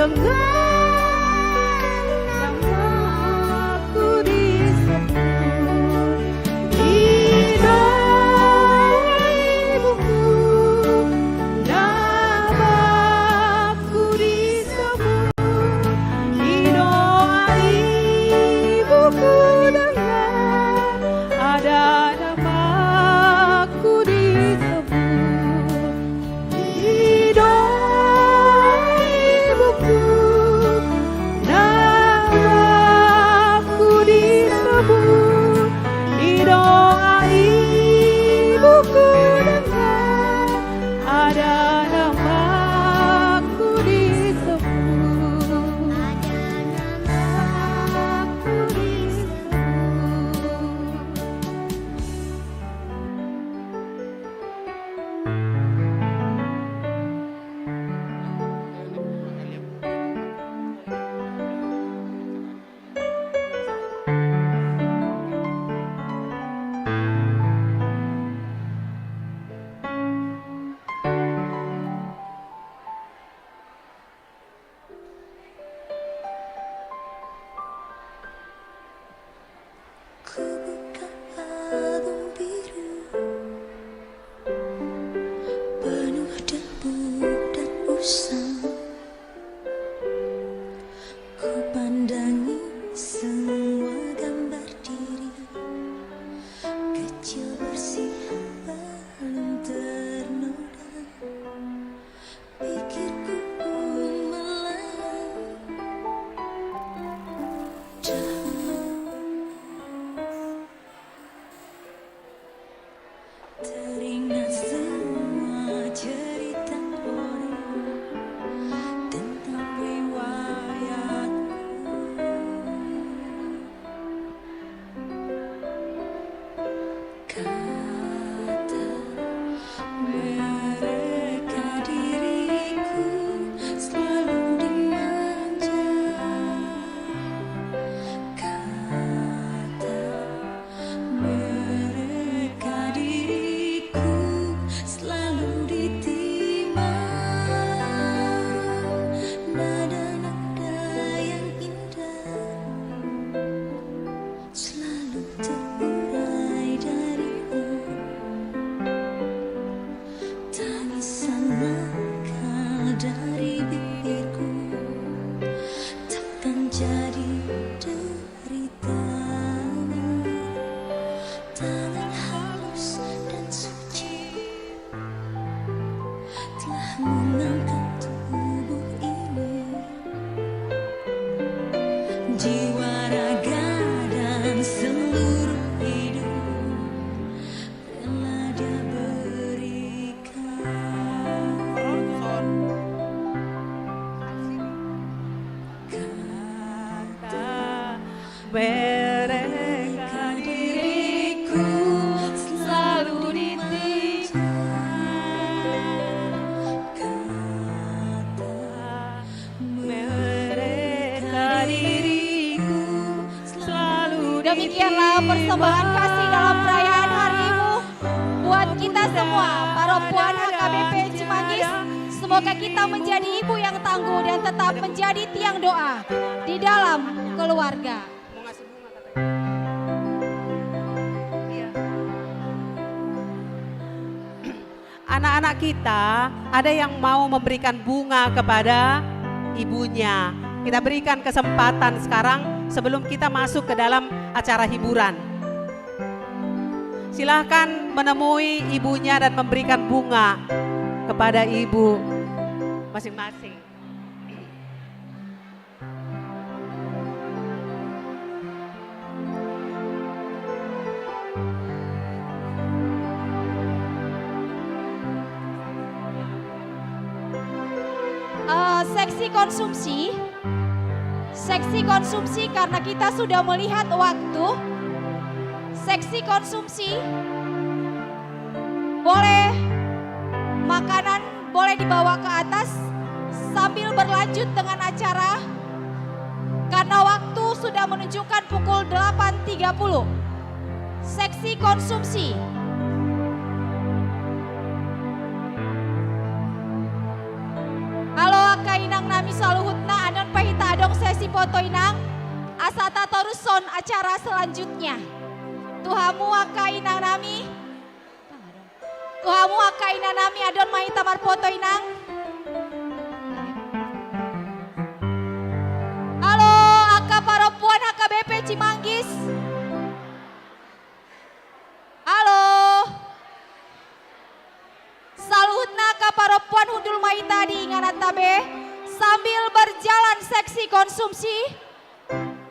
Dengan namaku disebut, i do ibuku, namaku disebut, i doa ibuku dengar, ada namaku disebut. I do ibuku, namaku disebut, i doa ibuku dengar, ada namaku disebut. Ada namaku disebut. Kubuka album biru, penuh debu dan usang. Kupandangi semua gambar diri, kecil bersih belum ternoda. Pikirku pun melayang dahulu. Teringat semua cerita orang tentang riwayatku. Kata mereka diriku selalu dimanja. Kata mereka diriku selalu ditimang. Nada-nada yang indah selalu terurai darimu. Tangisan nakal dari bibirku takkan jadi deritanya. Tangan halus dan suci telah mengangkat tubuh ini. Jiwa, raga, dan seluruh hidup rela Dia berikan. Kata mereka diriku selalu ditimang. Kata mereka diriku selalu ditimang. Demikianlah persembahan kasih dalam perayaan hari Ibu buat kita semua, para Ompu Anak H K B P Cimanggis. Semoga kita menjadi ibu yang tangguh dan tetap menjadi tiang doa di dalam keluarga. Mau ngasih bunga katanya. Iya. Anak-anak kita, ada yang mau memberikan bunga kepada ibunya? Kita berikan kesempatan sekarang sebelum kita masuk ke dalam acara hiburan. Silahkan menemui ibunya dan memberikan bunga kepada ibu masing-masing. Eh, seksi konsumsi, seksi konsumsi karena kita sudah melihat waktu. Seksi konsumsi, boleh makanan boleh dibawa ke atas sambil berlanjut dengan acara, karena waktu sudah menunjukkan pukul delapan tiga puluh. Seksi konsumsi. Halo, angka inang. Nami saluhutna, annon pe hita adong sesi foto inang, asa tatorushon acara selanjutnya. Tu hamu angka inang nami. Tu hamu angka inang nami, adong ma hita marfoto inang. Halo, angka parompuan H K B P Cimanggis. Halo. Saluhutna angka parompuan, hundul ma hita di ingananta be. Sambil berjalan seksi konsumsi.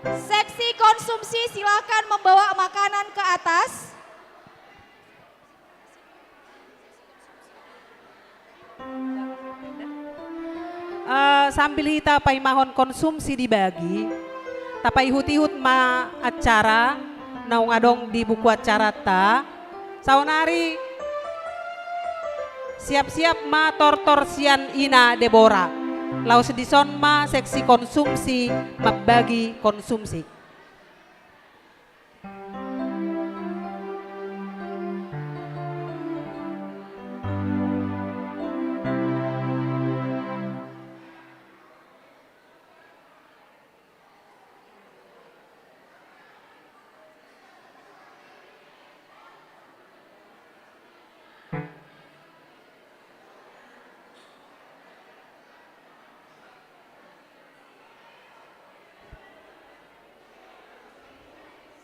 Seksi konsumsi, silakan membawa makanan ke atas. Eh, sambil hita paimahon konsumsi dibagi, tapaihut-ihut ma acara naung adong di buku acaranta. Saonari siap-siap ma tortor sian Ina Debora. Laos dison ma seksi konsumsi, mambagi konsumsi.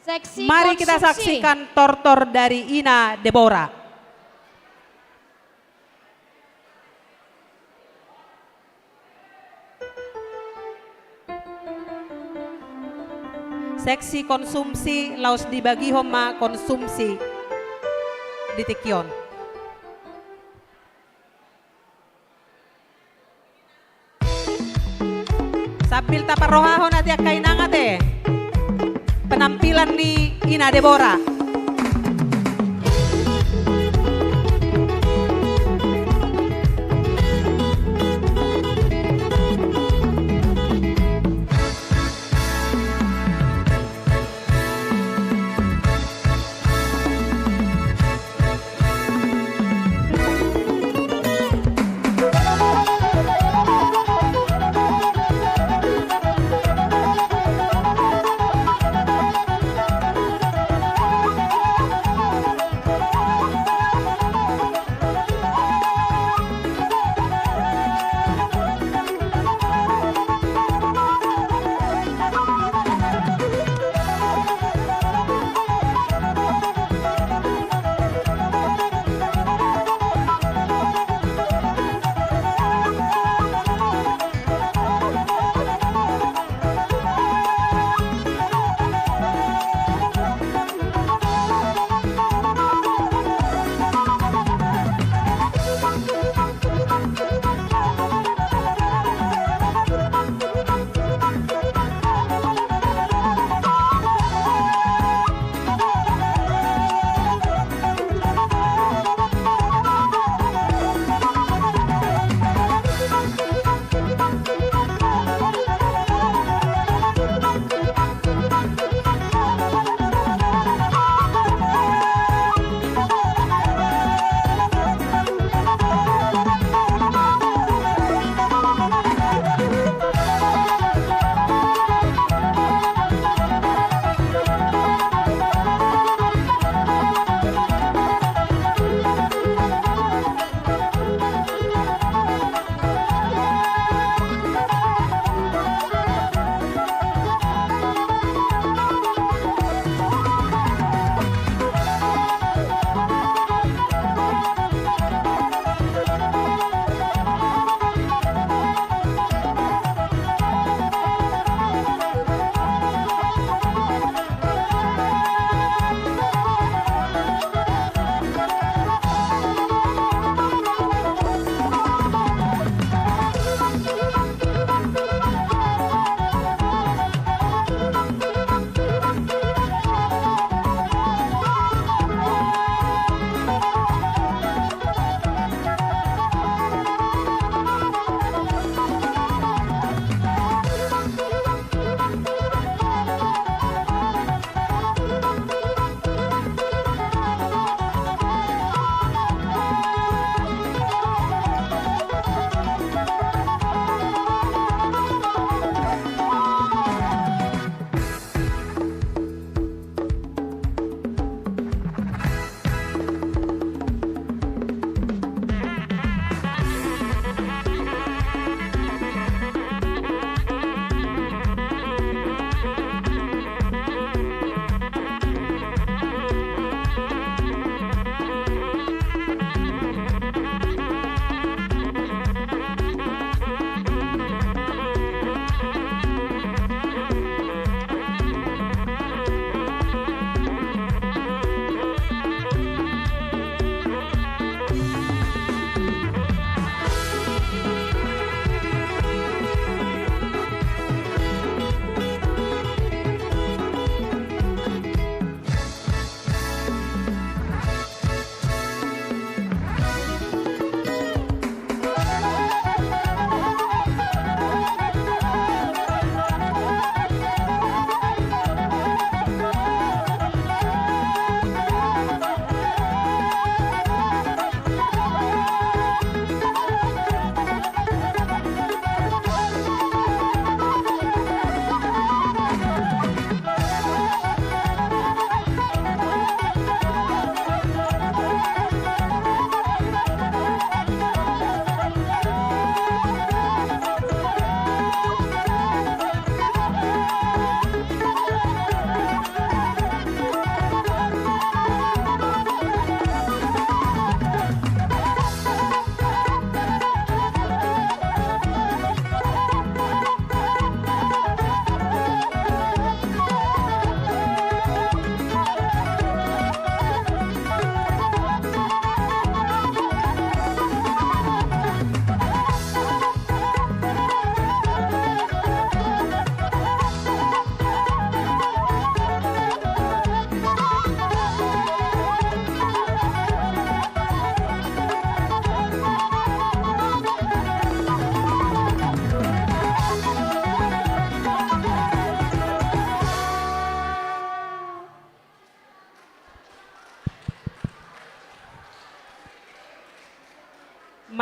Seksi konsumsi. Mari kita saksikan tortor dari Ina Debora. Seksi konsumsi, laos dibagihon ma konsumsi di tingki on. Sambil taparrohahon ate angka inang ate penampilan ni Ina Debora.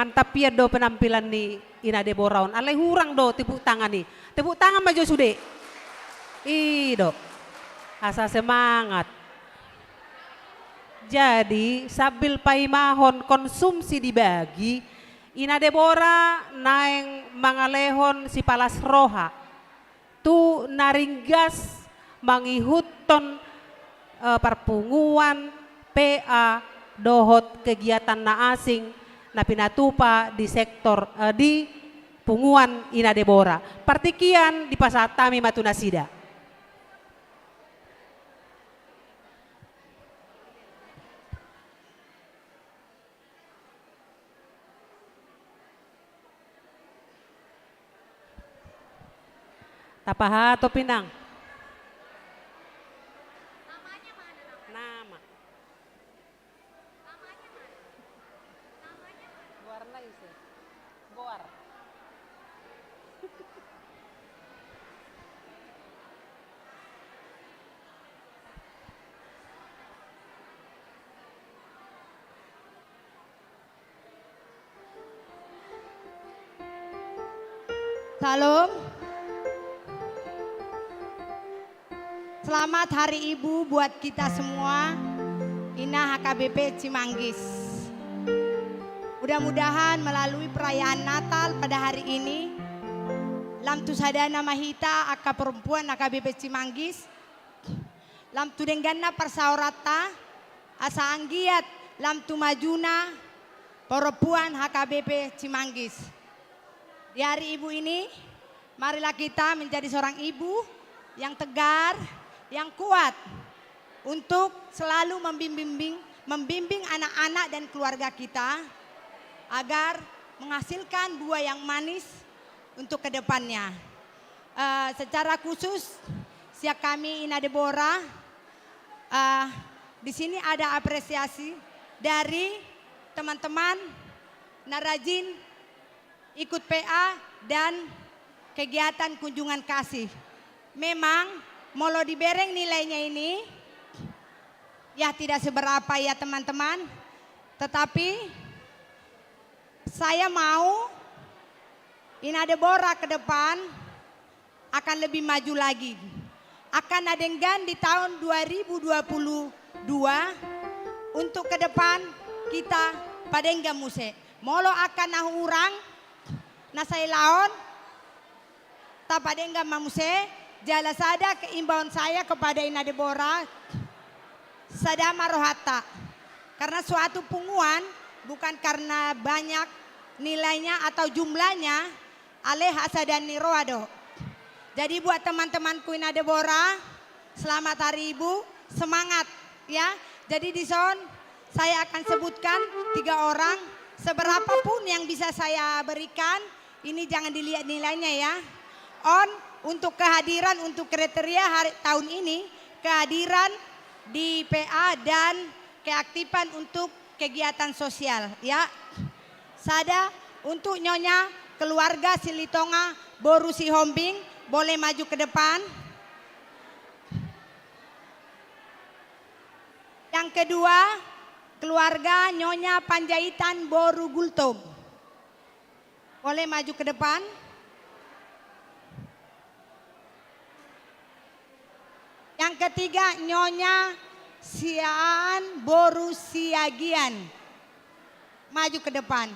Mantap pian do penampilan ni Ina Debora on. Alai hurang do tepuk tangan i. Tepuk tangan ma jo sude. I do. Asa semangat. Jadi, sambil paimahon konsumsi dibagi, Ina Debora naeng mangalehon sipalas roha tu na ringgas mangihuthon, eh, parpunguan, P A, dohot kegiatan na asing na pinatupa di sektor, eh, di punguan Ina Debora. Partingkian dipasahat hami ma tu nasida. Tapasahat, Inang. Nama. Goarna ise? Goar. Salam. Selamat Hari Ibu buat kita semua, Ina H K B P Cimanggis. Mudah-mudahan melalui perayaan Natal pada hari ini, lam tu sadana ma hita angka perempuan H K B P Cimanggis, lam tu dengganna parsaoranta, asa anggiat lam tu majuna perempuan H K B P Cimanggis. Di hari ibu ini, marilah kita menjadi seorang ibu yang tegar, yang kuat untuk selalu membimbing, membimbing anak-anak dan keluarga kita agar menghasilkan buah yang manis untuk ke depannya. Eh, secara khusus, sian kami Ina Debora, eh, di sini ada apresiasi dari teman-teman na rajin ikut P A dan kegiatan kunjungan kasih. Memang, molo dibereng nilainya ini, ya tidak seberapa ya teman-teman, tetapi saya mau Ina Debora ke depan akan lebih maju lagi. Angka na denggan di tahun dua ribu dua puluh dua untuk ke depan kita padenggan muse. Molo angka na hurang, na sailaon, tapadenggan ma muse, jala sada keimbauan saya kepada Ina Debora, sada ma rohanta. Karena suatu punguan bukan karena banyak nilainya atau jumlahnya, alai hasadaan ni roha do. Jadi buat teman-temanku Ina Debora, selamat Hari Ibu, semangat ya. Jadi di son saya akan sebutkan tiga orang, seberapa pun yang bisa saya berikan, ini jangan dilihat nilainya ya. On untuk kehadiran untuk kriteria hari tahun ini, kehadiran di P A dan keaktifan untuk kegiatan sosial ya. Sada untuk Nyonya keluarga Silitonga boru Sihombing, boleh maju ke depan. Yang kedua, keluarga Nyonya Panjaitan boru Gultom. Boleh maju ke depan. Yang ketiga, Nyonya Siaan boru Siagian. Maju ke depan.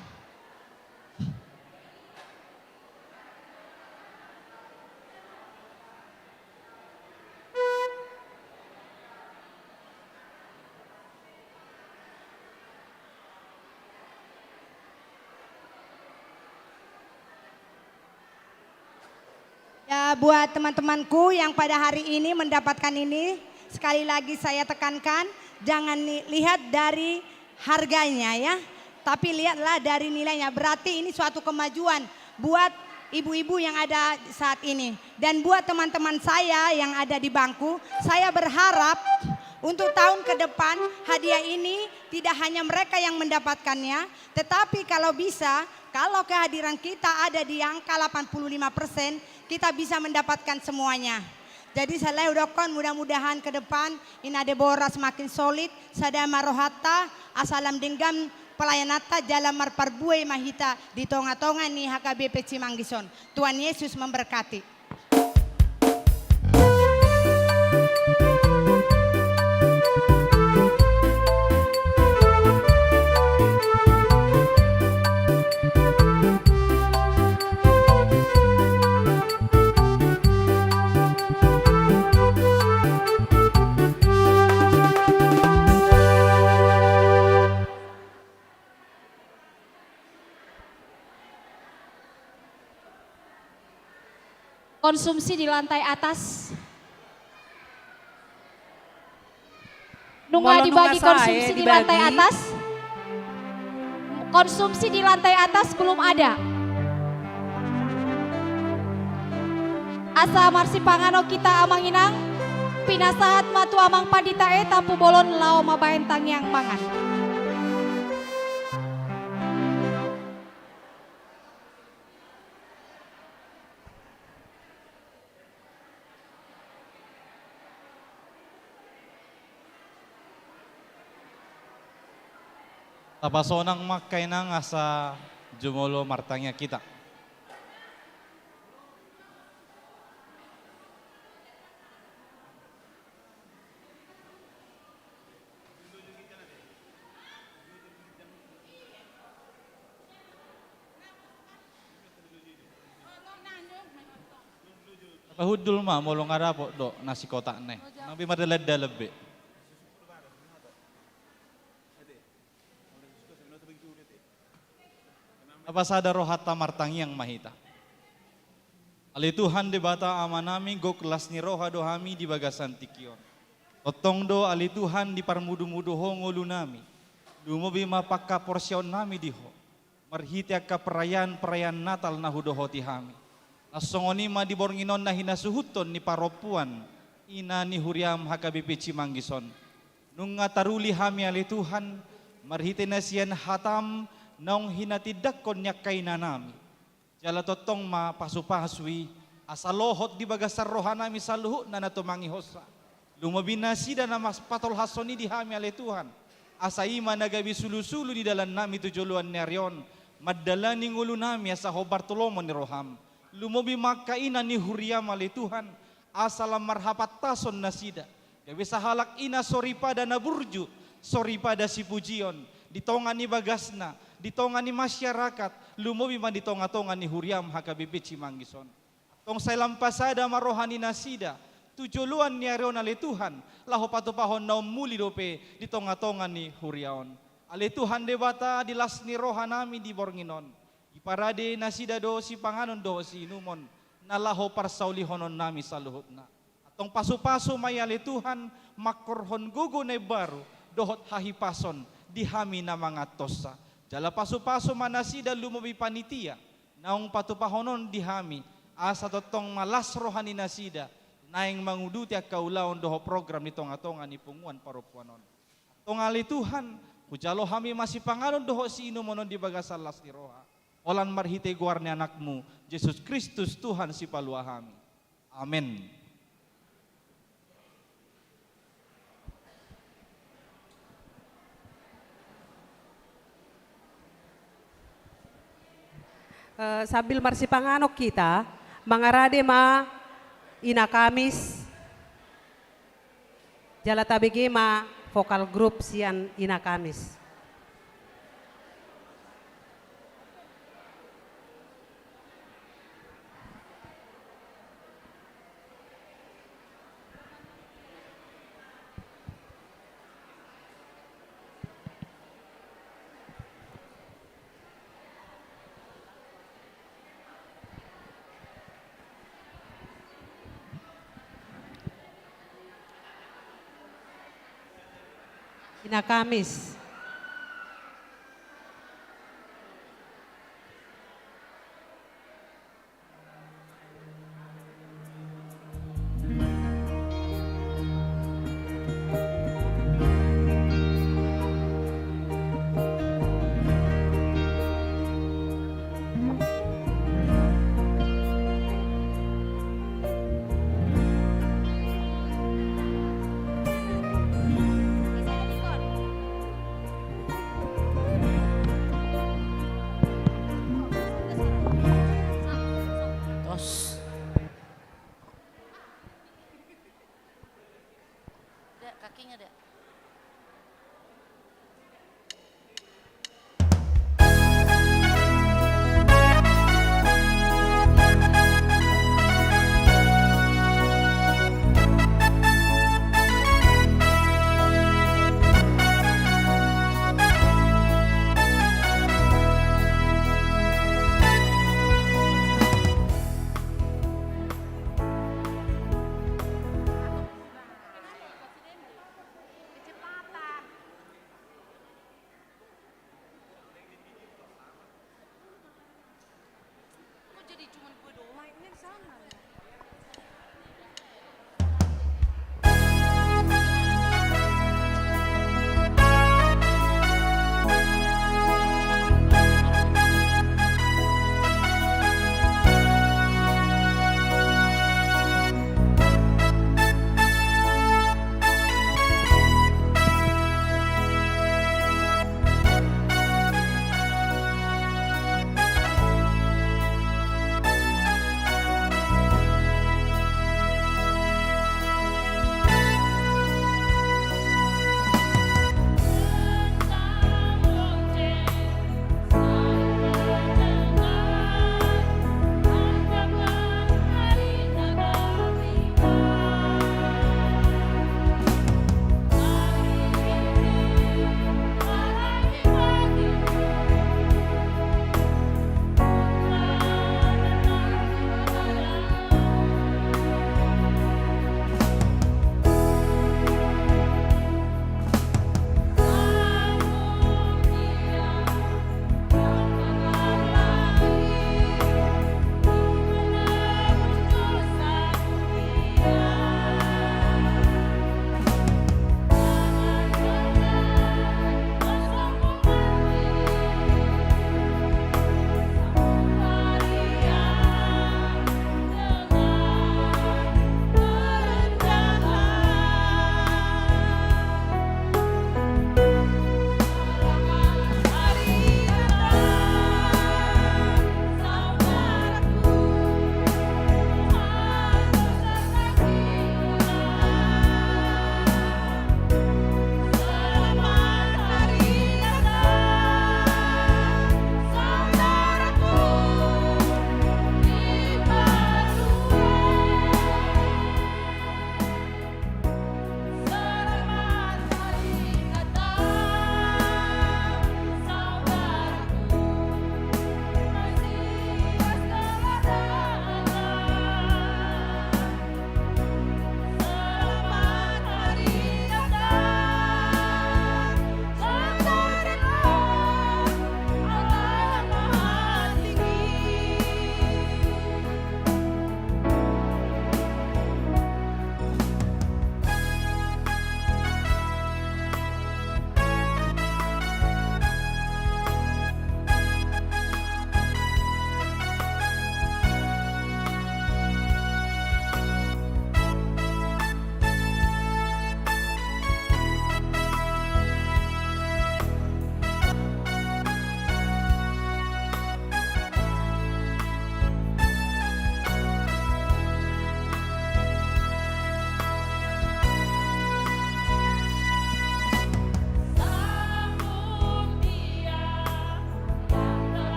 Ya, buat teman-temanku yang pada hari ini mendapatkan ini, sekali lagi saya tekankan, jangan ni-, lihat dari harganya ya, tapi lihatlah dari nilainya. Berarti ini suatu kemajuan buat ibu-ibu yang ada saat ini. Dan buat teman-teman saya yang ada di bangku, saya berharap untuk tahun ke depan hadiah ini tidak hanya mereka yang mendapatkannya, tetapi kalau bisa, kalau kehadiran kita ada di angka delapan puluh lima persen, kita bisa mendapatkan semuanya. Jadi, sai hudokkon, mudah-mudahan ke depan Ina Debora semakin solid, sada ma rohanta, asa lam denggan pelayananta jala marparbue ma hita di tonga-tonga ni H K B P Cimanggis on. Tuhan Yesus memberkati. Konsumsi di lantai atas. Nunga dibagi konsumsi di lantai atas? Konsumsi di lantai atas belum ada. Asa marsipanganon hita amang inang, pinasahat ma tu amang pandita i tampubolon laho mambahen tangiang mangan. Tapasonang ma angka inang asa jumolo martangiang hita. Pahundul ma molo nga dapot do nasi kotak na i. Nang pe mardalan-dalan be. Tapasada rohanta martangiang ma hita. Ale Tuhan Debata Amanami, gok las ni roha do hami di bagasan tingki on. Tongtong do ale Tuhan diparmudu-mudu Ho ngolunami. Lumobi ma panghaporseaonnami di Ho marhite angka perayaan-perayaan Natal na hudohoti hami. Na songon i ma di borngin on na hinasuhuthon ni parompuan ina ni huriam H K B P Cimanggis on. Nunga taruli hami ale Tuhan, marhite na sian hataM naung hinatindangkon ni angka inanami. Jala tongtong ma pasu-pasu i, asa lohot di bagasan rohanami saluhutna na tumangihonsa. Lumobi nasida na mas patolhashon i di hami ale Tuhan. Asa i ma na gabe sulu-sulu ni dalannami tu joloan ni ari on, mandalani ngolunami asa hombar tu lomo ni rohaM. Lumobi ma angka ina ni huriaM ale Tuhan, asa lam marhapantason nasida. Gabe sahalak ina soripada na burju, soripada sipujion, di tonga ni bagasna, di tonga ni masyarakat, lumobi ma di tonga-tonga ni huriaM H K B P Cimanggis on. Antong sai lam pasada ma roha ni nasida tu joloan ni ari on ale Tuhan, laho patupahon na umuli dope di tonga-tonga ni huria on. Ale Tuhan Debata, di las ni rohanami di borngin on, diparade nasida do sipanganon dohot siinumon na laho parsaulihononnami saluhutna. Antong pasu-pasu ma i ale Tuhan, mangkorhon gogo na imbaru dohot hahipason di hami na manganhonsa. Jala pasu-pasu ma nasida lumobi panitia naung patupahonon di hami, asa tongtong ma las roha ni nasida naeng manguduti angka ulaon dohot program di tonga-tonga ni punguan parompuan on. Antong ale Tuhan, hujalo hami ma sipanganon dohot siinumon on di bagasan las ni roha, holan marhite goar ni AnakMu Jesus Kristus Tuhan Sipalua hami. Amen. Eh, sambil marsipanganon hita, mangarade ma Ina Kamis. Jala tabege ma vokal grup sian Ina Kamis. Ina Kamis. Tinggal deh.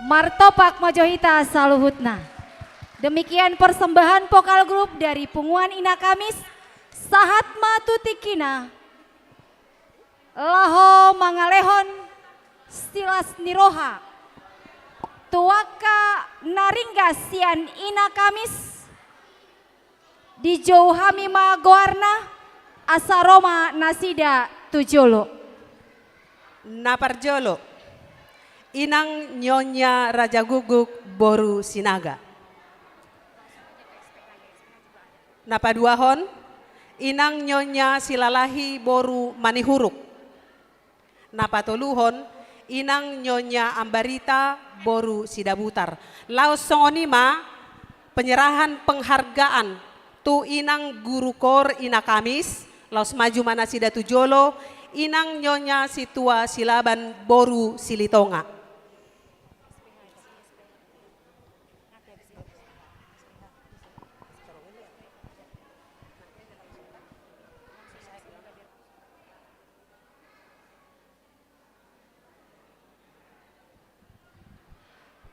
Martopak ma jo hita saluhutna. Demikian persembahan vokal grup dari Punguan Ina Kamis, sahat ma tu tingkina. Laho mangalehon silas ni roha tu angka na ringgas sian Ina Kamis, dijou hami ma goarna, asa ro ma nasida tu jolo. Na parjolo, Inang Nyonya Rajagukguk boru Sinaga. Na paduahon, Inang Nyonya Silalahi boru Manihuruk. Na patoluhon, Inang Nyonya Ambarita boru Sidabutar. Laos songon i ma penyerahan penghargaan tu Inang Guru Kor Ina Kamis, laos maju ma nasida tu jolo, Inang Nyonya Situa Silaban boru Silitonga.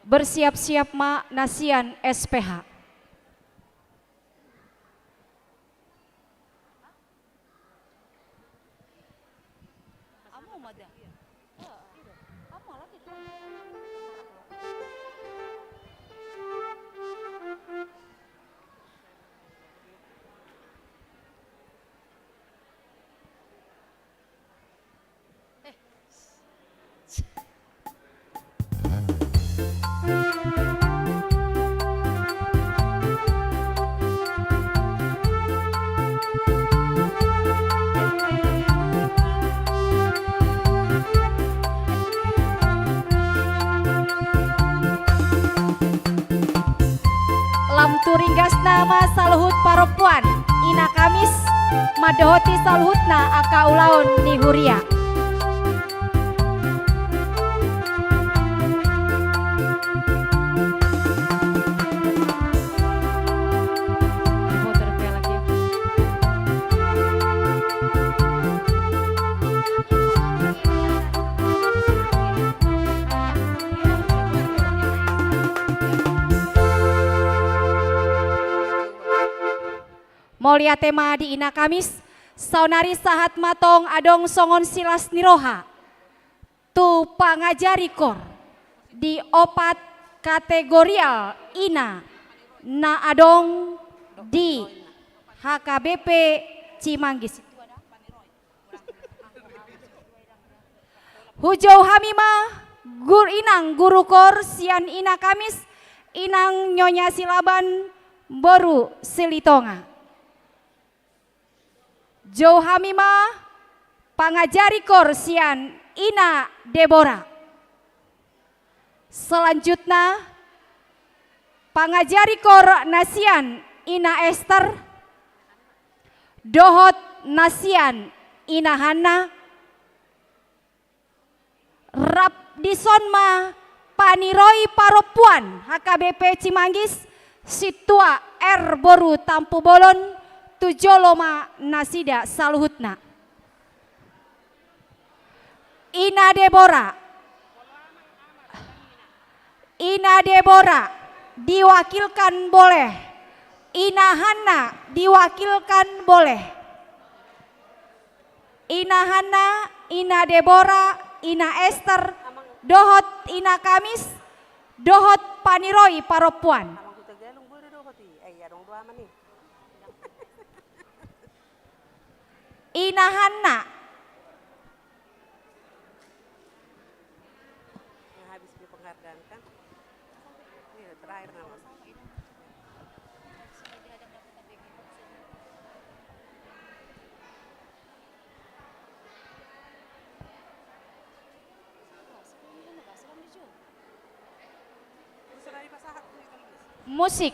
Bersiap-siap ma na sian S P H. Lam tu ringgasna ma saluhut parompuan Ina Kamis mandohoti saluhutna angka ulaon ni huria. Mauliate ma di Ina Kamis, saonari sahat ma tong adong songon silas ni roha tu pangajari kor di opat kategorial ina na adong di H K B P Cimanggis. Hujou hami ma gur-, inang guru kor sian Ina Kamis, Inang Nyonya Silaban boru Silitonga. Jou hami ma pangajari kor sian Ina Debora. Selanjutna, pangajari kor na sian Ina Ester dohot na sian Ina Hanna. Rap dison ma paniroi parompuan H K B P Cimanggis, Sintua R boru Tampubolon, tu jolo ma nasida saluhutna. Ina Debora. Ina Debora diwakilkan boleh. Ina Hanna diwakilkan boleh. Ina Hanna, Ina Debora, Ina Ester, dohot Ina Kamis, dohot paniroi parompuan. Ina Hanna. Habis beli penghargaan kan? Ini terakhir nama. Musik.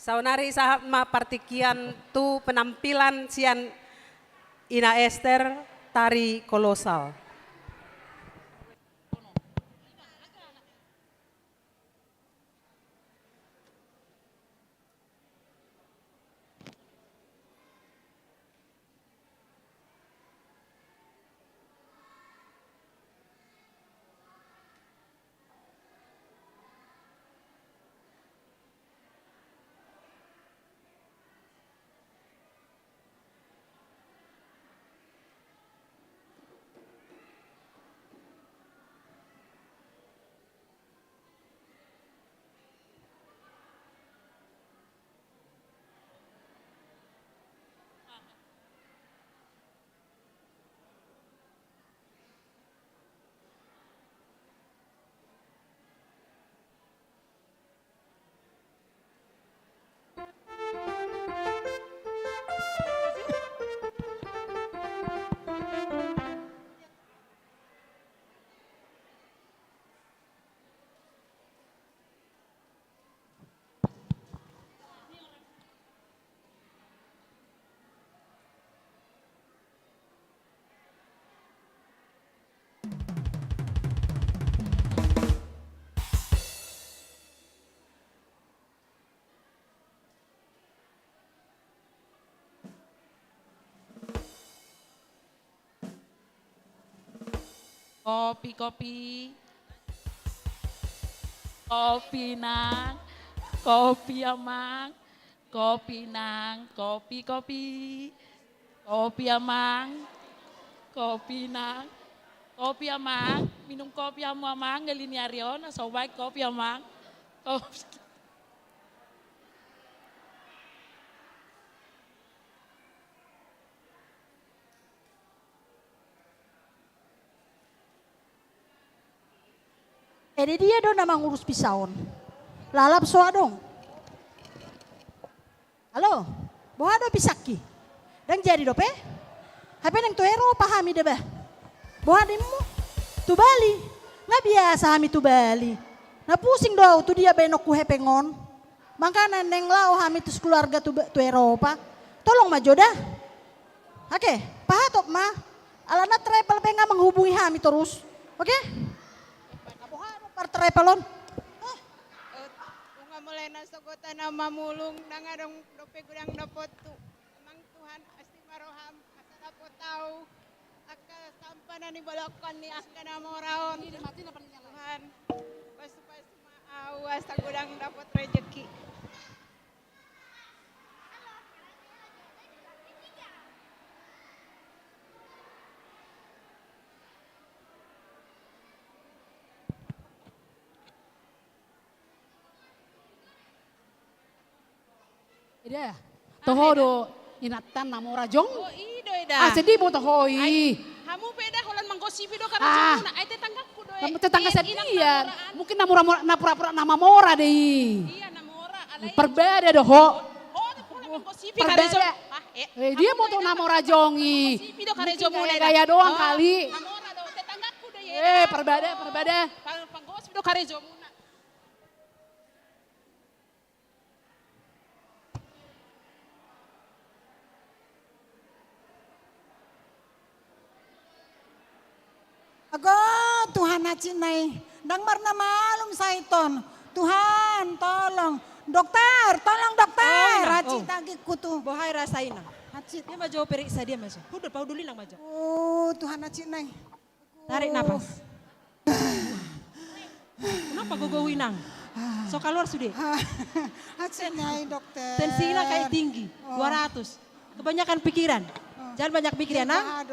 Saonari sahat ma partingkian tu penampilan sian Ina Ester, tari kolosal. Kopi, kopi. Kopi, Nang. Kopi, Amang. Kopi, Nang. Kopi, kopi. Kopi, Amang. Kopi, Nang. Kopi, Amang. Minum kopi hamu, Amang, ngali ni ari on, asa baen kopi, Amang. Kopi. Jadi dia do na mangurus pisa on. Lalap so adong. Halo, boha do pisangki? Ndang jadi dope? Hape naeng tu Eropa hami deba. Boha nimmu? Tu Bali. Nga biasa hami tu Bali. Na pusing do au tu dia baenonku hepeng on. Makana naeng laho hami tu sekeluarga tu, tu Eropa. Tolong ma jo da. Oke, pahatop ma. Alana travel pe nga menghubungi hami terus. Oke? Boha do par travel on. Hah? Nunga mulai na sogot na mamulung, ndang adong dope godang dapot tu. Amang Tuhan, asi ma roham, asa dapot au angka sampah na nibolongkon ni angka na mora on. Tuhan, pasupasu ma au asa godang dapot rejeki. Eda. Toho do inanta na mora jong. Oh, i do eda. Ah, sedih boto ho i. Ai, hamu pe eda holan manggosipi do karejomuna. Ai tetanggaku do e. Tetangga sadia. Mungkin na mora, na pura-pura na mamora do i. Iya, na mora. Parbada do ho. Parbada. Eh, dia boto na mora jong i. Gaya doang kali. Na mora do tetanggaku do i. Eh, parbada, parbada. Panggosip do karejomuna. Ago, Tuhan, hansit nai. Ndang marna malum sahit on. Tuhan, tolong. Dokter, tolong dokter. Hansit tangkingku tu. Boha i rasa, Inang? Hansit. Dia ma jo periksa, dia ma jo. Hudul, pahudul Inang ma jo. Oh, Tuhan, hansit nai. Tarik napas. Kenapa gogo, Inang? So kaluar sude. Hansit nai, dokter. Tensi Inang kayak tinggi, dua ratus. Kebanyakan pikiran. Jangan banyak pikiran, Nang.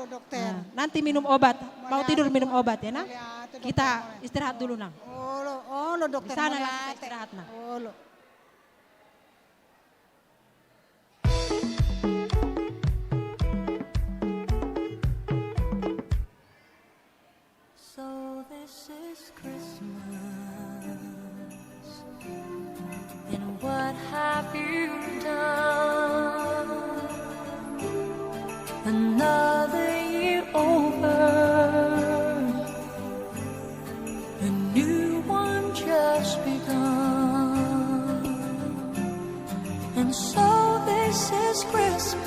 Nanti minum obat. Mau tidur, minum obat ya, Nang. Kita istirahat dulu, Nang. Olo, olo, dokter. Di sana langsung istirahat, Nang. Olo. So this is Christmas, and what have you done? Another year over, a new one just begun. So this is Christmas.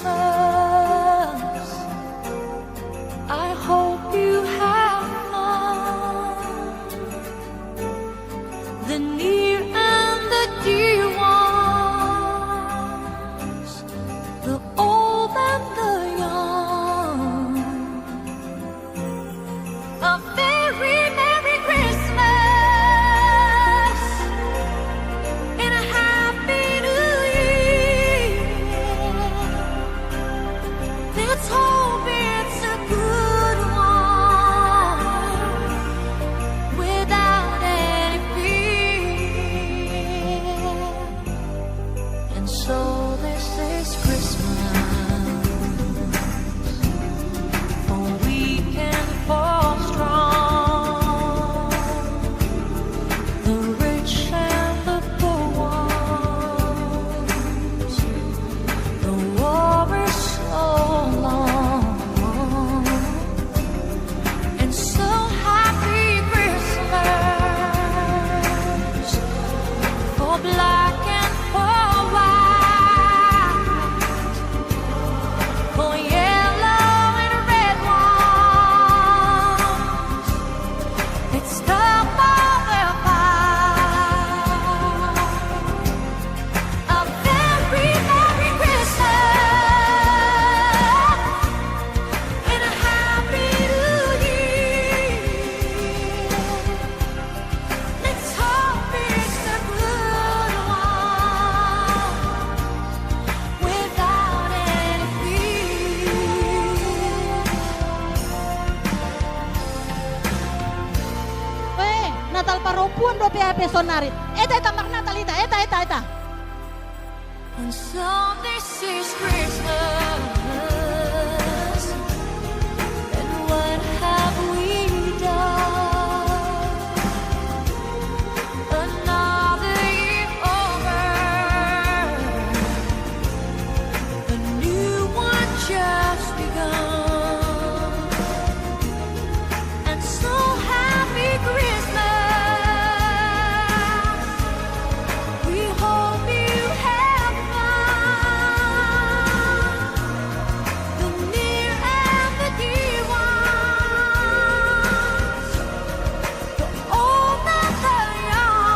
I hope you have fun. The near and the dear ones, the old and the young. A very Merry Christmas and a Happy New Year. Let's hope it's a good one without any fear. And so this is Christmas for weak and for strong, the rich and the poor ones. The war is so long. And so Happy Christmas for black and for white, for yellow and red ones. Let's stop all the fight. A very Merry Christmas and a Happy New Year. Let's hope it's a good one without any fear. Eh, Natal parompuan dope hape saonari. Eta, eta, marnatal hita, eta, eta, eta. And so this is Christmas, and what have we done? Another year over, a new one just begun. And so Happy Christmas. We hope you have fun. The near and the dear ones, the old and the young.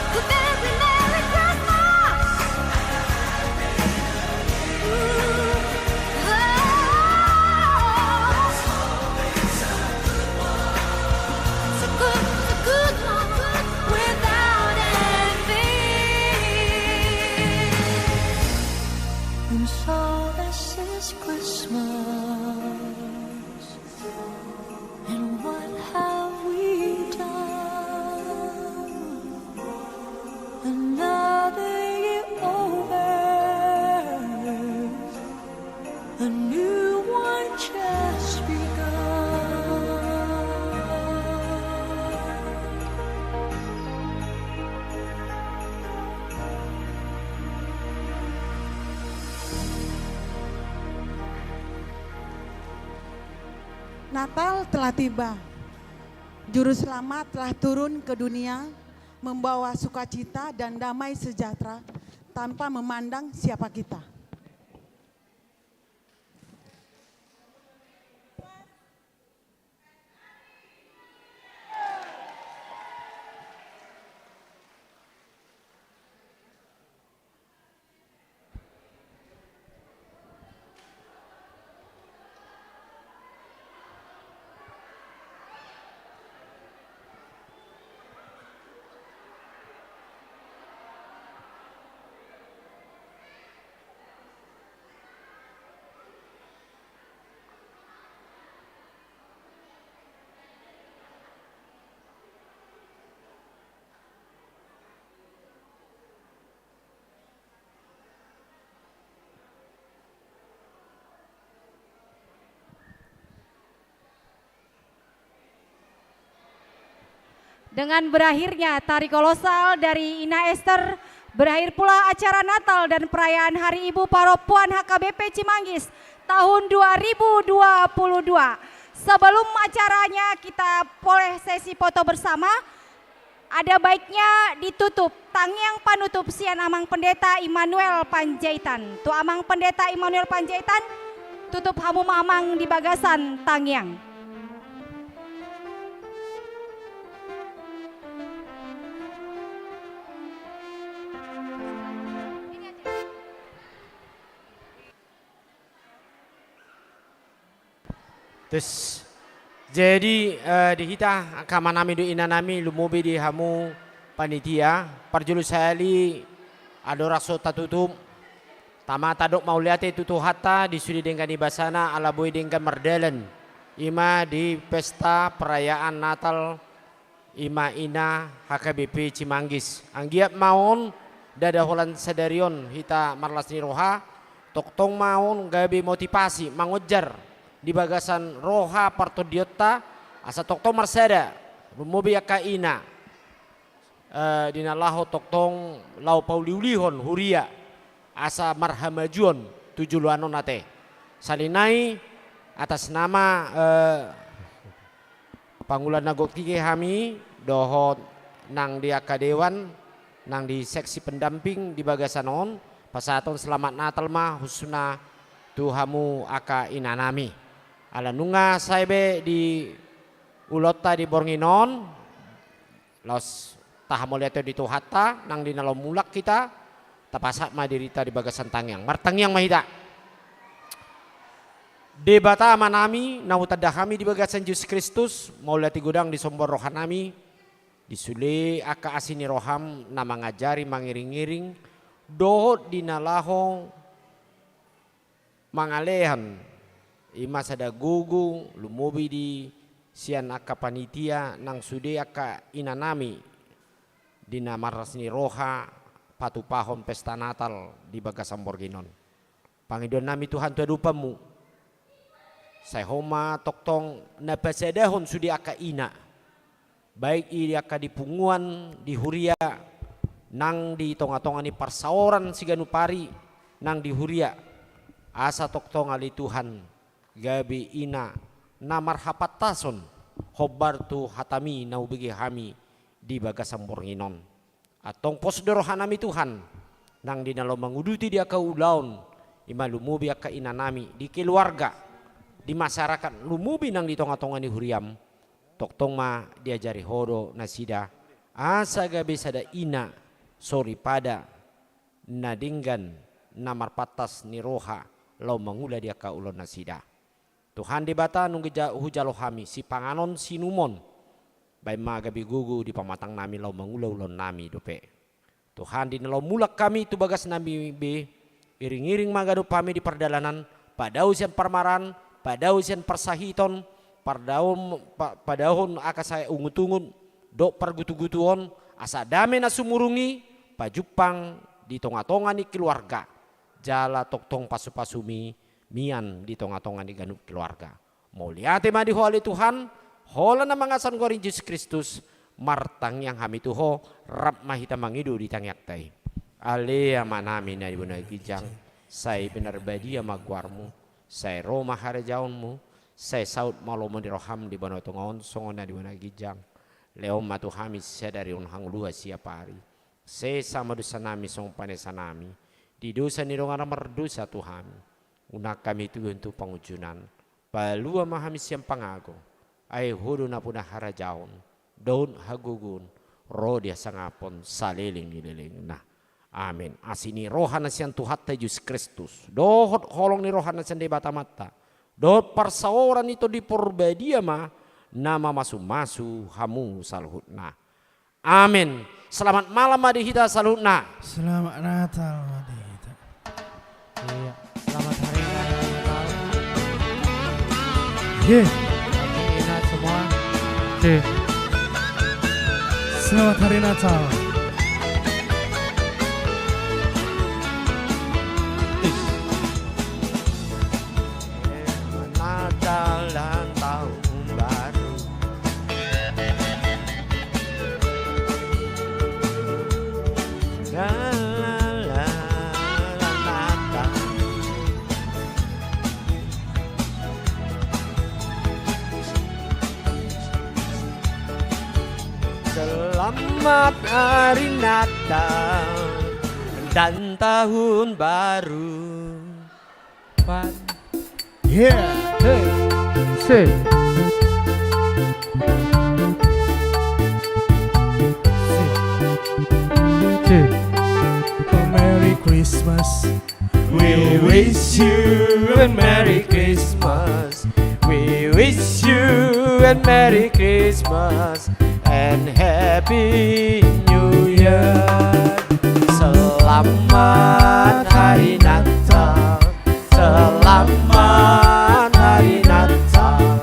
A very Merry Christmas. Ooh, oh. It's a good, it's a good one without envy. And so this is Christmas. And what have we done? Another year over, a new one just begun. Natal telah tiba. Juru Selamat telah turun ke dunia, membawa sukacita dan damai sejahtera tanpa memandang siapa kita. Dengan berakhirnya tari kolosal dari Ina Ester, berakhir pula acara Natal dan Perayaan Hari Ibu Parompuan H K B P Cimanggis tahun dua ribu dua puluh dua. Sebelum acaranya, kita boleh sesi foto bersama. Ada baiknya ditutup. Tangiang panutup sian Amang Pendeta Immanuel Panjaitan. Tu Amang Pendeta Immanuel Panjaitan, tutup hamu ma Amang di bagasan tangiang. Tes. Jadi, eh, di hita angka amanami dohot inanami, lumobi di hamu panitia, parjolo sahali andorang so tatutup, tama tadok mauliate tu Tuhanta di sude denggan ni basana ala boi denggan mardalan, i ma di pesta perayaan Natal i ma ina H K B P Cimanggis. Anggiat ma on, ndada holan sadari on hita marlas ni roha, tongtong ma on gabe motivasi, mangonjar di bagasan roha partondionta, asa tongtong marsada, lumobi angka ina, eh, di na laho tongtong laho pauliulihon huria, asa marhamajuon tu joloan on ate. Sahali nai atas nama, eh, Pangula na gok tige hami, dohot nang di angka dewan, nang di seksi pendamping di bagasan on, pasahaton selamat Natal ma khususna tu hamu angka inanami. Ala nunga sae be di ulaonta di borngin on, laos tahamauliate di Tuhanta, nang di na laho mulak hita, tapasahat ma dirinta di bagasan tangiang. Martangiang ma hita. Debata Amanami, na hutanda hami di bagasan Jesus Kristus, mauliate godang disombor rohanami, di sude angka asi ni roham na mangajari mangiringiring, dohot di na laho mangalehon, i ma sada gogo, lumobi di sian angka panitia nang sude angka inanami, di na marlas ni roha patupahon pesta Natal di bagasan borngin on. Pangidoannami Tuhan tu adopanmu. Sai Ho ma tongtong na pasadahon sude angka ina. Baik i di angka di punguan, di huria, nang di tongatonga ni parsaoran siganup ari, nang di huria. Asa tongtong ale Tuhan, gabe ina na marhapantason, hombar tu hatami na hubege hami di bagasan borngin on. Antong pos do rohanami Tuhan, nang di na laho manguduti di angka ulaon, i ma lumobi angka inanami, di keluarga, di masyarakat, lumobi nang di tongatonga ni huriam, tongtong ma diajari Ho do nasida, asa gabe sada ina, soripada, na denggan, na marpantas ni roha, laho mangula di angka ulaon nasida. Tuhan Debata nunga ja-, hujalo hami, sipanganon, siinumon. Baen ma gabe gogo di pamatangnami laho mangula ulaonnami dope. Tuhan, di na laho mulak hami tu bagasnami be, iringiring ma ganup hami di pardalanan, padao sian parmaraan, padao sian parsahiton, pardaon, pa-, padaohon angka sai ungutungut, dohot pargutugutuon, asa dame na sumurung i, pajumpang di tongatonga ni keluarga, jala tongtong pasupasumi, mian di tongatonga ni ganup keluarga. Mauliate ma di Ho ale Tuhan, holan na mangasa goar ni Jesus Kristus, martangiang hami tu Ho, rap ma hita mangido di tangiangta i. Ale Amanami na di banua ginjang, sai pinarbadia ma goarmu, sai ro ma harajaonmu, sai saut ma lomo ni roham di banua tonga on songon na di banua ginjang. Lehon ma tu hami sadari on hangoluan siapari. Sesa ma dosanami songon panesanami di dosa ni dongan na mardosa tu hami. Unang hami togihon tu pangunjunan. Palua ma hami sian pangago. Ai Ho do nampuna harajaon, dohot hagogoon, ro di hasangapon saleleng ni lelengna. Amen. Asi ni roha na sian Tuhanta Jesus Kristus, dohot holong ni roha na sian Debata Amanta, dohot parsaoran ni Tondi Porbadia ma na mamasumasu hamu saluhutna. Amen. Selamat malam ma di hita saluhutna. Selamat Natal ma di hita. Iya, selamat hari raya Natal. Ye. Ingat semua. Ye. Selamat hari Natal. Natal dan Tahun Baru. Selamat Hari Natal dan Tahun Baru. Pan. Yeah. Hey. Say. Say. Say. A Merry Christmas. We wish you a Merry Christmas. We wish you a Merry Christmas and Happy New Year. Selamat Hari Natal. Selamat Hari Natal.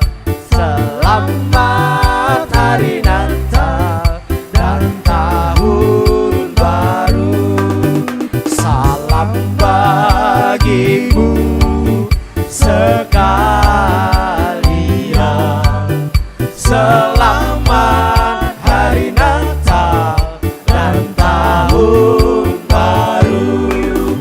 Selamat Hari Natal dan Tahun Baru. Salam bagimu sekalian. Selamat Hari Natal dan Tahun Baru.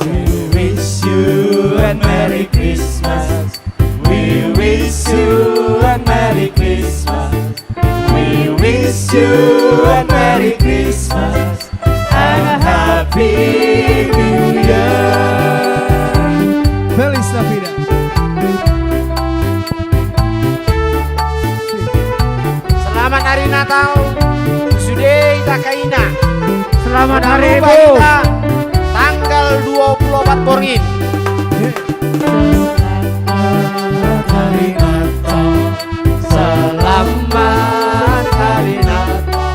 We wish you a Merry Christmas. We wish you a Merry Christmas. We wish you a Merry Christmas and a Happy New Year. Feliz Navidad. Selamat Hari Natal. Sude hita kaina. Selamat Hari Ibu. Tanggal dua puluh opat borngin. Selamat Hari Natal. Selamat Hari Natal.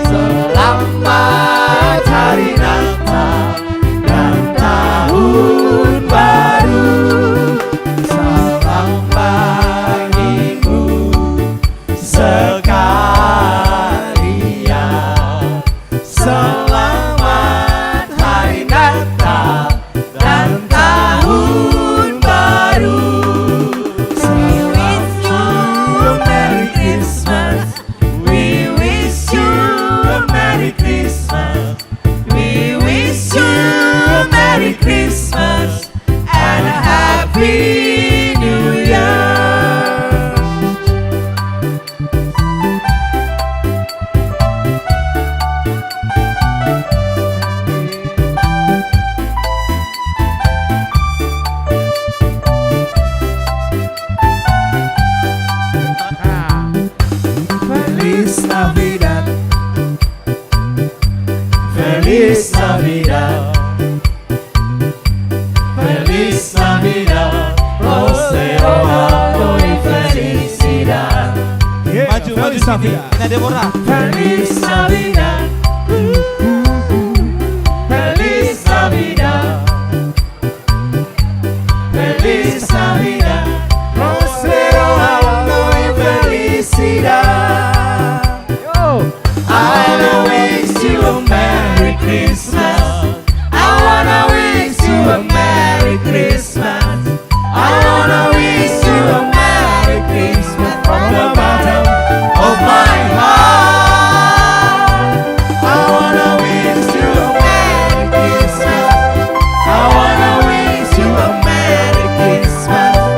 Selamat Hari Natal dan Tahun Baru. Salam bagimu sekalian. Selamat Hari Natal dan Tahun Baru. We wish you a Merry Christmas. We wish you a Merry Christmas. We wish you a Merry Christmas and a Happy New Year. Feliz Navidad. Feliz Navidad. Feliz Navidad, próspero año y felicidad. Yeah, maju, maju, Feliz Navidad. Ina Deborah. Feliz Navidad. Feliz Navidad. Feliz Navidad, próspero año y felicidad. Yo. I wanna wish you a Merry Christmas. I wanna wish you a Merry Christmas. I wanna wish you a Merry Christmas from the bottom of my heart. I wanna wish you a Merry Christmas. I wanna wish you a Merry Christmas.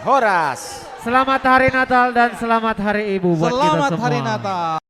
Horas. Selamat Hari Natal dan selamat Hari Ibu buat kita semua. Selamat Hari Natal.